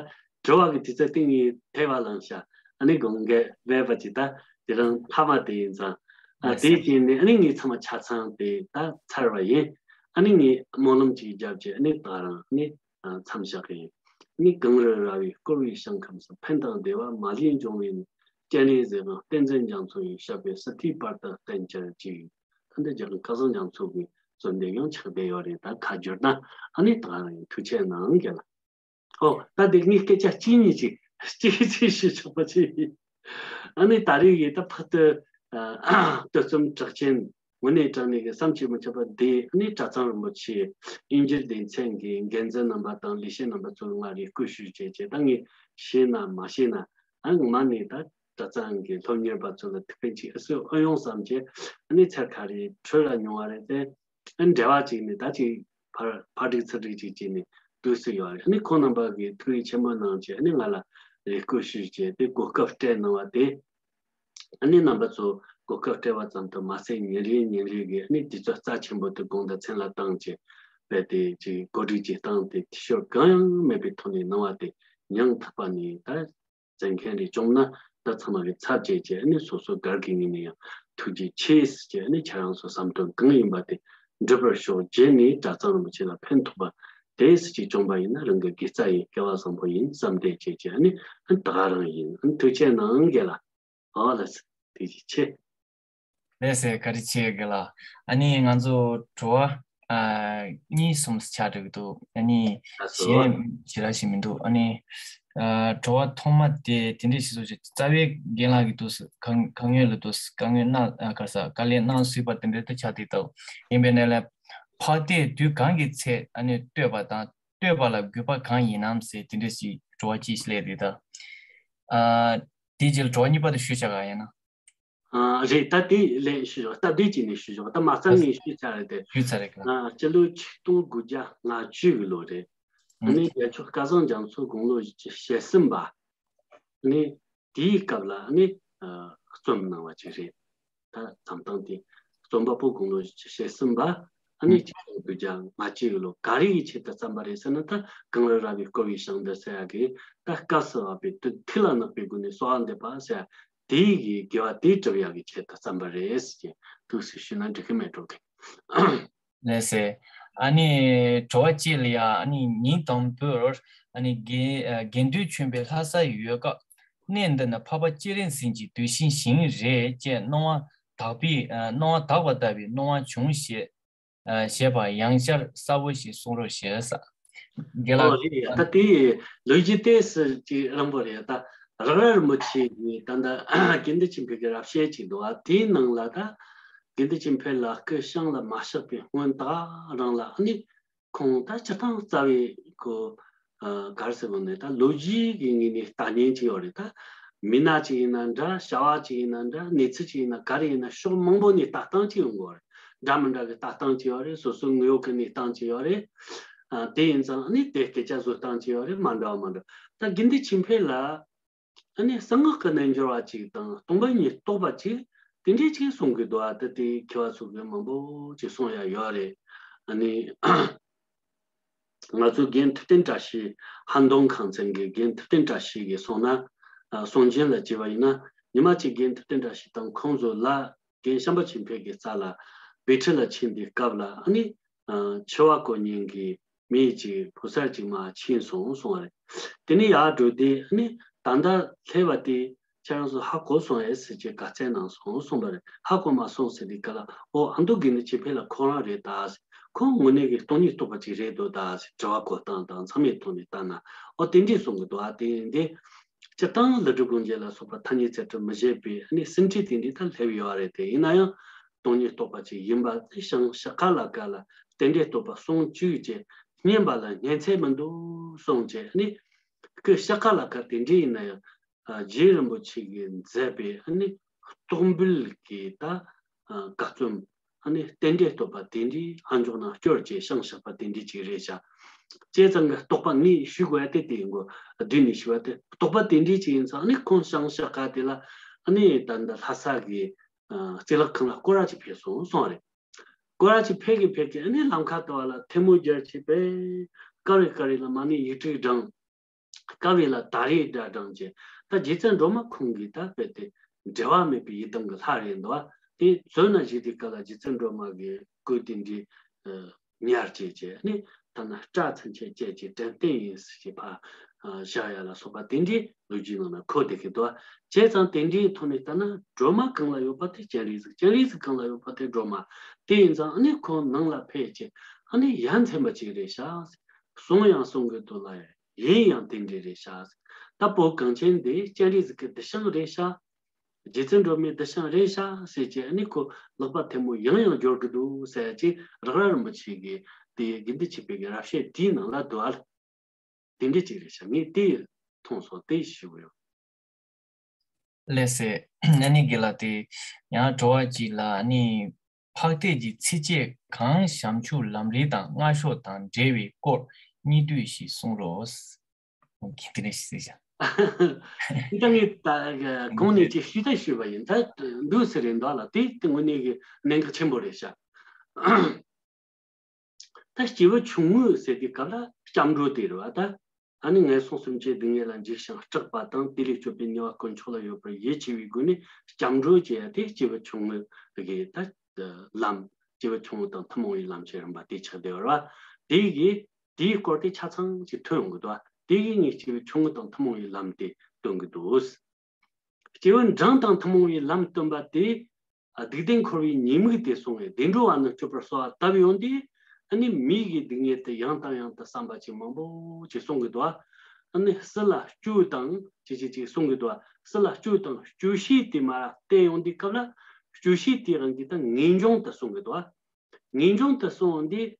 དྲི་བ་གི་དུས་ཚོད་སྟེང་ངས་ཐེ་བ་ལངས་ཤག་ཨ་ནི་དགོངས་འགལ་མེད་པ་ཅིག་ད་དེ་རིང་མཐའ་མ་དེ་ཡིན་ཙང་། ཨ་ལགས་དེ་སོ། བྱས་ནས་ཨ་ནི་ངས་ཚང་མ་ཆ་ཚང་དེ་ད་ཚར་བ་ཡིན། ཨ་ནི་ངས་སྨོན་ལམ་ཅིག་བརྒྱབ་བྱས་ཨ་ནི་ད་རང་ཨ་ནི་ཨ་མཚམས་བཞག་གི་ཡིན། ཨ་ནི་གངས་རི་ར་བས་བསྐོར་བའི་ཞིང་ཁམས་སུ། ཕན་དང་བདེ་བ་མ་ལུས་འབྱུང་བའི་གནས། སྤྱན་རས་གཟིགས་དབང་བསྟན་འཛིན་རྒྱ་མཚོ་ཡི། ཞབས་པད་སྲིད་མཐའི་བར་དུ་བརྟན་གྱུར་ཅིག་ད་འདི་རྒྱལ་དབང་སྐལ་བཟང་རྒྱ་མཚོ་གི་གསོལ་འདེབས་ཡང་ཆགས་བསྡད་ཡོད་རེད། ད་ཁ་བསྒྱུར་ན་ཨ་ནི་ད་རང་ཡིན། ཐུགས་རྗེ་གནང་། རྒན་ལགས། ཨོ་ད་འདི་ངས་སྐད་ཆ་གཅིག་གཉིས་ཅིག་གཅིག་གཅིག་ཞུ་ཆོག་པ་ཅིག་ཨ་ནི་ད་རེས་ཀྱི་ད་འཕགས་བསྟོད་ཨ་བསྟོད་རྩོམ་གྲགས་ཅན་དངོས་གནས་དྲང་གནས་ཀྱི་བསམ་གྱིས་མི་ཁྱབ་པ་འདི། ཨ་ནི་གྲྭ་ཚང་རིན་པོ་ཆེ་དབྱིན་ཇིར་སྡེ་ཚན་གྱི་འགན་འཛིན་རྣམ་པ་དང་ལས་བྱེད་རྣམ་པ་ཚོ་ལ་ང་རེ་སྐུལ་ཞུས་བྱས་བྱས། ད་ངས་ཤེས་ན་མ་ཤེས་ན། ཨ་ངོ་མ་ནས་ད་གྲྭ་ཚང་གི་སློབ་གཉེར་པ་ཚོ་ལ་ཐུགས་ཕན་ཅིག་ཨེ་གསོས་ཨེ་ཡོང་བསམ་བྱས། ཨ་ནི་ཚར་ཁ་རེ་འཕྲོད་ལ་མྱོང་བ་རེད་དེ། ཨ་འབྲེལ་བ་ཅིག་ནས་ད་ཅིག་ཕར་ཕར་སྒྲིག་ཚུར་སྒྲིག་ཅིག་བྱས་ནས་འདུག་སེ་ཡོད་རེད། ཨ་ནི་ཁོང་རྣམ་པ་གིས་ཐུགས་རེ་ཆེན་པོ་གནང་བྱས། ཨ་ནི་ང་ལ་རེ་སྐུལ་ཞུས་བྱས་དེ་གོ་སྐབས་སྤྲད་གནང་བ་དེ། ཨ་ནི་རྣམ་པ་ཚོ་གོ་སྐབས་སྤྲད་པ་ཙམ་དུ་མ་ཟད། ཉིན་རེ་ཉིན་རེ་གི་ཨ་ནི་དུས་ཚོད་རྩ་ཆེན་པོ་དེ་དགོངས་དག་མཚན་ལ་བཏང་བྱས། རྦད་དེ་ཅིག་གོ་སྒྲིག་ཅིག་བཏང་སྟེ་འཐུས་ཤོར་གང་ཡང་མེད་པའི་ཐོག་ནས་གནང་བ་དེ་སྙིང་ཐག་པ་ནས་ད། མཛད་མཁན་རེ་བྱུང་ན་ད་ཚང་མ་གི་ཚབ་བྱས་བྱས། ཨ་ནི་སོ་སོ་སྒེར་གྱི་ངོས་ནས་ཡང་ཐུགས་རྗེ་ཆེ་ཟེར་བྱས། ཨ་ནི་ཁྱེད་རང་ཚོ་བསམ་དོན་གང་ཡིན་པ་དེ་འགྲུབ་པར་ཤོག་བྱས་ནས་གྲྭ་ཚང་རིན་པོ་ཆེ་ལ་ཕན་ཐོགས་པ་དེ་ཟེར་གྱི་བྱུང་པ་ཡིན་ན་རང་གི་དགེ་རྩ་ཡིན། སྐལ་བ་བཟང་པོ་ཡིན་བསམ་བསྡད་བྱས་བྱས། ཨ་ནི་ཨ་ནི་ད་ག་རང་ཡིན། ཨ་ནི་ཐུགས་རྗེ་གནང་རྒན་ལགས། ཨོ་ལགས་སོ། ཐུགས་རྗེ་ཆེ། ལགས་སོ། བཀའ་དྲིན་ཆེ་རྒན་ལགས། ཨ་ནི་ང་ཚོ་དྲི་བ་ཨ་གཉིས་གསུམ་ཆགས་འགྲོ་གི་འདུག་ཨ་ནི་ལགས་སོ། གཞན་ཞེ་དྲག་ཞིག་མི་འདུག་ཨ་ནི་ཨ་དྲི་བ་ཐོག་མ་དེ་དེ་འདྲས་ཞིག་བཟོ་ཆེད། རྩ་བའི་རྒན་ལགས་ཀྱིས་འདུག་སེ་གང་གང་ཡོད་ལ་འདུག་སེ་དཀའ་ངལ་གནང་། ཨ་ག་རེ་ཟ། དཀའ་ལས་གནང་སྲིད་པ་དེ་འདྲ་དུ་ཆགས་བསྡད་འདུག་ཡིན་པའི་ནས་ལ་འཕགས་བསྟོད་དུས་གང་གི་ཚེ་ཨ་ནི་བསྟོད་པ་དང་བསྟོད་པ་ལ་དགོས་པ་གང་ཡིན་ནམ་ཟེར་དེ་འདྲས་ཞིག་དྲི་བ་གཅིག་སླེབས་འདུག་ད་ཨ་དེའི་རྗེས་ལ་དྲི་བ་གཉིས་པ་དེ་ཞུས་བཞག་ག་ཡིན་ན། ཨ་རེད། ད་དེ་ལན་ཞུ་ཆོག་སྟབས་བདེ་བྱས་ནས་ཞུ་ཆོག་ད་མ་རྩ་ངས་ཞུས་ཚར་རེད་དེ། ཞུས་ཚར་རེད་ག་ཨ་སྤྱི་ལོ་ཆིག་སྟོང་དགུ་བརྒྱ་ལྔ་བཅུ་གི་ལོ་རེད། ཨ་ནི་རྒྱལ་མཆོག་སྐལ་བཟང་རྒྱ་མཚོ་དགུང་ལོ་བཞི་བཅུ་ཞེ་གསུམ་པ། ཨ་ནི་དེའི་སྐབས་ལ་ཨ་ནི་ཨ་རྩོམ་གནང་བ་ཅིག་རེད། ད་བརྩམས་སྟངས་དེ་རྩོམ་པ་པོ་དགུང་ལོ་བཞི་བཅུ་ཞེ་གསུམ་པ། ཨ་ ཨ་ནི་ཁྱེད་རང་དུ་ཀྱང་མ་བྱས་ཡོད་ལོ། ག་རེ་ཡི་ཆེད་དུ་བརྩམས་པ་རེད་ཟེར་ན། ད་གངས་རི་ར་བས་བསྐོར་བའི་ཞིང་འདིར་ཟེར་ཡ་གི། ད་སྐབས་སུ་བབ་པའི་དུས་ཐིག་ལ་བརྣག་པའི་སྒོ་ནས་གསོལ་བ་འདེབས་པ་ཟེར་ཡ་དེའི་གི་དགེ་བ་དེ་སྒྲུབ་ཡ་གི་ཆེད་དུ་བརྩམས་པ་རེད་ཟེར་གྱི་འདུག་ཟེར་ཞུས་ན་འགྲིག་གི་མེད་འགྲོ་གི། ལགས་སེ། ཨ་ནི་དྲི་བ་གཅིག་ལ་ཡ། ཨ་ནི་ཉིན་དང་པོར་ཨ་ནི་དགེ་ཨ་དགེ་འདུན་ཆོས་འཕེལ་ལྷ་སར་ཡོད་སྐབས། གནས་འདི་ནི་འཕགས་པ་སྤྱན་རས་གཟིགས་ཀྱི་གདུལ་ཞིང་ཞིག་རེད་ཅེས་སྣང་བ་དག་པའི་ཨ་སྣང་བ་དག་པ་ལྟ་བུའི་སྣང་བ་བྱུང་ཞེས་ཨ་ཞེས་པ་ཡང་བསྐྱར་གསལ་པོ་ཞིག་གསུང་རོགས་ཞེས། དགེ་ལགས། ཨོ་རེད་ཡ། ད་དེ་ལོ་རྒྱུས་ཏོག་ཙམ་ཅིག་རིང་པོ་རེད། ད་རེག་ར་རིན་པོ་ཆེ་གིས་ད་ལྟ་དགེ་འདུན་ཆོས་འཕེལ་གྱི་རབ་བྱེད་ཅིག་འདུག་ཨ། དེའི་ནང་ལ་ད་དགེ་འདུན་ཆོས་འཕེལ་ལ་སྐུ་བྱང་ལ་མ་གཤེགས་པའི་སྔོན་ད་རང་ལ་ཨ་ནི་ཁོང་ད་སྤྱིར་བཏང་རྩ་བའི་ཁོ་ཨ་ག་རེ་ཟེར་དགོས་ནས། ད་ལོ་རྒྱུས་ཀྱི་ངོས་ནས་ལྟ་མཁན་ཅིག་ཡོད་རེད། ད་མི་སྣ་ཅིག་ཡིན་ན་འདྲ། བྱ་བ་ཅིག་ཡིན་ན་འདྲ། གནས་ཚུལ་ཅིག་ཡིན་ན། ག་རེ་ཡིན་ན་ཕྱོགས་མང་པོ་ནས་ལྟ་སྟངས་ཅིག་ཡོང་གི་ཡོད་རེད། འདྲ་མི་འདྲ་གི་ལྟ་སྟངས་ཅིག་ཡོད་རེད། སོ་སོའི་དངོས་ཡོད་ཀྱི་གནས་སྟངས་ཅིག་ཡོད་རེད། ཨ་དེ་ཡིན་ཙང་ཨ་ནི་དེ་སྐད་ཆ་བཟོ་སྟངས་ཅིག་ཡོད་རེད། མ་འདྲ་བ་མ་འདྲ། ད་དགེ་འདུན་ཆོས་འཕེལ་ལ་ཨ་ནི་གསང་སྔགས་ཀྱི་རྣལ་འབྱོར་བ་ཅིག་དང་སྟོང་པ་ཉིད་རྟོགས་པ་ཅིག་དེ་འདྲས་ཅིག་གསུང་གི་འདུག་ཨ། ད་དེ་མཁས་པ་ཚོ་གི་མང་པོ་ཅིག་གསུང་ཡ་ཡོད་རེད། ཨ་ནི་ང་ཚོ་རྒན་ཐུབ་བསྟན་བཀྲ་ཤིས་ཧན་ཏུང་ཁང་ཚན་གྱི་རྒན་ཐུབ་བསྟན་བཀྲ་ཤིས་ཀྱིས་གསུངས་ན། ཨ་གསུང་རྒྱུན་ལ་བྱས་པ་ཡིན་ན། ཉི་མ་གཅིག་རྒན་ཐུབ་བསྟན་བཀྲ་ཤིས་དང་ཁོང་ཚོ་ལ་རྒན་བྱམས་པ་ཆོས་འཕེལ་གྱི་རྩ་ལ་དཔེ་ཁྲིད་ལ་ཕྱིན་པའི་སྐབས་ལ། ཨ་ནི་ཨ་འཆི་བ་གོ་ཉིན་གྱི་མི་གཅིག་ཕོ་གསར་གཅིག་མར་ཕྱིན་སོང་གསུངས་པ་རེད། དེ་ནས་ཡར་འགྲོ་དུས་ཨ་ནི་ད་ལྟ་སླེབས་པ་དེ་ཁྱེད་རང་ཚོ་ཧ་གོ་སོང་ཨེ་ཟེར་གྱི་དགའ་རྩལ་གནང་སོང་གསུངས་པ་རེད། ཧ་གོ་མ་སོང་ཟེར་དུས་སྐབས་ལ། ཨོ་ཨ་མདོ་དགེ་འདུན་ཆོས་འཕེལ་ལ་ཁོ་རང་རེད་ད་ཟེར། ཁོང་དངོས་གནས་ཀྱི་སྟོང་ཉིད་རྟོགས་པ་ཅིག་རེད་འདུག་ད་ཟེར། དྲི་བ་གོ་སྟངས་དང་ཚང་མའི་ཐོག་ནས་ལྟ་ན། ཨོ་དེ་འདྲས་གསུང་གི་འདུག་ཨ། དེ་ཡིན་དེ། སྤྱིར་བཏང་ཀླུ་སྒྲུབ་དགོངས་རྒྱན་ལ་སོགས་པ་ཐ་སྙད་ཚད་གྲུབ་མི་བཞེད་པའི་ཨ་ནི་ཟིན་བྲིས་དེ་འདྲའི་ཐད་སླེབས་ཡོད་རེད་དེ། ཡིན་ན་ཡང་སྟོང་ཉིད་རྟོགས་པ་ཅིག་ཡིན་པ་དེ་ཞང་ཞྭ་ཁ་ལ་ཀ་ལ་རྟེན་འབྲེལ་བསྟོད་པ་གསུང་བཅུག་ཅེས་སྙན་པ་ལ་སྙན་ཚད་མི་འདུག་གསུངས་བྱས། ཨ་ནི་སྐུ་ཞྭ་ཁ་ལ་ཀ་དེ་འདྲའི་ཡིན་ན་ཡང་། ཨ་རྗེ་རིན་པོ་ཆེ་གིས་མཛད་པའི་ཨ་ནི་རྟོགས་འབུལ་གྱི་ད་ཨ་ག་རྩོམ། ཨ་ནི་རྟེན་འབྲེལ་བསྟོད་པ་དེ་འདྲའི་ཨ་མཆོག་ནང་སྐྱོར་བྱས་ཞང་ཞགས་པ་དེ་འདྲའི་ཅིག་རེད་ཤག། བྱས་ཙང་གི་རྟོགས་པ་ངས་ཞུ་དགོས་ཡ་དེ་དེ་ཡིན་གོ། བསྡུས་ནས་ཞུ་བ་དེ། རྟོགས་པ་དེ་འདྲའི་ཅིག་ཡིན་ཙང་། ཨ་ནི་ཁོང་ཞང་ཞགས་ཁ་དེ་ལ་ཨ་ནི་ད་ལྟ་ལྷ་ས་གི་ཨ་རྩེ་ལག་ཁང་ལ་སྐོར་ར་ཅིག་ཕེབས་སོང་གསུངས་རེད། སྐོར་ར་ཅིག་ཕེབས་གི་ཕེབས་གི་ཨ་ནི་ལམ་ཁ་དུ་བ་ལ་ཐལ་མོ་སྦྱར་བྱས་པས། དཀར་རི་དཀར་རི་ལ་མ་ཎི་ཡིག་དྲུག་བགྲངས། དཀའ་བའི་ལ་ད་རེས་སྒྲ་བགྲངས་བྱས། ད་རྗེ་བཙུན་སྒྲོལ་མ་ཁོང་གིས་ད་དཔེ་དེ་འབྲལ་བ་མེད་པའི་ཡི་དམ་གྱི་ལྷ་རེད་འདུག་བ། དེ་མཛོད་ན་བཞུགས་དུས་སྐབས་ལ་རྗེ་བཙུན་སྒྲོལ་མ་གི་སྐུ་དེ་འདྲའི་ཨ་ཉར་བྱས་བྱས་ནས། ཐ་ན་སྐྲ་ཚུན་ཆད་བཅད་ཀྱི་དྲན་རྟེན་ཡིན་ཟེར་གྱི་ཕར་ཨ་བཞག་ཡ་ལ་སོགས་པ་དེ་འདྲའི་ལོ་རྒྱུས་ནང་ན་འཁོད་བསྡད་ཀྱི་འདུག་བ། བྱས་ཙང་དེ་འདྲའི་ཐོག་ནས་ལྟ་ན། སྒྲོལ་མ་གང་ལ་ཡོད་པ་དེ་སྤྱན་རས་གཟིགས། སྤྱན་རས་གཟིགས་གང་ལ་ཡོད་པ་དེ་སྒྲོལ་མ། དེ་ཡིན་ཙང་ཨ་ནི་ཁོང་ནང་ལ་ཕེབས་བྱས་ཨ་ནི་ཡ་མཚན་པ་ཅིག་རེད་ཤག། གསུང་ཡང་གསུང་གི་འདུག་ལ། ཡིན་ཡང་དེ་འདྲ་རེད་ཤག། ད་བོད་གངས་ཅན་འདི་སྤྱན་རས་གཟིགས་ཀྱི་གདུལ་ཞིང་རེད་ཤག། རྗེ་བཙུན་སྒྲོལ་མའི་གདུལ་ཞིང་རེད་ཤག་ཟེར་བྱས་ཨ་ནི་ཁོ་ལག་པ་ཐལ་མོ་ཡང་ཡང་སྦྱོར་གི་འདུག་ཟེར་བྱས། རེག་ར་རིན་པོ་ཆེ་གིས་དེ་དགེ་འདུན་ཆོས་འཕེལ་གྱི་རབ་བྱེད་དེའི་ནང་ལ་འདུག་ཨ། དེ་འདྲ་ཅིག་རེད་ཤག། ངས་དེ་མཐོང་སོང་། དེ་ཞུ་གི་ཡོད། ལགས་སེ། ཨ་ནི་དགེ་ལགས་དེ་ཡང་དྲི་བ་གཅིག་ལ། ཨ་ནི་འཕགས་བསྟོད་ཀྱི་ཚིགས་བཅད་གང་བྱམས་ཆོས་ལམ་རིམ་དང་སྔགས་ཕྱོགས་དང་འབྲེལ་བའི་སྐོར་སྙིང་བསྡུས་ཤིག་གསུང་རོགས། དེ་འདྲ་ཞིག་ཟེར་བྱ། འདི་ད་ངས་ད་གོང་ནས་ཅིག་ཞུས་ད་ཞུས་པ་ཡིན། ད་འདུག་ཟེར་རེད་འདུག་ལ། དེ་དེ་དངོས་གནས་ཀྱི་གནད་འགག་ཆེན་པོ་རེད་ཤག། ད་སྐྱེས་བུ་ཆུང་ངུ་ཟེར་དུས་སྐབས་ལ་སྐྱབས་འགྲོ་དེ་རེད་བ། ད་ཨ་ནི་ངན་སོང་སེམས་ཅན་སྡུག་བསྔལ་ལ་འཇིགས་ཤིང་སྐྲག་པ་དང་། དེ་ལས་སྐྱོབ་པའི་ནུས་པ་དཀོན་མཆོག་ལ་ཡོད་པར་ཡིད་ཆེས་པའི་སྒོ་ནས་སྐྱབས་འགྲོ་བྱེད་ཡ་དེ་སྐྱེས་བུ་ཆུང་ངུ་གི་ད་ལམ། སྐྱེས་བུ་ཆུང་ངུ་དང་ཐུན་མོང་བའི་ལམ་གྱི་རིམ་པ་དེ་ཆགས་བསྡད་ཡོད་རེད་བ། དེ་གི་དེའི་སྐོར་དེ་ཆ་ཚང་ཅིག་ཐོན་ཡོང་གི་འདུག་བ། དེ་གི་ངས་སྐྱེས་བུ་ཆུང་ངུ་དང་ཐུན་མོང་བའི་ལམ་དེ་སྟོན་གི་འདུག། སྐྱེས་བུ་འབྲིང་དང་ཐུན་མོང་བའི་ལམ་སྟོན་པ་དེ། ཨ་སྡིག་ལྡན་འཁོར་བའི་ཉེས་དམིགས་དེ་གསུངས་བས། བདེ་འགྲོ་བ་ན་སྤྱོད་པར་གསོལ་བ་བཏབ་ཡོང་དུས། ཨ་ནི་མི་གི་སྡུག་བསྔལ་དེ་ཡང་དང་ཡང་དུ་བསམ་པ་ཅིག་མང་པོ་ཅིག་གསུང་གི་འདུག། ཨ་ནི་སྲིད་ལ་སྐྱོ་དང་ཅི་ཅི་ཅིག་གསུང་གི་འདུག། སྲིད་ལ་སྐྱོ་དང་སྐྱོ་ཤས་དེ་མར་བསྟན་ཡོང་དུས་སྐབས་ལ། སྐྱོ་ཤས་དེ་རང་གིས་ད་ངེས་འབྱུང་དུ་གསུང་གི་འདུག། ངེས་འབྱུང་དུ་གསུངས་ཡོང་དུས།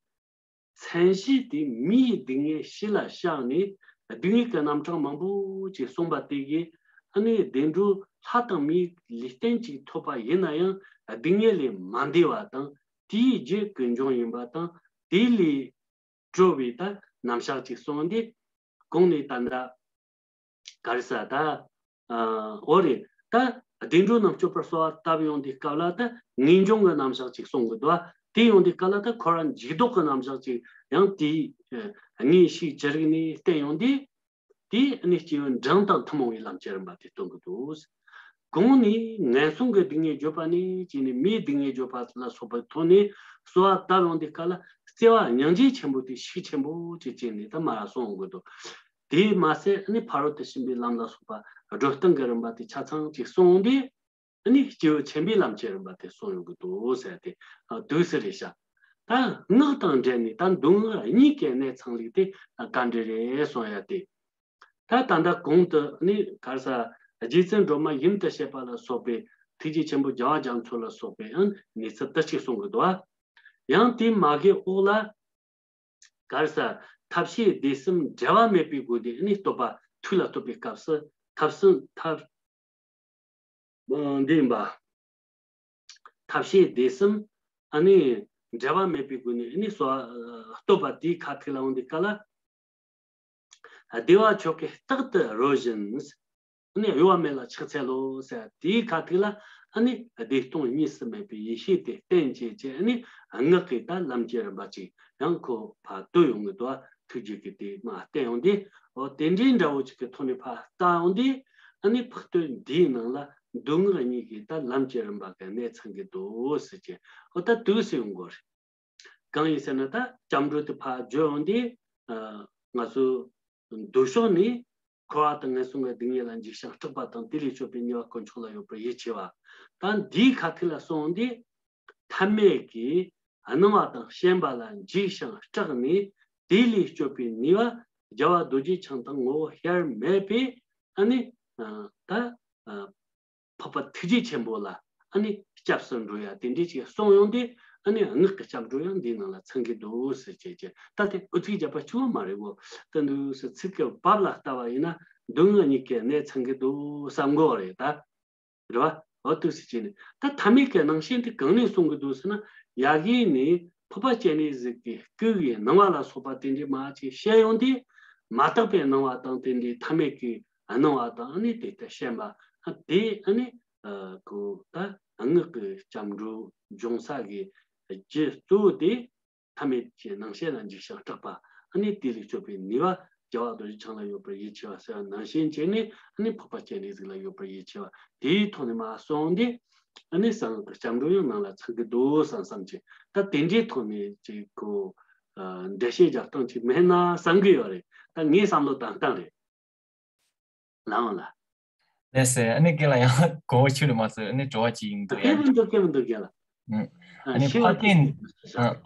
མཚན་གཞི་དེ་མིའི་སྡུག་བསྔལ་གཞི་ལ་བཞག་ནས་སྡུག་བསྔལ་གྱི་རྣམ་གྲངས་མང་པོ་ཅིག་གསུངས་པ་དེ་གིས། ཨ་ནི་བདེ་འགྲོ་ལྷ་དང་མིའི་ལུས་རྟེན་ཅིག་ཐོབ་པ་ཡིན་ན་ཡང་སྡུག་བསྔལ་ལས་མ་འདས་པ་དང་། དེའི་རྒྱུ་ཀུན་འབྱུང་ཡིན་པ་དང་། དེ་ལས་གྲོལ་བའི་ད་རྣམ་གཞག་ཅིག་གསུངས་ཏེ། གོང་ནས་ད་ལྟ་ག་རེ་ཟེར་ད། ཨ་འོ་རེད། ད་བདེ་འགྲོ་རྣམས་སྤྱོད་པར་གསོལ་བ་བཏབ་ཡོང་དུས་སྐབས་ལ། ད་ངེས་འབྱུང་གི་རྣམ་གཞག་ཅིག་གསུང་གི་འདུག། དེ་ཡོང་དུས་སྐབས་ལ་ད་ཁོ་རང་འཇུག་ལྡོག་གི་རྣམ་གཞག་ཅིག་ཡང་དེའི་ཨ་དངོས་ཤིག་ཅི་རིགས་ནས་བསྟན་ཡོང་དུས། དེ་ནི་སྐྱེས་བུ་འབྲིང་དང་ཐུན་མོང་བའི་ལམ་གྱི་རིམ་པ་དེ་སྟོན་གྱི་འདུག་གོང་ནས་ངན་སོང་གི་སྡུག་བསྔལ་བརྗོད་པ་ནས་བྱས་ནས་མིའི་སྡུག་བསྔལ་བརྗོད་པ་ལ་སོགས་པའི་ཐོག་ནས་གསོལ་བ་བཏབ་ཡོང་དུས་སྐབས་ལ། བརྩེ་བ་སྙིང་རྗེ་ཆེན་པོ་དེ་ཤུགས་ཆེན་པོ་ཅིག་བསྐྱེད་ནས་ད་མར་གསུང་ཡོང་གི་འདུག་དེས་མ་ཟད་ནི་ཕ་རོལ་ཏུ་ཕྱིན་པའི་ལམ་ལ་སོགས་པ་སྒྲོ་བཏགས་ཀྱི་རིམ་པ་དེ་ཆ་ཚང་ཅིག་གསུངས་ཏེ། ནི་སྐྱེས་བུ་ཆེན་པོའི་ལམ་གྱི་རིམ་པ་དེ་གསུངས་ཡོང་གི་འདུག་ཟེར་ཏེ། དུས་སུ་རེད་ཤག་ད་སྔགས་དང་འབྲེལ་ནས་ད་མདོ་སྔགས་གཉིས་ཀྱི་གནད་ཚང་ལུགས་དེ་ག་འདྲ་རེད་གསུང་ཡ་དེ། ད་ད་ལྟ་གོང་དུ་ནི་ག་རེ་ཟེར། རྗེ་བཙུན་སྒྲོལ་མ་ཡུམ་དུ་བཤད་པ་ལ་སོགས་པའི་ཐུགས་རྗེ་ཆེན་པོ་རྒྱལ་བ་རྒྱ་མཚོ་ལ་སོགས་པའི་ཨང་གནས་ཚུལ་དེ་གཅིག་གསུང་གི་འདུག་ཡང་དེའི་མ་གི་འོག་ལ། ག་རེ་ཟེར། ཐབས་ཤེས་སྡེ་གསུམ་འབྲལ་བ་མེད་པའི་སྒོ་ནས་ནི་བསྟོད་པ་ཐུགས་ལ་བསྟོད་པའི་སྐབས་སུ་ཐབས་གསུམ་ཐབས། འདི་ཡིན་པ། ཐབས་ཤེས་སྡེ་གསུམ་ཨ་ནི་འབྲལ་བ་མེད་པའི་སྒོ་ནས་ཨ་ནི་གསོལ་བ་བསྟོད་པ་དེའི་ཁ་ཐུག་ལ་འོང་དུས་སྐབས་ལ། བདེ་བ་མཆོག་གི་རྟག་ཏུ་རོལ་བཞིན། ཨ་ནི་གཡོ་བ་མེད་ལ་ཕྱག་འཚལ་ལོ་ཟེར་དེའི་ཁ་ཐུག་ལ་ཨ་ནི་བདེ་སྟོང་གཉིས་སུ་མེད་པའི་ཡེ་ཤེས་དེ་བསྟན་བྱས་བྱས་ཨ་ནི་སྔགས་ཀྱི་ད་ལམ་གྱི་རིམ་པ་ཅིག་ཡང་ཁོ་ཕར་བསྟོད་ཡོང་གི་འདུག་ཐུགས་རྗེ་གིས་དེ་མར་བསྟན་ཡོང་དུས། འོ་དེ་འདྲའི་འདྲ་བོ་ཅིག་གི་ཐོག་ནས་ཕར་བལྟ་ཡོང་དུས། ཨ་ནི་འཕགས་བསྟོད་འདིའི་ནང་ལ་མདོ་སྔགས་གཉིས་ཀྱི་ད་ལམ་གྱི་རིམ་པ་གི་གནད་ཚང་གི་འདུག་ཟེར་གྱི། འོ་ད་དུས་སུ་ཡོང་དགོས་རེད། གང་ཡིན་ཟེར་ན་ད་སྐྱབས་འགྲོ་དེ་ཕར་བརྗོད་ཡོང་དུས། ང་ཚོ་མདོ་ཕྱོགས་ནས་འཁོར་བ་དང་ངན་སོང་གི་སྡུག་བསྔལ་ལ་འཇིགས་ཤིང་སྐྲག་པ་དང་དེ་ལས་སྐྱོབ་པའི་ནུས་པ་དཀོན་མཆོག་ལ་ཡོད་པར་ཡིད་ཆེས་པ། ད་འདིའི་ཁ་ཐུག་ལ་སོང་དུས། ཐ་མལ་གྱི་སྣང་བ་དང་ཞེན་པ་ལ་འཇིགས་ཤིང་སྐྲག་ནས་དེ་ལས་སྐྱོབ་པའི་ནུས་པ་རྒྱལ་བ་རྡོ་རྗེ་འཆང་དང་ངོ་བོ་དབྱེར་མེད་པའི་ཨ་ནི་ད་འཕགས་པ་ཐུགས་རྗེ་ཆེན་པོ་ལ་ཨ་ནི་སྐྱབས་སུ་འགྲོ་ཡ་དེ་འདྲའི་ཅིག་གསུངས་ཡོང་དུས། ཨ་ནི་སྔགས་ཀྱི་སྐྱབས་འགྲོ་ཡང་འདིའི་ནང་ལ་ཚང་གི་འདུག་ཟེར་བྱས་བྱས། ད་དེ་ཨུ་ཚིགས་བརྒྱབ་པ་གཅིག་པོ་མ་རེད་གོ། ད་འདུག་ཟེར་ཚིག་གི་བབ་ལ་ལྟ་བ་ཡིན་ན་མདོ་སྔགས་གཉིས་ཀའི་གནད་ཚང་གི་འདུག་བསམ་གོ་རེད་ད། རེད་བ། འོ་འདུག་སེ་བྱས་ནས་ད་ཐ་མལ་གྱི་སྣང་ཞེན་དེ་གང་ནས་གསུང་གི་འདུག་ཟེར་ན། ཡ་གི་ནས་འཕགས་པ་སྤྱན་རས་གཟིགས་ཀྱི་སྐུ་ཡི་སྣང་བ་ལ་སོགས་པ་དེ་འདྲའི་མ་ཅིག་བཤད་ཡོང་དུས། མ་དག་པའི་སྣང་བ་དང་དེ་འདྲའི་ཐ་མལ་གྱི་སྣང་བ་དང་ཨ་ནི་དེ་ལྟར་ཞེན་པ་དེ་ཨ་ནི་ཁོ་ད་སྔགས་ཀྱི་སྐྱབས་འགྲོ་འབྱུང་ས་གི་རྒྱུ་གཙོ་བོ་དེ། ཐ་མལ་གྱི་སྣང་ཞེན་ལ་འཇིགས་ཤིང་སྐྲག་པ། ཨ་ནི་དེ་ལས་སྐྱོབ་པའི་ནུས་པ་རྒྱལ་བ་རྡོ་རྗེ་འཆང་ལ་ཡོད་པར་ཡིད་ཆེས་པ་ཟེར་བ་ནང་བཞིན་བྱས་ནས། ཨ་ནི་འཕགས་པ་སྤྱན་རས་གཟིགས་ལ་ཡོད་པར་ཡིད་ཆེས་པ་དེའི་ཐོག་ནས་མར་སོང་སྟེ། ཨ་ནི་གསང་སྔགས་ཀྱི་སྐྱབས་འགྲོ་ཡང་ནང་ལ་ཚང་གི་འདུག་བསམ་བསམ་གྱི། ད་དེ་འདྲའི་ཐོག་ནས་ཅིག་ཁོ་འགྲེལ་བཤད་རྒྱག་སྟངས་ཅིག་མེད་ན་བསམ་གི་ཡོད་རེད། ད་ངའི་བསམ་བློ་བཏང་སྟངས་རེད། ལའང་ལ། ལགས་སེ། ཨ་ནི་རྒན་ལགས་ཡང་གོ་བ་ཆུ་ནས་མ་ཟེར། ཨ་ནི་དྲི་བ་ཅིག་ཡིན་འདུག་ཡ། སྐད་མི་འདུག་སྐད་མི་འདུག་རྒན་ལགས། ཨ་ནི་ཕ་དེ་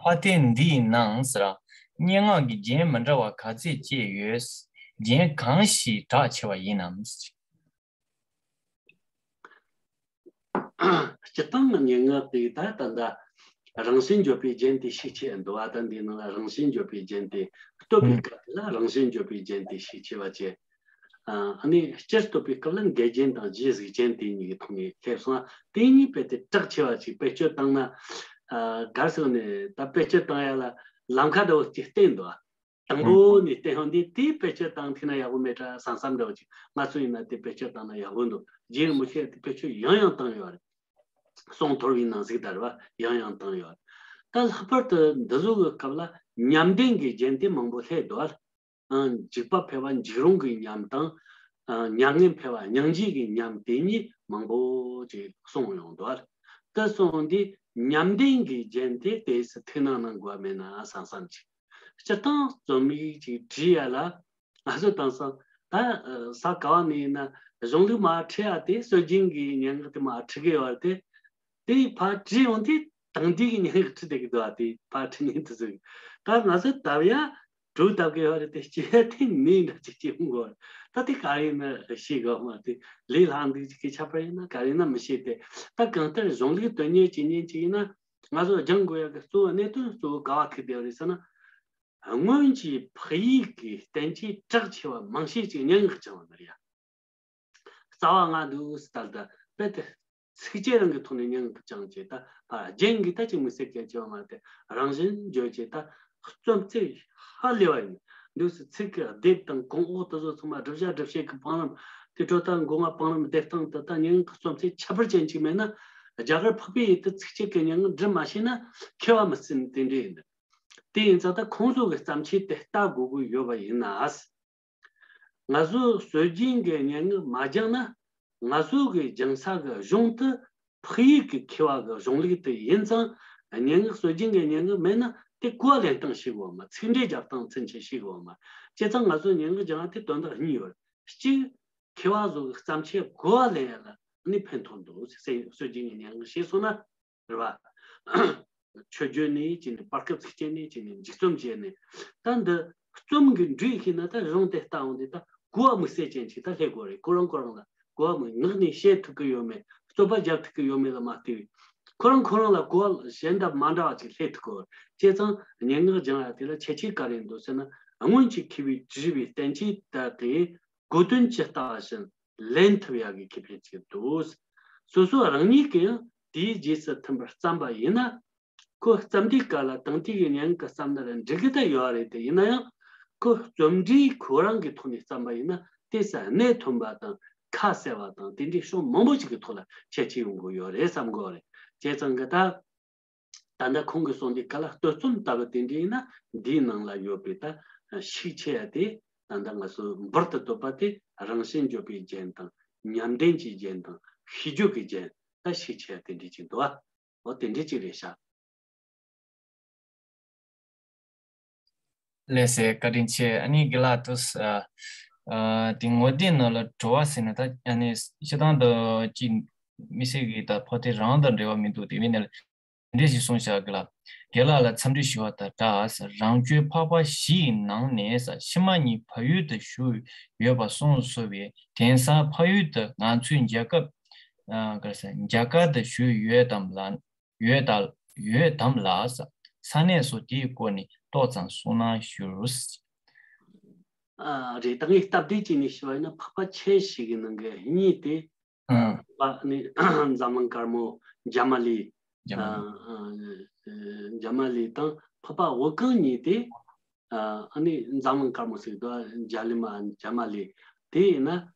ཕ་དེ་འདིའི་ནང་ཟེར། སྙན་ངག་གི་རྒྱན་མི་འདྲ་བ་ག་ཚད་ཅིག་ཡོད། རྒྱན་གང་ཞིག་གྲགས་ཆེ་བ་ཡིན་ནམ། སྤྱིར་བཏང་གི་སྙན་ངག་དེ་ད་ད་ལྟ་རང་བཞིན་བརྗོད་པའི་རྒྱན་དེ་ཤས་ཆེ་འདུག་བ། ད་འདིའི་ནང་ལ་རང་བཞིན་བརྗོད་པའི་རྒྱན་དེ། བསྟོད་པའི་སྐབས་དེ་ལ་རང་བཞིན་བརྗོད་པའི་རྒྱན་དེ་ཤས་ཆེ་བ་བྱས། ཨ་ནི་སྤྱིར་བསྟོད་པའི་སྐབས་ལ་འགལ་རྒྱན་དང་རྗེས་གཟིགས་རྒྱན་དེ་གཉིས་ཀྱི་ཐོག་ནས་སླེབས་སོང་། དེ་གཉིས་རྦད་དེ་གྲགས་ཆེ་བ་ཅིག་བེད་སྤྱོད་བཏང་ན། ག་རེ་ཟེར་ནས་ད་བེད་སྤྱོད་བཏང་ཡ་ལ་ལམ་ཁ་འདྲ་བོ་ཅིག་བསྟན་འདུག་དང་པོ་ནས་བསྟན་ཡོང་དུས་དེ་བེད་སྤྱོད་བཏང་ཐུབ་ན་ཡག་པོ་མེད་དྲ་བསམ་བསམ་འདྲ་བོ་ཅིག་ང་ཚོ་ཡིན་ན་དེ་བེད་སྤྱོད་བཏང་ན་ཡག་པོ་འདུག་རྗེ་རིན་པོ་ཆེ་དེ་བེད་སྤྱོད་ཡང་ཡང་བཏང་ཡོད་རེད། གསུང་ཐོར་བའི་ནང་གཟིགས་དར་བ་ཡང་ཡང་བཏང་ཡོད། ད་ལྷག་པར་དུ་འདི་ཚོ་གི་སྐབས་ལ་ཉམས་ལྡན་གྱི་རྒྱན་དེ་མང་པོ་སླེབས་འདུག་ཨང་། འཇིགས་པ་འཕེལ་བ་འཇིགས་རུང་གི་ཉམས་དང་། ཨང་། མྱ་ངན་འཕེལ་བ་སྙིང་རྗེ་གི་ཉམས་དེ་གཉིས་མང་པོ་ཅིག་གསུངས་ཡོང་འདུག་དེ་སོང་དུས་ཉམས་ལྡན་གྱི་རྒྱན་དེ་དེ་སུ་ཐུགས་སྣང་གནང་དགོས་མེད་ན་བསམ་བསམ་ཅིག་སྤྱིར་བཏང་རྩོམ་ཡིག་ཅིག་བྲིས་ཡ་ལ་ང་ཚོ་དེང་སང་ད་ས་ག་བ་ནས་ཡིན་ན་གཞུང་ལུགས་མར་ཁྲིད་ཡ་དེ་སྲོལ་རྒྱུན་གྱི་སྙན་ངག་དེ་མར་ཁྲིད་གི་ཡོད་རེད་དེ། དེ་ཕར་བྲིས་ཡོང་དུས་དེང་དུས་ཀྱི་སྙན་ངག་ཁྲིད་བསྡད་ཀྱི་འདུག་ཨ། དེ་ཕར་ཁྲིད་མཁན་དེ་ཚོས་ད་ང་ཚོ་ལྟ་བུ་ཡ་གྲུ་བཏབ་ཀྱི་ཡོད་རེད་དེ། སྐྱེ་ཐེངས་མིན་འདྲ་ཅིག་སྐྱེ་འོང་གོ། ད་དེ་ག་རེ་ཡིན་ན་ཤེས་དགོས་མ་དེ་ལས་སླ་འདུག་ཅིག་གི་ཁྱད་པར་ཡིན་ན་ག་རེ་ཡིན་ན་མི་ཤེས་ཏེ། ད་གང་ལྟར་གཞུང་ལུགས་དོན་གཉེར་བྱེད་མཁན་ཅིག་ཡིན་ན་ང་ཚོ་སྦྱང་དགོས་ཡ་གི་གཙོ་བོ་གནད་དོན་གཙོ་བོ་ག་བ་ཐུག་བསྡད་པ་རེད་ཟེར་ན། སྔོན་གྱི་འཕགས་ཡིག་གི་བསྟན་བཅོས་གྲགས་ཆེ་བ་མང་ཤས་ཅིག་སྙན་ངག་སྦྱངས་པ་རེད་ཡ། རྩ་བ་ལྔ་འདུག་ཟེར་ལྟར་ད་རྦད་དེ་ཚིགས་བཅད་རང་གི་ཐོག་ནས་སྙན་ངག་སྦྱངས་བྱས། ད་ཕར་རྒྱན་གྱི་ད་ཅིག་མི་སེར་སྐད་ཆ་བ་མ་རེད་དེ། རང་བཞིན་བརྗོད་བྱས་ད་རྩོམ་རྩལ་ཧ་ལས་པ་ཡིན་འདུག་ཟེར། ཚིག་གི་སྡེབ་དང་གོང་འོག་དེ་ཚོ་ཚང་མ་བསྒྲུབ་བྱ་སྒྲུབ་བྱེད་ཀྱི་བང་རིམ་དེ་འཕྲོ་ད་མགོ་རྔ་བང་རིམ་སྡེབ་སྟངས་དེ་ད་སྙན་ངག་གི་རྩོམ་རྩལ་ཁྱད་པར་ཅན་ཅིག་མེད་ན། རྒྱ་གར་འཕགས་པའི་ཡུལ་དུ་ཚིགས་བཅད་ཀྱི་སྙན་ངག་འབྲི་མ་ཤེས་ན་མཁས་པ་མི་སྲིད་དེ་འདྲ་ཡིན། དེ་ཡིན་ཙང་ད་ཁོང་ཚོ་གི་བརྩམས་ཆོས་དེ་ལྟ་དགོས་ཀྱི་ཡོད་པ་ཡིན་ན། ང་ཚོ་སྲོལ་རྒྱུན་གྱི་སྙན་ངག་མ་སྦྱངས་ན། ང་ཚོ་གི་སྦྱང་ས་གི་གཞུང་དེ་འཕགས་ཡུལ་གྱི་མཁས་པ་གི་གཞུང་ལུགས་དེ་ཡིན་ཙང་། སྙན་ངག་སྲོལ་རྒྱུན་གྱི་སྙན་ངག་མེད་ན་དེ་གོ་བ་ལེན་སྟངས་ཤེས་དགོས་མ། ཚིག་འགྲེལ་རྒྱབ་སྟངས་ཚུན་ཆད་ཤེས་དགོས་མ། བྱས་ཙང་ང་ཚོ་སྙན་ངག་སྦྱང་ཡ་དེ་དོན་དག་གཉིས་ཡོད། གཅིག་མཁས་པ་ཚོ་གི་བརྩམས་ཆོས་གོ་བ་ལེན་ཡ་ལ་ནི་ཕན་ཐོགས་འདུག་སྲོལ་རྒྱུན་གྱི་སྙན་ངག་ཤེས་སོང་ན། རེད་བ། མཆོད་བརྗོད་ནས་བྱས་ནས་བར་སྐབས་ཚིགས་བཅད་ནས་བྱས་ནས་མཇུག་རྩོམ་བྱས་ནས། ད་འདི་རྩོམ་གྱི་འགྲོས་ཤེས་ན་ད་གཞུང་དེ་ལྟ་འོང་དེ་ད་གོ་བ་དམིགས་བསལ་ཅན་ཞིག་ད་སླེབས་དགོས་རེད། ཁོ་རང་ཁོ་རང་ལ་གོ་བ་དམིགས་ངག་ནས་བཤད་ཐུབ་ཀྱི་ཡོད་མེད། རྩོད་པ་རྒྱབ་ཐུབ་ཀྱི་ཡོད་མེད་ལ་མ་ལྟོས། ཁོ་རང་ཁོ་རང་ལ་གོ་བ་གཞན་དང་མ་འདྲ་བ་ཅིག་སླེབས་ཐུབ་དགོས། བྱས་ཙང་སྙན་ངག་སྦྱང་ཡ་དེ་ལ་ཁྱད་ཆོས་ག་རེ་འདུག་ཟེར་ན། སྔོན་གྱི་མཁས་པའི་དྲི་བའི་བསྟན་བཅོས་ལྟར་གྱི་གོ་དོན་ཇི་ལྟ་བ་བཞིན་ལེན་ཐུབ་ཡག་གི་ཁེ་ཕན་ཅིག་འདུག་སོ་སོ་རང་ཉིད་ཀྱིས་ཡང་དེའི་རྗེས་སུ་མཐུན་པར་བརྩམས་པ་ཡིན་ན། ཁོ་བརྩམས་དུས་སྐབས་ལ་དེང་དུས་ཀྱི་སྙན་ངག་གི་བརྩམས་ན་ར་འགྲིག་གི་ད་ཡོད་རེད་དེ། ཡིན་ན་ཡང་ཁོ་རྩོམ་འབྲི་ཁོ་རང་གི་ཐོག་ནས་བརྩམས་པ་ཡིན་ན་དེ་ས་གནད་ཐོན་པ་དང་ཁ་གསལ་བ་དང་དེ་འདྲའི་ཕྱོགས་མང་པོ་ཞིག་གི་ཐོག་ལ་ཁྱད་ཆོས་ཡོང་གི་ཡོད་རེད་བསམ་གི་ཡོད་རེད། བྱས་ཙང་གི་ད། ད་ལྟ་ཁོང་གིས་གསུངས་དུས་སྐབས་ལ་བསྟོད་རྩོམ་ལྟ་བུ་དེ་འདྲ་ཡིན་ན། འདིའི་ནང་ལ་ཡོད་པའི་ད་ཤུགས་ཆེ་ཡ་དེ། ད་ལྟ་ང་ཚོ་འབུར་དུ་བཏོད་པ་དེ་རང་བཞིན་བརྗོད་པའི་རྒྱན་དང་། ཉམས་ལྡན་གྱི་རྒྱན་དང་། ཤིས་བརྗོད་ཀྱི་རྒྱན། ད་ཤུགས་ཆེ་ཡ་དེ་འདྲ་ཅིག་འདུག་ཨ། འོ་དེ་འདྲ་ཅིག་རེད་ཤག་ལགས་སེ། བཀའ་དྲིན་ཆེ། ཨ་ནི་རྒན་ལགས་དུས། ཨ། ཨ། དེ་ངོ་དེབ་ནང་ལ་དྲི་བ་ཟེར་ན་ད། ཨ་ནི་སྤྱིར་བཏང་དུ་ཅིག་མི་སེར་གྱི་ད་ཕོ་དེ་རང་དང་འབྲེལ་བ་མི་འདུག་དེ་མིན་ནས་འདྲ་ཞིག་གསུངས་བཞག་གི་ལ། རྒན་ལགས་ལ་འཚམས་འདྲི་ཞུ་བ་དང་སྦྲགས། རང་བྱོན་འཕགས་པ་བཞི་ཡི་ནང་ནས་ཕྱི་མ་གཉིས་ཕ་ཡུལ་དུ་བཞུགས་ཡོད་པ་གསུངས་སོང་བས། དེང་སང་ཕ་ཡུལ་དུ་ང་ཚོའི་རྒྱལ་ཁབ། ཨ། ག་རེ་ཟེར། རྒྱ་གར་དུ་བཞུགས་ཡོད་དམ་ལ། ཡོད་ད། ཡོད་དམ་ལ། ས་གནས་སོགས་དེའི་སྐོར་ནས་ཏོག་ཙམ་གསུངས་གནང་ཞུ། ཨ། རེད། ད་ངས་སྟབས་བདེ་བྱས་ནས་ཞུ་བ་ཡིན་ན། འཕགས་པ་ཁྱུ་བཞི་གི་ནང་གི་གཉིས་དེ། ཨ། ཨ་ནི་འཛམ་གླིང་དཀར་མོ་འཇམ་མ་ལི། འཇམ་མ་ལི། ཨ། ཨ། འཇམ་མ་ལི་དང་འཕགས་པ་འོད་ཁང་གཉིས་དེ། ཨ། ཨ་ནི་འཛམ་གླིང་དཀར་མོ་ཟེར་གི་འདུག་ཨ། འཇམ་མ་ལི། དེ་ཡིན་ན།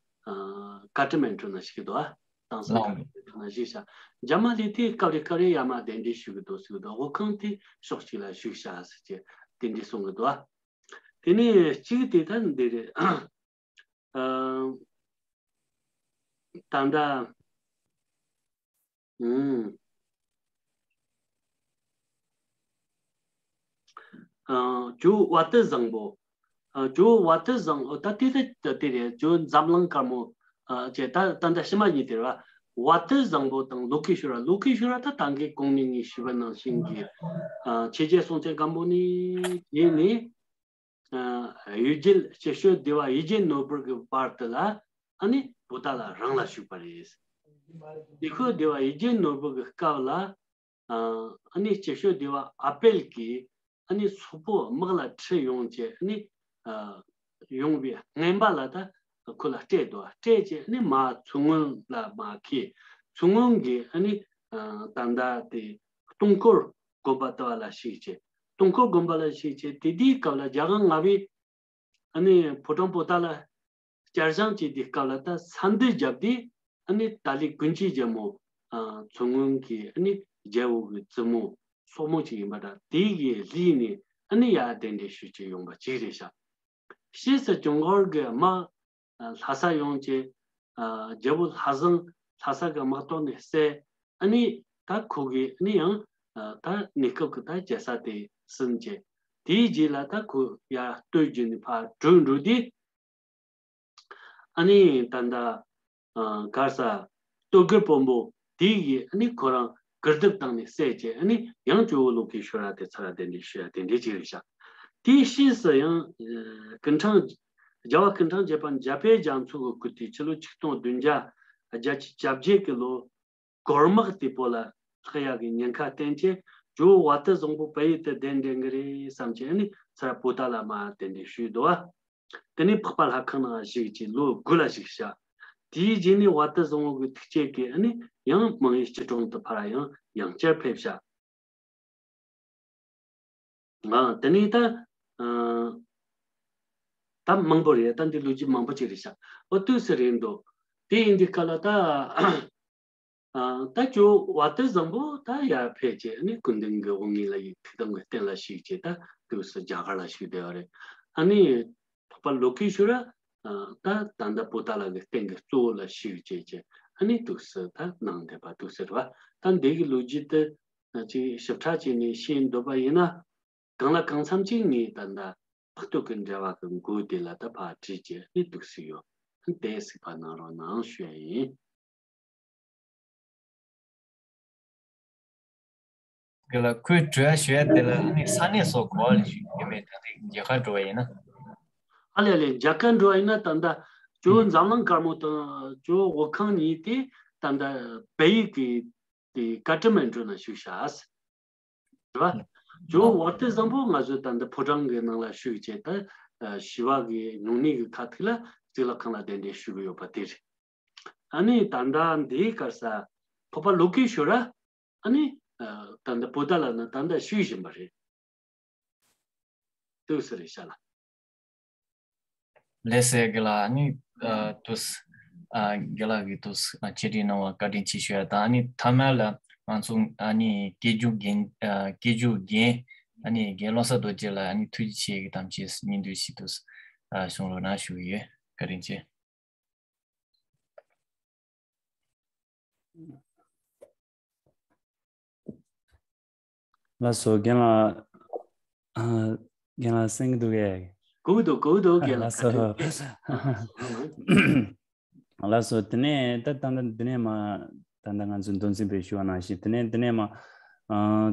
ཨ། ཀ་ཐ་མན་གྲུ་ན་བཞུགས་གི་འདུག་ཨ། དེང་སང་ཀ་ཐ་མན་གྲུ་ན་བཞུགས་ཤག་འཇམ་མ་ལི་དེ་སྐབས་རེ་སྐབས་རེ་ཡར་མར་གདན་འདྲེན་ཞུ་གི་འདུག་ཟེར་གི་འདུག་འོད་ཁང་དེ་ཕྱོགས་གཅིག་ལ་བཞུགས་ཤག་ཟེར་གྱི་དེ་འདྲ་གསུང་གི་འདུག་ཨ། དེ་ནས་གཅིག་དེ་ད་འདི་རེད། ཨ། ད་ལྟ། ཨུམ། ཨ། ཇོ་བ་ཏི་བཟང་པོ། ཨ། ཇོ་བ་ཏི་བཟང་པོ། ད་དེ་ད་དེ་རེད། ཇོ་འཛམ་གླིང་དཀར་མོ། ཨ། ཅེས་ད་ད་ད་ཕྱི་མ་གཉིས་དེ་རེད་བ། བ་ཏི་བཟང་པོ་དང་ལོ་ཀེ་ཤྭ་ར། ལོ་ཀེ་ཤྭ་ར་ད་ད་གིན་གོང་ནས་ངས་ཞུས་པ་ནང་བཞིན་གྱི། ཨ། ཆོས་རྒྱལ་སྲོང་བཙན་སྒམ་པོ་ནས་དེ་ནས། ཨ། ཡུལ་རྒྱལ་སྐྱིད་ཤོད་སྡེ་བ་ཡིད་བཞིན་ནོར་བུ་གི་བར་དུ་ལ་ཨ་ནི་པོ་ཏཱ་ལ་རང་ལ་བཞུགས་པ་རེད། སྐྱིད་ཤོད་སྡེ་བ་ཡིད་བཞིན་ནོར་བུ་གི་སྐབས་ལ། ཨ། ཨ་ནི་སྐྱིད་ཤོད་སྡེ་བ་ཨ་པད་ཀྱིས་ཨ་ནི་སོག་པོ་དམག་ལ་ཁྲིད་ཡོང་བྱས། ཨ་ནི། ཨ། ཡོང་བའི་རྔན་པ་ལ་ད་ཁོ་ལ་སྤྲད་འདུག་སྤྲད་བྱས་ཨ་ནི་མར་མཚོ་སྔོན་ལ་མར་འཁེལ། མཚོ་སྔོན་གྱི་ཨ་ནི། ཨ། ད་ལྟ་དེ་སྟོང་འཁོར་དགོན་པ་ལྟ་བུ་ལ་བཞུགས་བྱས། སྟོང་འཁོར་དགོན་པ་ལ་བཞུགས་བྱས། དེ་དུས་སྐབས་ལ་རྒྱལ་དབང་ལྔ་པས་ཨ་ནི་ཕོ་བྲང་པོ་ཏཱ་ལ་བསྐྱར་བཞེངས་བྱེད་དུས་སྐབས་ལ་ད་ས་འདུལ་བརྒྱབ་སྟེ། ཨ་ནི་ཏཱ་ལའི་ཀུན་མཁྱེན་རྒྱལ་མོ། ཨ། མཚོ་སྔོན་གྱི་ཨ་ནི་རྒྱལ་པོ་གི་བཙུན་མོ་སོག་མོ་ཅིག་ཡིན་པ་འདྲ། དེ་གི་གླུ་ནས་ཨ་ནི་ཡར་གདན་འདྲེན་ཞུས་བྱས་ཡོང་པ་ཅིག་རེད་ཤག་ཕྱིས་སུ་ཇུན་གར་གྱི་དམག་ལྷ་ས་ཡོང་བྱས། ཨ། རྒྱལ་པོ་ལྷ་བཟང་ལྷ་ས་གི་དམག་ཐོག་ནས་བསད། ཨ་ནི་ད་ཁོ་གིས་ཨ་ནི་ཡང་། ཨ། ད་གནས་སྐབས་ཀྱི་ད་རྒྱལ་ས་དེ་ཟིན་བྱས། དེའི་རྗེས་ལ་ད་ཁོ་ཡར་སྟོད་བརྒྱུད་ནས་ཕར་བྲོས་འགྲོ་དུས། ཨ་ནི་ད་ལྟ། ཨ། ག་རེ་ཟེར། སྟོད་གོས་དཔོན་པོ་དེ་གིས་ཨ་ནི་ཁོ་རང་གུར་དེབ་བཏང་ནས་བསད་བྱས། ཨ་ནི་ཡང་ཇོ་བོ་ལོ་ཀེ་ཤྭ་ར་དེ་ཚུར་གདན་འདྲེན་ཞུ་ཡ་དེ་འདྲ་ཅིག་རེད་ཤག་དེའི་ཕྱིས་སུ་ཡང་། ཨ། ཀུན་ཁྲང་། རྒྱལ་བ་ཀུན་ཁྲང་བརྒྱད་པ་འཇམ་དཔལ་རྒྱ་མཚོ་གི་སྐུ་དུས་ཕྱི་ལོ་ཆིག་སྟོང་བདུན་བརྒྱ་བརྒྱད་ཅུ་གྱ་བརྒྱད་ཀྱི་ལོ། གོར་དམག་དེ་པོ་ལ་ལྷག་ཡག་གི་ཉེན་ཁ་བསྟན་བྱས། ཇོ་བོ་བ་ཏི་བཟང་པོ་བལ་ཡུལ་དུ་གདན་འདྲེན་གི་རེད་བསམ་བྱས་ནས་ཚུར་པོ་ཏཱ་ལ་མར་གདན་འདྲེན་ཞུས་འདུག་བ། དེ་ནས་འཕགས་པ་ལྷ་ཁང་ནང་བཞུགས་བྱས་ལོ་དགུ་ལ་བཞུགས་ཤག་དེའི་རྗེས་ནས་བ་ཏི་བཟང་པོ་གི་ཐུགས་བསྐྱེད་ཀྱིས་ཨ་ནི་ཡང་མང་ཡུལ་སྐྱིད་གྲོང་དུ་ཕར་ཡང་ཡང་བསྐྱར་ཕེབས་ཤག་ཨ། དེ་ནས་ད། ཨ། ད་མང་པོ་རེད། ད་འདི་ལོ་རྒྱུས་མང་པོ་ཅིག་རེད་ཤག་འོ་དུས་སུ་རེད་འདུག་དེ་ཡིན་དུས་སྐབས་ལ་ད། ཨ་ད་ཇོ་བོ་བ་ཏི་བཟང་པོ་ད་ཡར་ཕེབས་བྱས་ཨ་ནི་སྐུ་མདུན་གྱི་དབུ་བརྙེས་ལ་ཡི་ཐུགས་དམ་གྱི་རྟེན་ལ་བཞུགས་བྱས་ད་དུས་སུ་རྒྱ་གར་ལ་བཞུགས་བསྡད་པ་རེད། ཨ་ནི་འཕགས་པ་ལོ་ཀེ་ཤྭ་ར་ད་ད་ལྟ་པོ་ཏཱ་ལ་གི་རྟེན་གྱི་གཙོ་བོ་ལ་བཞུགས་བྱས་བྱས་ཨ་ནི་དུས་སུ་ད་གནང་བསྡད་པ་དུས་སུ་རེད་བ། ད་འདི་གི་ལོ་རྒྱུས་དེ་ཅིག་ཞིབ་ཕྲ་བྱས་ནས་ཤེས་འདོད་པ་ཡིན་ན། གང་ལ་གང་འཚམ་ཅིག་ངས་ད་ལྟ་འཕགས་བསྟོད་ཀྱི་འགྲེལ་པ་གི་མགོ་དེ་ལ་ད་ཕར་བྲིས་བྱས་ནས་འདུག་སེ་ཡོད། དེ་གཟིགས་པ་གནང་རོགས་གནང་ཞུ་ཡ་ཡིན། དེ་ལ་ཁོས་དྲི་བ་ཞུ་ཡ་དེ་ལ་ནི་ས་གནས་སོགས་གོ་བ་ལས་ཞུ་རྒྱུ་མེད། ད་ལྟ་རྒྱ་གར་འགྲོ་བ་ཡིན་ན། ཨ་ལས་ལས་རྒྱ་གར་འགྲོ་བ་ཡིན་ན་ད་ལྟ་ཇོ་བོ་འཛམ་གླིང་དཀར་མོ་དང་ཇོ་བོ་འོད་ཁང་གཉིས་དེ་ད་ལྟ་བལ་ཡུལ་གྱི་དེ་ཀ་ཏི་མན་གྲུ་ན་བཞུགས་ཤག་རེད་བ། ཇོ་བོ་ཝ་ཏི་བཟང་པོ་ང་ཚོའི་ད་ལྟ་ཕོ་བྲང་གི་ནང་ལ་བཞུགས་བྱས་ད་ཞི་བ་གི་སྨྱུང་གནས་ཀྱི་ཁ་ཐུག་ལ་གཙུག་ལག་ཁང་ལ་གདན་འདྲེན་ཞུ་གི་ཡོད་པ་དེ་རེད། ཨ་ནི་ད་ལྟ་འདིའི་སྐབས་སུ་འཕགས་པ་ལོ་ཀེ་ཤྭ་ར་ཨ་ནི་ད་ལྟ་པོ་ཏཱ་ལ་ན་ད་ལྟ་བཞུགས་བཞིན་པ་རེད། ཏོག་ཙམ་རེད་ཤག་ལ། ལགས་སོ་རྒན་ལགས། ཨ་ནི་ཨ་ཏུས་ཨ་རྒན་ལགས་ཀྱིས་ཏུས་ཨ་འཆད་ཁྲིད་གནང་བ་བཀའ་དྲིན་ཆེ་ཞུ་ཡ་དང་། ཨ་ནི་མཐའ་མ་ལ་ང་ཚོ་ཨ་ནི་སྐད་སྒྱུར་རྒན་ཨ་སྐད་སྒྱུར་རྒན་ཨ་ནི་རྒན་བློ་བཟང་རྡོ་རྗེ་ལགས་ཨ་ནི་ཐུགས་རྗེ་ཆེ་གི་དམ་ཆོས་སྙིང་བསྡུས་ཤིག་ཏུས་ཨ་གསུང་རོགས་གནང་ཞུ་གི་ཡོད། བཀའ་དྲིན་ཆེ། ལགས་སོ་རྒན་ལགས། ཨ་རྒན་ལགས་གསན་གྱི་འདུག་གས། གོ་གི་འདུག་གོ་གི་འདུག་རྒན་ལགས། ལགས་སོ། བཀའ་དྲིན་ཆེ། ལགས་སོ། དེ་ནས་ད་ད་ད་དེ་ནས་མ་ད་ད་ང་ཚོ་མདོ་འཛིན་པས་ཞུ་བ་ནང་བཞིན་དེ་ནས་དེ་ནས་མ་ཨ་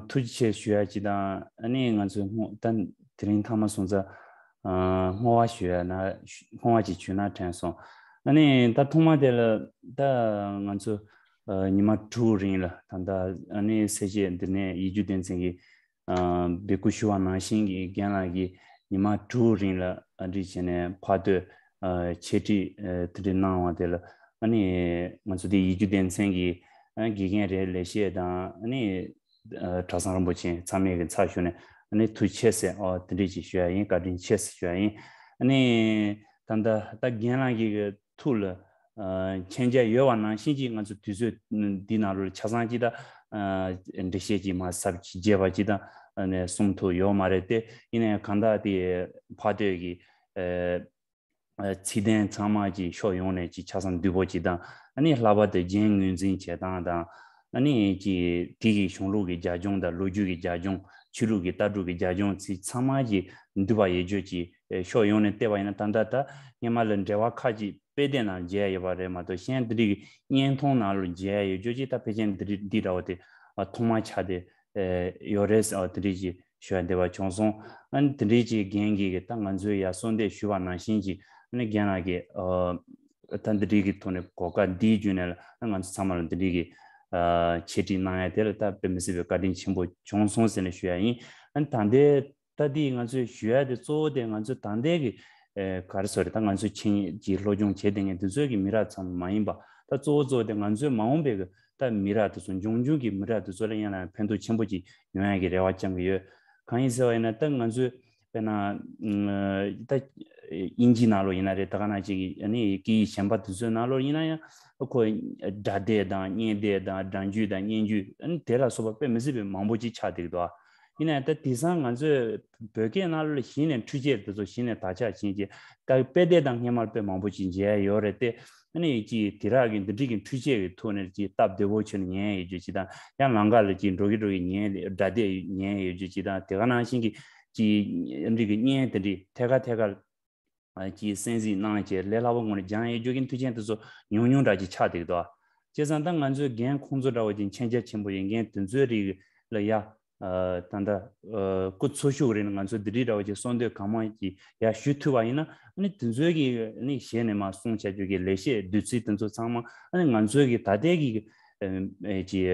ཐུགས་རྗེ་ཆེ་ཞུ་ཡ་ཅིག་དང་། ཨ་ནི་ང་ཚོས་སྔོ་ད་དེ་རིང་ཐ་མ་སོང་ཙང་ཨ་བསྔོ་བ་ཞུ་ཡ་ན་བསྔོ་བ་ཅིག་ཞུས་ན་དྲན་སོང་། ཨ་ནི་ད་ཐོག་མ་དེ་ལ་ད་ང་ཚོ་ཨ་ཉི་མ་དྲུག་རིང་ལ་ད་ད་ཨ་ནི་སེར་བྱེས་འདི་ནས་ཡིད་བརྒྱུད་སྡེ་ཚན་གྱི་ཨ་འབོད་སྐུལ་ཞུ་བ་ནང་བཞིན་གྱི་རྒན་ལགས་ཀྱིས་ཉི་མ་དྲུག་རིང་ལ་ཨ་འདྲི་བྱས་ནས་ཕར་སྟོད་ཨ་འཆད་ཁྲིད་ཨ་དེ་འདྲ་གནང་བ་དེ་ལ་ཨ་ནི་ང་ཚོ་དེ་ཡིད་བརྒྱུད་སྡེ་ཚན་གྱི་ཨ་དགེ་རྒན་རེ་ལས་བྱེད་དང་ཨ་ནི་ཨ་གྲྭ་ཚང་རིན་པོ་ཆེ་ཚང་མས་ཀྱི་ཚབ་ཞུས་ནས་ཨ་ནི་ཐུགས་རྗེ་ཆེ་ཟེར་ཨ་དེ་འདྲ་ཅིག་ཞུ་ཡ་ཡིན། བཀའ་དྲིན་ཆེ་ཟེར་ཞུ་ཡ་ཡིན། ཨ་ནི་ད་ལྟ་ད་རྒན་ལགས་ཀྱི་ཐུགས་ལ་ཨ་མཁྱེན་རྒྱ་ཡོད་པ་ནང་བཞིན་གྱིས་ང་ཚོ་དུས་ཚོད་འདི་ནང་ལོགས་ཆ་ཚང་གཅིག་དང་ཨ་འགྲེལ་བཤད་ཅིག་མ་ཟབ་ཅིག་རྒྱས་པ་ཅིག་དང་ཨ་ནི་གསུང་ཐུབ་ཡོད་མ་རེད་དེ། ཡིན་ན་ཡང་གང་ལྟར་དེ་ཕར་སྟོད་ཀྱི་ཨ་ཨ་ཚིག་དོན་ཚང་མ་ཅིག་ཕྱོགས་ཡོངས་ནས་ཅིག་ཆ་ཚང་བསྡུས་པོ་ཅིག་དང་། ཨ་ནི་ལྷག་པར་དུ་རྒྱན་ངོས་འཛིན་བྱེད་སྟངས་དང་། ཨ་ནི་ཅིག་དེ་གི་གཞུང་ལུགས་ཀྱི་རྒྱབ་ལྗོངས་དང་ལོ་རྒྱུས་ཀྱི་རྒྱབ་ལྗོངས། ཆོས་ལུགས་ཀྱི་ལྟ་གྲུབ་ཀྱི་རྒྱབ་ལྗོངས་ཚིག་ཚང་མ་ཅིག་འདུས་པ་ཡོད་རྒྱུ་ཅིག་ཨེ་ཕྱོགས་ཡོངས་ནས་བལྟས་པ་ཡིན་ན་ད་ལྟ་ད་སྔོན་མ་ལ་འགྲེལ་པ་ཁག་ཅིག་དཔེ་དེབ་ནང་མཇལ་ཡོད་པ་རེད་མ་གཏོགས། གཞན་དེ་འདྲའི་བརྙན་ཐུང་ནང་ལ་མཇལ་ཡོད་རྒྱུ་ཅིག་ད་ཕལ་ཆེར་འདི་འདི་འདྲ་བ་དེ་ཨ་ཐོག་མ་ཆགས་ཏེ་ཨེ་ཡོད་རེད་ཟེར་བ་དེ་འདྲའི་ཅིག་ཞུ་ཡ་འདི་བ་བྱུང་སོང་། ཨ་ནི་དེ་འདྲའི་ཅིག་རྒན་གྱིས་ད་ང་ཚོའི་ཡ་གསོལ་འདེབས་ཞུས་པ་ནང་བཞིན་གྱི་ཨ་ནི་རྒན་ལགས་ཀྱིས་ཨ་ད་འདི་འདྲའི་གི་ཐོག་ནས་གོ་སྐབས་འདིའི་བརྒྱུད་ནས་ལ་ང་ཚོ་ཚང་མ་ལ་འདི་འདྲའི་གི་ཨ་འཆད་ཁྲིད་གནང་ཡ་དེ་ལ་ད་དཔེ་མི་སྲིད་པའི་བཀའ་དྲིན་ཆེན་པོ་བྱུང་སོང་ཟེར་ནས་ཞུ་ཡ་ཡིན། ཨ་ནི་ད་ལྟའི་ད་འདི་ང་ཚོས་ཞུ་ཡ་དེ་གཙོ་བོ་དེ་ང་ཚོའི་ད་ལྟའི་གི་ཨེ་ག་རེ་ཟེར་རེད། ད་ང་ཚོའི་ཆིངས་ཀྱི་སློབ་སྦྱོང་བྱེད་བསྡད་མཁན་དེ་ཚོའི་གི་མི་རབས་ཚང་མ་ཡིན་པ། ད་གཙོ་བོ་གཙོ་བོ་དེ་ང་ཚོའི་མ་འོངས་པའི་གི་ད་མི་རབས་དེ་ཚོ་འབྱུང་འགྱུར་གྱི་མི་རབས་དེ་ཚོ་ལ་ཡང་ན་ཕན་ཐོགས་ཆེན་པོ་ཅིག་ཡོང་ཡ་གི་རེ་བ་བཅང་གི་ཡོད། གང་ཡིན་ཟེར་བ་ཡིན་ན་ད་ང་ཚོས་དཔེར་ན་ད་དབྱིན་ཇིའི་ནང་ལོགས་ཡིན་ན་རེད། ད་ག་ནང་བཞིན་གི་ཨ་ནི་སྐད་ཡིག་གཞན་པ་དེ་ཚོའི་ནང་ལོགས་ཡིན་ན་ཡང་ཁོ་སྒྲ་དེབ་དང་བརྙན་དེབ་དང་སྒྲ་འཇུག་དང་སྙན་བརྒྱུད་ཨ་ནི་དེ་ལ་སོགས་པ་དཔེ་མི་སྲིད་པའི་མང་པོ་ཅིག་ཆགས་བསྡད་ཀྱི་འདུག་ཨ། ཡིན་ན་ཡང་ད་དེང་སང་ང་ཚོས་བོད་སྐད་ནང་ལ་གཞི་ནས་འཕྲུལ་ཆས་དེ་ཚོ་གཞི་ནས་དར་ཁྱབ་ཕྱིན་རྗེས་ད་དཔེ་དེབ་དང་སྔོན་མར་དཔེ་མང་པོ་ཅིག་མཇལ་ཡ་ཡོད་རེད་དེ། ཨ་ནི་ཅིག་དེ་རག་གི་འདི་འདྲི་གི་འཕྲུལ་ཆས་ཀྱི་ཐོག་ནས་ཅིག་སྟབས་བདེ་པོ་བྱས་ནས་ཉན་ཡ་ཡོད་རྒྱུ་ཅིག་དང་། ཡང་ལམ་ཁ་ལ་ཅིག་འགྲོ་གི་འགྲོ་གི་ཉན་སྒྲ་དེབ་ཉན་ཡ་ཡོད་རྒྱུ་ཅིག་དང་། དེ་ག་ནང་བཞིན་གྱི་ཅིག་འདི་གི་བརྙན་དེ་འདྲི་ཐད་ཀར་ཐད་ཀར་ཨ་ཅིག་གསན་གཟིགས་གནང་བྱས་ལས་སླ་པོ་ངང་ནས་སྦྱང་ཡས་རྒྱུ་གི་མཐུན་རྐྱེན་དེ་ཚོ་ཉུང་ཉུང་འདྲ་ཅིག་ཆགས་བསྡད་ཀྱི་འདུག་ཨ། བྱས་ཙང་ད་ང་ཚོའི་རྒན་ཁོང་ཚོ་འདྲ་བོ་ཅིག་མཁྱེན་རྒྱ་ཆེན་པོ་ཡིན་མཁན་དེ་ཚོའི་རིགས་ལ་ཡ་ཨ་ད་ལྟ་ཨ་སྐུ་འཚོ་བཞུགས་རིང་ང་ཚོ་འདི་འདྲའི་འདྲ་བོ་ཅིག་གསོལ་འདེབས་གང་མང་ཅིག་ཡ་ཞུ་ཐུབ་པ་ཡིན་ན། ཨ་ནི་དེ་ཚོའི་གི་ཨ་ནི་ཞལ་ནས་མར་གསུང་བྱ་རྒྱུ་གི་ལེགས་བཤད་བདུད་རྩི་དེ་ཚོ་ཚང་མ་ཨ་ནི་ང་ཚོའི་གི་ད་ལྟའི་གི་ཨ་ཨ་ཅིག་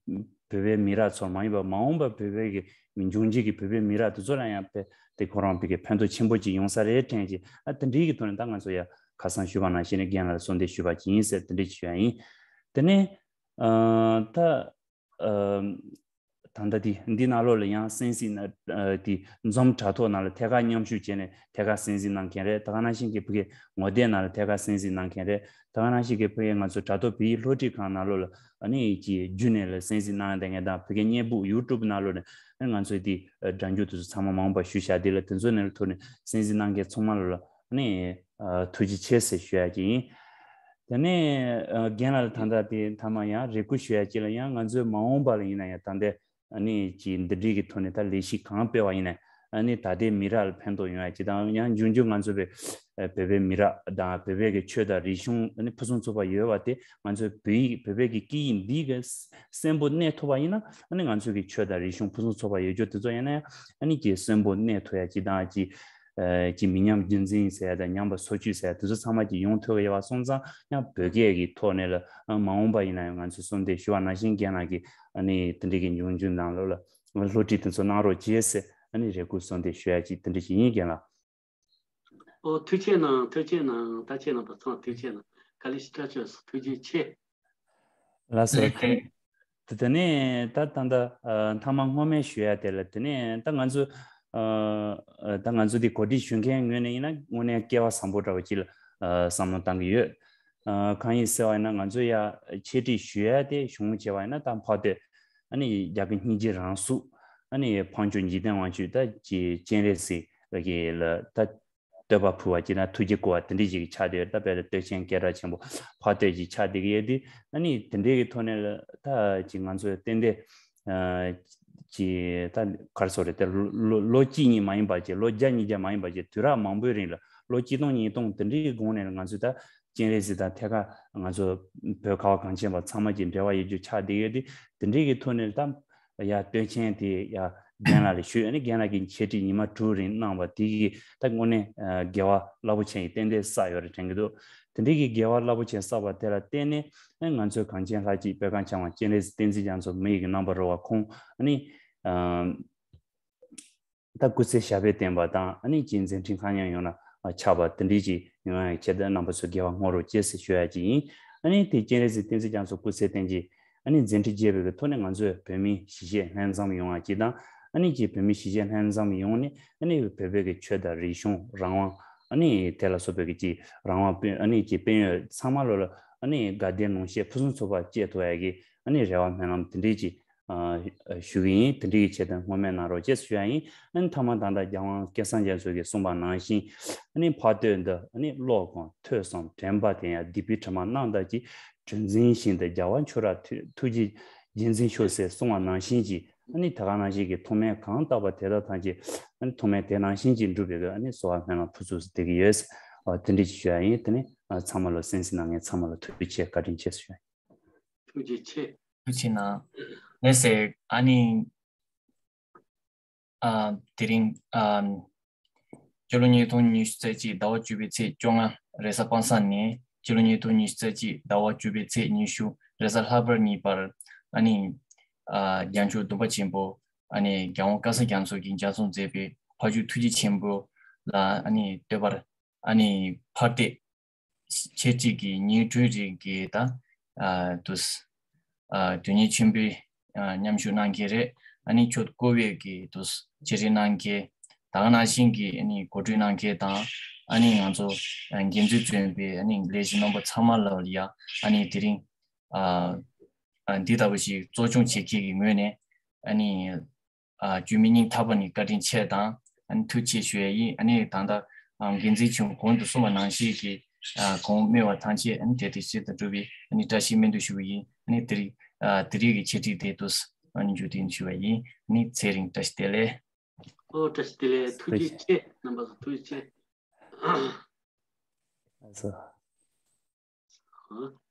བོད་པའི་མི་རབས་ཚོར་མ་ཡིན་པར་མ་འོངས་པར་བོད་པའི་གི་མི་འབྱུང་འགྱུར་གྱི་བོད་པའི་མི་རབས་དེ་ཚོ་ལ་ཡང་དཔེ་དེ་ཁོ་རང་བོད་ཀྱི་ཕན་ཐོགས་ཆེན་པོ་ཅིག་ཡོང་ས་རེད་དྲན་གྱི། ཨ་དེ་འདྲའི་གི་ཐོག་ནས་ད་ང་ཚོ་ཡ་ཁ་སང་ཞུས་པ་ནང་བཞིན་ནས་རྒན་ལགས་ལ་གསོལ་འདེབས་ཞུས་པ་ཅིག་ཡིན་ཟེར་དེ་འདྲ་ཅིག་ཞུ་ཡ་ཡིན། དེ་ནས་ཨ་ད་ཨ་ ད་ལྟ་དེ་འདི་ནང་ལོགས་ལ་ཡང་གསན་གཟིགས་ན་དེ་འཛོམས་དྲ་ཐོག་ནང་ལ་ཐད་ཀར་མཉམ་ཞུགས་བྱས་ནས་ཐད་ཀར་གསན་གཟིགས་གནང་མཁན་རེད། ད་ག་ནང་བཞིན་གྱི་ཕ་གི་ངོ་དེབ་ནང་ལ་ཐད་ཀར་གསན་གཟིགས་གནང་མཁན་རེད། ད་ག་ནང་བཞིན་གྱི་ཕ་གི་ང་ཚོ་དྲ་ཐོག་བོད་ཡིག་སློབ་ཁྲིད་ཁང་ནང་ལོགས་ལ་ཨ་ནི་ཀྱི་བརྒྱུད་ནས་ལ་གསན་གཟིགས་གནང་བསྡད་མཁན་དང་ཕ་གི་སྙན་སྦུག་ཡུ་ཊུབ་ནང་ལོགས་ནས་ཨ་ནི་ང་ཚོའི་དེ་སྒྲ་འཇུག་དེ་ཚོ་ཚང་མ་མ་འོངས་པ་ཞུས་བཞག་དེ་ལ་དེ་ཚོ་ནས་ཐོག་ནས་གསན་གཟིགས་གནང་མཁན་ཚང་མ་ལ་ཨ་ནི་ཐུགས་རྗེ་ཆེ་ཟེར་ཞུ་ཡ་ཅིག་ཡིན། དེ་ནས་རྒན་ལགས་ལ་ད་ལྟ་དེ་མཐའ་མ་ཡང་རེ་སྐུལ་ཞུ་ཡ་ཅིག་ལ་ཡང་ང་ཚོའི་མ་འོངས་པ་ལ་ཡིན་ན་ཡང་ད་ལྟའི་ཨ་ནི་ཅིག་འདི་འདྲའི་གི་ཐོག་ནས་ད་ལས་གཞི་གང་སྤེལ་བ་ཡིན་ན་ཨ་ནི་ད་ལྟའི་མི་རབས་ལ་ཕན་ཐོགས་ཡོང་ཡ་ཅིག་དང་ཡང་འབྱུང་འགྱུར་ང་ཚོ་བོད་བོད་པའི་མི་རབས་དང་བོད་པའི་གི་ཆོས་དང་རིག་གཞུང་ཨ་ནི་ཕུན་སུམ་ཚོགས་པ་ཡོད་པ་དེ་ང་ཚོའི་བོད་ཡིག་བོད་པའི་གི་སྐད་ཡིག་འདི་གི་གསོན་པོ་གནས་ཐུབ་པ་ཡིན་ན་ཨ་ནི་ང་ཚོའི་གི་ཆོས་དང་རིག་གཞུང་ཕུན་སུམ་ཚོགས་པ་ཡོད་རྒྱུ་དེ་ཚོ་ཡིན་ན་ཡང་ཨ་ནི་ཅིག་གསོན་པོ་གནས་ཐུབ་ཡ་ཅིག་དང་ཅིག་ཀྱི་མི་ཉམས་རྒྱུན་འཛིན་ཟེར་ཡ་དང་ཉམས་པ་སོར་ཆུད་ཟེར་ཡ་དེ་ཚོ་ཚང་མ་ཀྱི་ཡོང་ཐུབ་ཀྱི་ཡོད་པ་སོང་ཙང་ཡང་བོད་སྐད་ཀྱི་ཐོག་ནས་ལ་མ་འོངས་པ་ཡིན་ན་ཡང་ང་ཚོས་གསོལ་འདེབས་ཞུ་བ་ནང་བཞིན་རྒན་ལགས་ཀྱིས་ཨ་ནི་དེ་འདྲའི་གི་འབྱུང་འགྱུར་ནང་ལོགས་ལ་སློབ་ཁྲིད་དེ་ཚོ་གནང་རོགས་བྱེད་ཟེར་ཨ་ནི་རེ་སྐུལ་གསོལ་འདེབས་ཞུ་ཡ་ཅིག་དེ་འདྲ་ཞིག་ཡིན་རྒན་ལགས། ཨོ་ཐུགས་རྗེ་གནང་། ཐུགས་རྗེ་གནང་། ད་ཁྱེད་རྣམ་པ་ཚང་ཐུགས་རྗེ་གནང་། ག་ལེ་ཤི་ཏྲ་ཆོས་ཐུགས་རྗེ་ཆེ། ལགས་སོ། དེ་དེ་ནས་ད་ད་ད་མཐའ་མ་སྔོན་མའི་ཞུ་ཡ་དེ་ལ་དེ་ནས་ད་ང་ཚོ་ད་ང་ཚོ་འདི་གོ་སྒྲིག་ཞུ་མཁན་ངོས་ནས་ཡིན་ན་དངོས་གནས་སྐལ་བ་བཟང་པོ་འདྲ་བོ་ཅིག་ལ་བསམ་བློ་བཏང་གི་ཡོད། གང་ཡིན་ཟེར་བ་ཡིན་ན་ང་ཚོ་ཡ་འཆད་ཁྲིད་ཞུ་ཡ་དེ་གཞུང་བྱས་པ་ཡིན་ན་ད་འཕགས་སྟོད་ཨ་ནི་རྒྱ་གར་སྙིང་རྗེ་རང་གཟུགས་ཨ་ནི་འཕགས་མཆོག་འཇིག་རྟེན་དབང་ཕྱུག་ད་ཀྱི་སྤྱན་རས་གཟིགས་ལ་གི་ལ་ད་བསྟོད་པ་ཕུལ་བ་ཅིག་ན་ཐུགས་རྗེ་བསྐུལ་བ་དེ་འདྲ་ཞིག་ཆགས་བསྡད་ཡོད། ད་དཔེར་ན་བསྟོད་ཆེན་སྐད་གྲགས་ཆེན་པོ་འཕགས་བསྟོད་ཅིག་ཆགས་བསྡད་ཀྱི་ཡོད་དུས་ཨ་ནི་དེ་འདྲའི་གི་ཐོག་ནས་ལ་ད་ཅིག་ང་ཚོས་ཏན་ཏན་ཅིག་ད་ག་རེ་ཟེར་དགོས་རེད་དེ་ལོ་ལོ་ལོ་གཅིག་གཉིས་མ་ཡིན་པ་ཅིག་ལོ་བརྒྱ་ཉིས་བརྒྱ་མ་ཡིན་པ་ཅིག་དུས་རབས་མང་པོའི་རིང་ལ་ལོ་གཅིག་སྟོང་ཉིས་སྟོང་དེ་འདྲའི་གི་གོང་ནས་ལ་ང་ཚོས་ད་སྤྱན་རས་གཟིགས་དང་ཐད་ཀར་ང་ཚོ་བོད་ཁ་བ་གངས་ཅན་པ་ཚང་མ་གི་འབྲེལ་བ་ཡོད་རྒྱུ་ཆགས་བསྡད་ཡོད་དུས་དེ་འདྲའི་གི་ཐོག་ནས་ད། ཡ་བསྟོད་ཆེན་དེ་ཡ་རྒན་ལགས་ལ་ཞུས། ཨ་ནི་རྒན་ལགས་ཀྱིས་འཆད་ཁྲིད་ཉི་མ་དྲུག་རིང་གནང་བ་དེ་གིས་ད་དངོས་གནས་དགེ་བ་རླབས་པོ་ཆེ་ཡི་རྟེན་འབྲེལ་བསགས་ཡོད་རེད་དྲན་གྱི་འདུག་དེ་འདྲའི་གི་དགེ་བ་རླབས་པོ་ཆེ་བསགས་པ་དེ་ལ་བརྟེན་ནས་ཨ་ནི་ང་ཚོའི་གངས་ཅན་ལྷ་སྐྱིད་བོད་གངས་ལྗོངས་བ་སྤྱན་རས་གཟིགས་བསྟན་འཛིན་རྒྱ་མཚོ་མི་ཡི་གི་རྣམ་པར་རོལ་བ་ཁོང་ཨ་ནི་ད་སྐུ་ཚེ་ཞབས་པད་བརྟན་པ་དང་ཨ་ནི་ཀྱི་མཛད་འཕྲིན་གང་ཡང་ཡོང་ན་ཆགས་པ་དེ་འདྲའི་ཅིག་ཡོང་ཡ་ཆེད་དུ་རྣམ་པ་ཚོས་དགེ་བ་བསྔོ་རོགས་བྱེད་ཟེར་ཞུ་ཡ་ཅིག་ཡིན། ཨ་ནི་དེ་སྤྱན་རས་གཟིགས་བསྟན་འཛིན་རྒྱ་མཚོ་སྐུ་ཚེ་བརྟན་གྱི་ཨ་ནི་མཛད་འཕྲིན་རྒྱས་པའི་གི་ཐོག་ནས་ང་ཚོས་བོད་མིའི་གཞིས་བྱེས་ལྷན་འཛོམས་ཡོང་བ་གཅིག་དང་ཨ་ནི་ཀྱི་བོད་མིའི་གཞིས་བྱེས་ལྷན་འཛོམས་ཡོང་ནས་ཨ་ནི་བོད་པའི་གི་ཆོས་དང་རིག་གཞུང་རང་དབང་ཨ་ནི་དེ་ལ་སོགས་པའི་གི་ཀྱི་རང་དབང་དཔལ་ཨ་ནི་ཀྱི་དཔལ་ཡོན་ཚང་མ་ལོ་ལ་ཨ་ནི་དགའ་བདེ་ལོངས་སྤྱོད་ཕུན་སུམ་ཚོགས་པ་སྐྱེ་ཐུབ་ཡ་གི་ཨ་ནི་རེ་བ་སྨོན་ལམ་དེ་འདྲའི་ཀྱི་ཞུ་གི་ཡིན། དེ་འདྲའི་གི་ཆེད་དུ་བསྔོ་སྨོན་གནང་རོགས་ཅེས་ཞུ་ཡ་ཡིན། ཨ་ནི་མཐའ་མ་ད་ལྟ་རྒྱལ་དབང་སྐལ་བཟང་རྒྱ་མཚོ་གིས་གསུངས་པ་ནང་བཞིན་ཨ་ནི་འཕགས་བསྟོད་འདི་ཨ་ནི་ཀློག་གམ་ཐོས་སམ་དྲན་པ་དེ་ཡང་སྡིག་པའི་དྲི་མ་རྣམ་དག་གིས། གྲུ་འཛིན་བཞིན་དུ་རྒྱལ་བ་མཆོག་རབ་ཐུགས་ཐུགས་རྗེས་རྗེས་འཛིན་ཤོག་ཟེར་གསུངས་པ་ནང་བཞིན་གྱི་ཨ་ནི་ད་ག་ནང་བཞིན་གྱི་ཐུགས་སྨོན་གང་བཏབ་པ་དེ་དག་ཐམས་ཅད་ཨ་ནི་ཐུགས་སྨོན་དེ་ནང་བཞིན་གྱི་འགྲུབ་པའི་ཨ་ནི་གསོལ་བ་སྨོན་ལམ་ཕུལ་ཚུལ་དེ་གི་ཡོད། ཨ་དེ་འདྲ་ཅིག་ཞུ་ཡ་ཡིན། དེ་ནི་ཨ་ཚང་མ་ལ་གསན་གཟིགས་གནང་མཁན་ཚང་མ་ལ་ཐུགས་རྗེ་ཆེ་བཀའ་དྲིན་ཆེ་ཞུ་ཡ་ཡིན། ཐུགས་རྗེ་ཆེ། ཐུགས་རྗེ་ཆེ་གནང་། ལགས་སེ། ཨ་ནི། ཨ། དེ་རིང་། ཨ། སྤྱི་ལོ་ཉིས་སྟོང་ཉི་ཤུ་རྩ་གཅིག་ཟླ་བ་བཅུ་པའི་ཚེས་བཅོ་ལྔ་རེས་གཟའ་པ་སངས་ནས་སྤྱི་ལོ་ཉིས་སྟོང་ཉི་ཤུ་རྩ་གཅིག་ཟླ་བ་བཅུ་པའི་ཚེས་ཉི་ཤུ་རེས་གཟའ་ལྷག་པ་གཉིས་བར་ཨ་ནི། ཨ། རྒྱལ་མཆོག་སྡོམ་པ་ཆེན་པོ་ཨ་ནི་རྒྱལ་དབང་སྐལ་བཟང་རྒྱ་མཚོ་གིས་ལྗགས་རྩོམ་མཛད་པའི་ཕ་ཇོ་ཐུགས་རྗེ་ཆེན་པོ་ལ་ཨ་ནི་བསྟོད་པར་ཨ་ནི་ཕར་བལྟས། འཆད་ཁྲིད་ཀྱི་ཉིན་དྲུག་རིང་གི་ད་ཨ་དུས་ཨ་དོན་གཉེར་ཆེན་པོའི་ཨ་མཉམ་ཞུགས་གནང་མཁན་རེད། ཨ་ནི་ཆོས་སྐོར་བའི་གི་དུས་འཆད་ཁྲིད་གནང་མཁན་ད་ག་ནང་བཞིན་གྱི་ཨ་ནི་གོ་སྒྲིག་གནང་མཁན་དང་ཨ་ནི་ང་ཚོ་ཨ་འགན་འཛིན་བྱོན་པའི་ཨ་ནི་ལས་བྱེད་རྣམ་པ་ཚང་མ་ལ་ཡ་ཨ་ནི་དེ་རིང་ཨ་ཨ་འདི་ལྟ་བུ་ཞིག་གཙོ་སྐྱོང་བྱེད་མཁན་གྱི་ངོས་ནས་ཨ་ནི། ཨ་བཅོས་མིན་སྙིང་ཐག་པ་ནས་བཀའ་དྲིན་ཆེ་དང་ཨ་ནི་ཐུགས་རྗེ་ཆེ་ཞུ་ཡ་ཡིན། ཨ་ནི་ད་ལྟ་ཨ་འགན་འཛིན་ཆུང་གོང་དུ་གསུངས་པ་ནང་བཞིན་གྱི་ཨ་གོང་སྨྲས་པ་ཐམས་ཅད་ཨ་ནི་དེ་དེ་བཞིན་དུ་འགྲུབ་པའི་ཨ་ནི་བཀྲ་ཤིས་སྨོན་འདུན་ཞུ་བ་ཡིན། ཨ་ནི་དེ་རིང་ཨ་དེ་རིང་གི་འཆད་ཁྲིད་དེ་དུས་ཨ་ནི་མཇུག་སྒྲིལ་ཞུ་བ་ཡིན། ཨ་ནི་ཚེ་རིང་བཀྲ་ཤིས་བདེ་ལེགས། ཨོ་བཀྲ་ཤིས་བདེ་ལེགས། ཐུགས་རྗེ་ཆེ། རྣམ་པ་ཚོ་ཐུགས་རྗེ་ཆེ། ཨ་ཟོ། ཨ།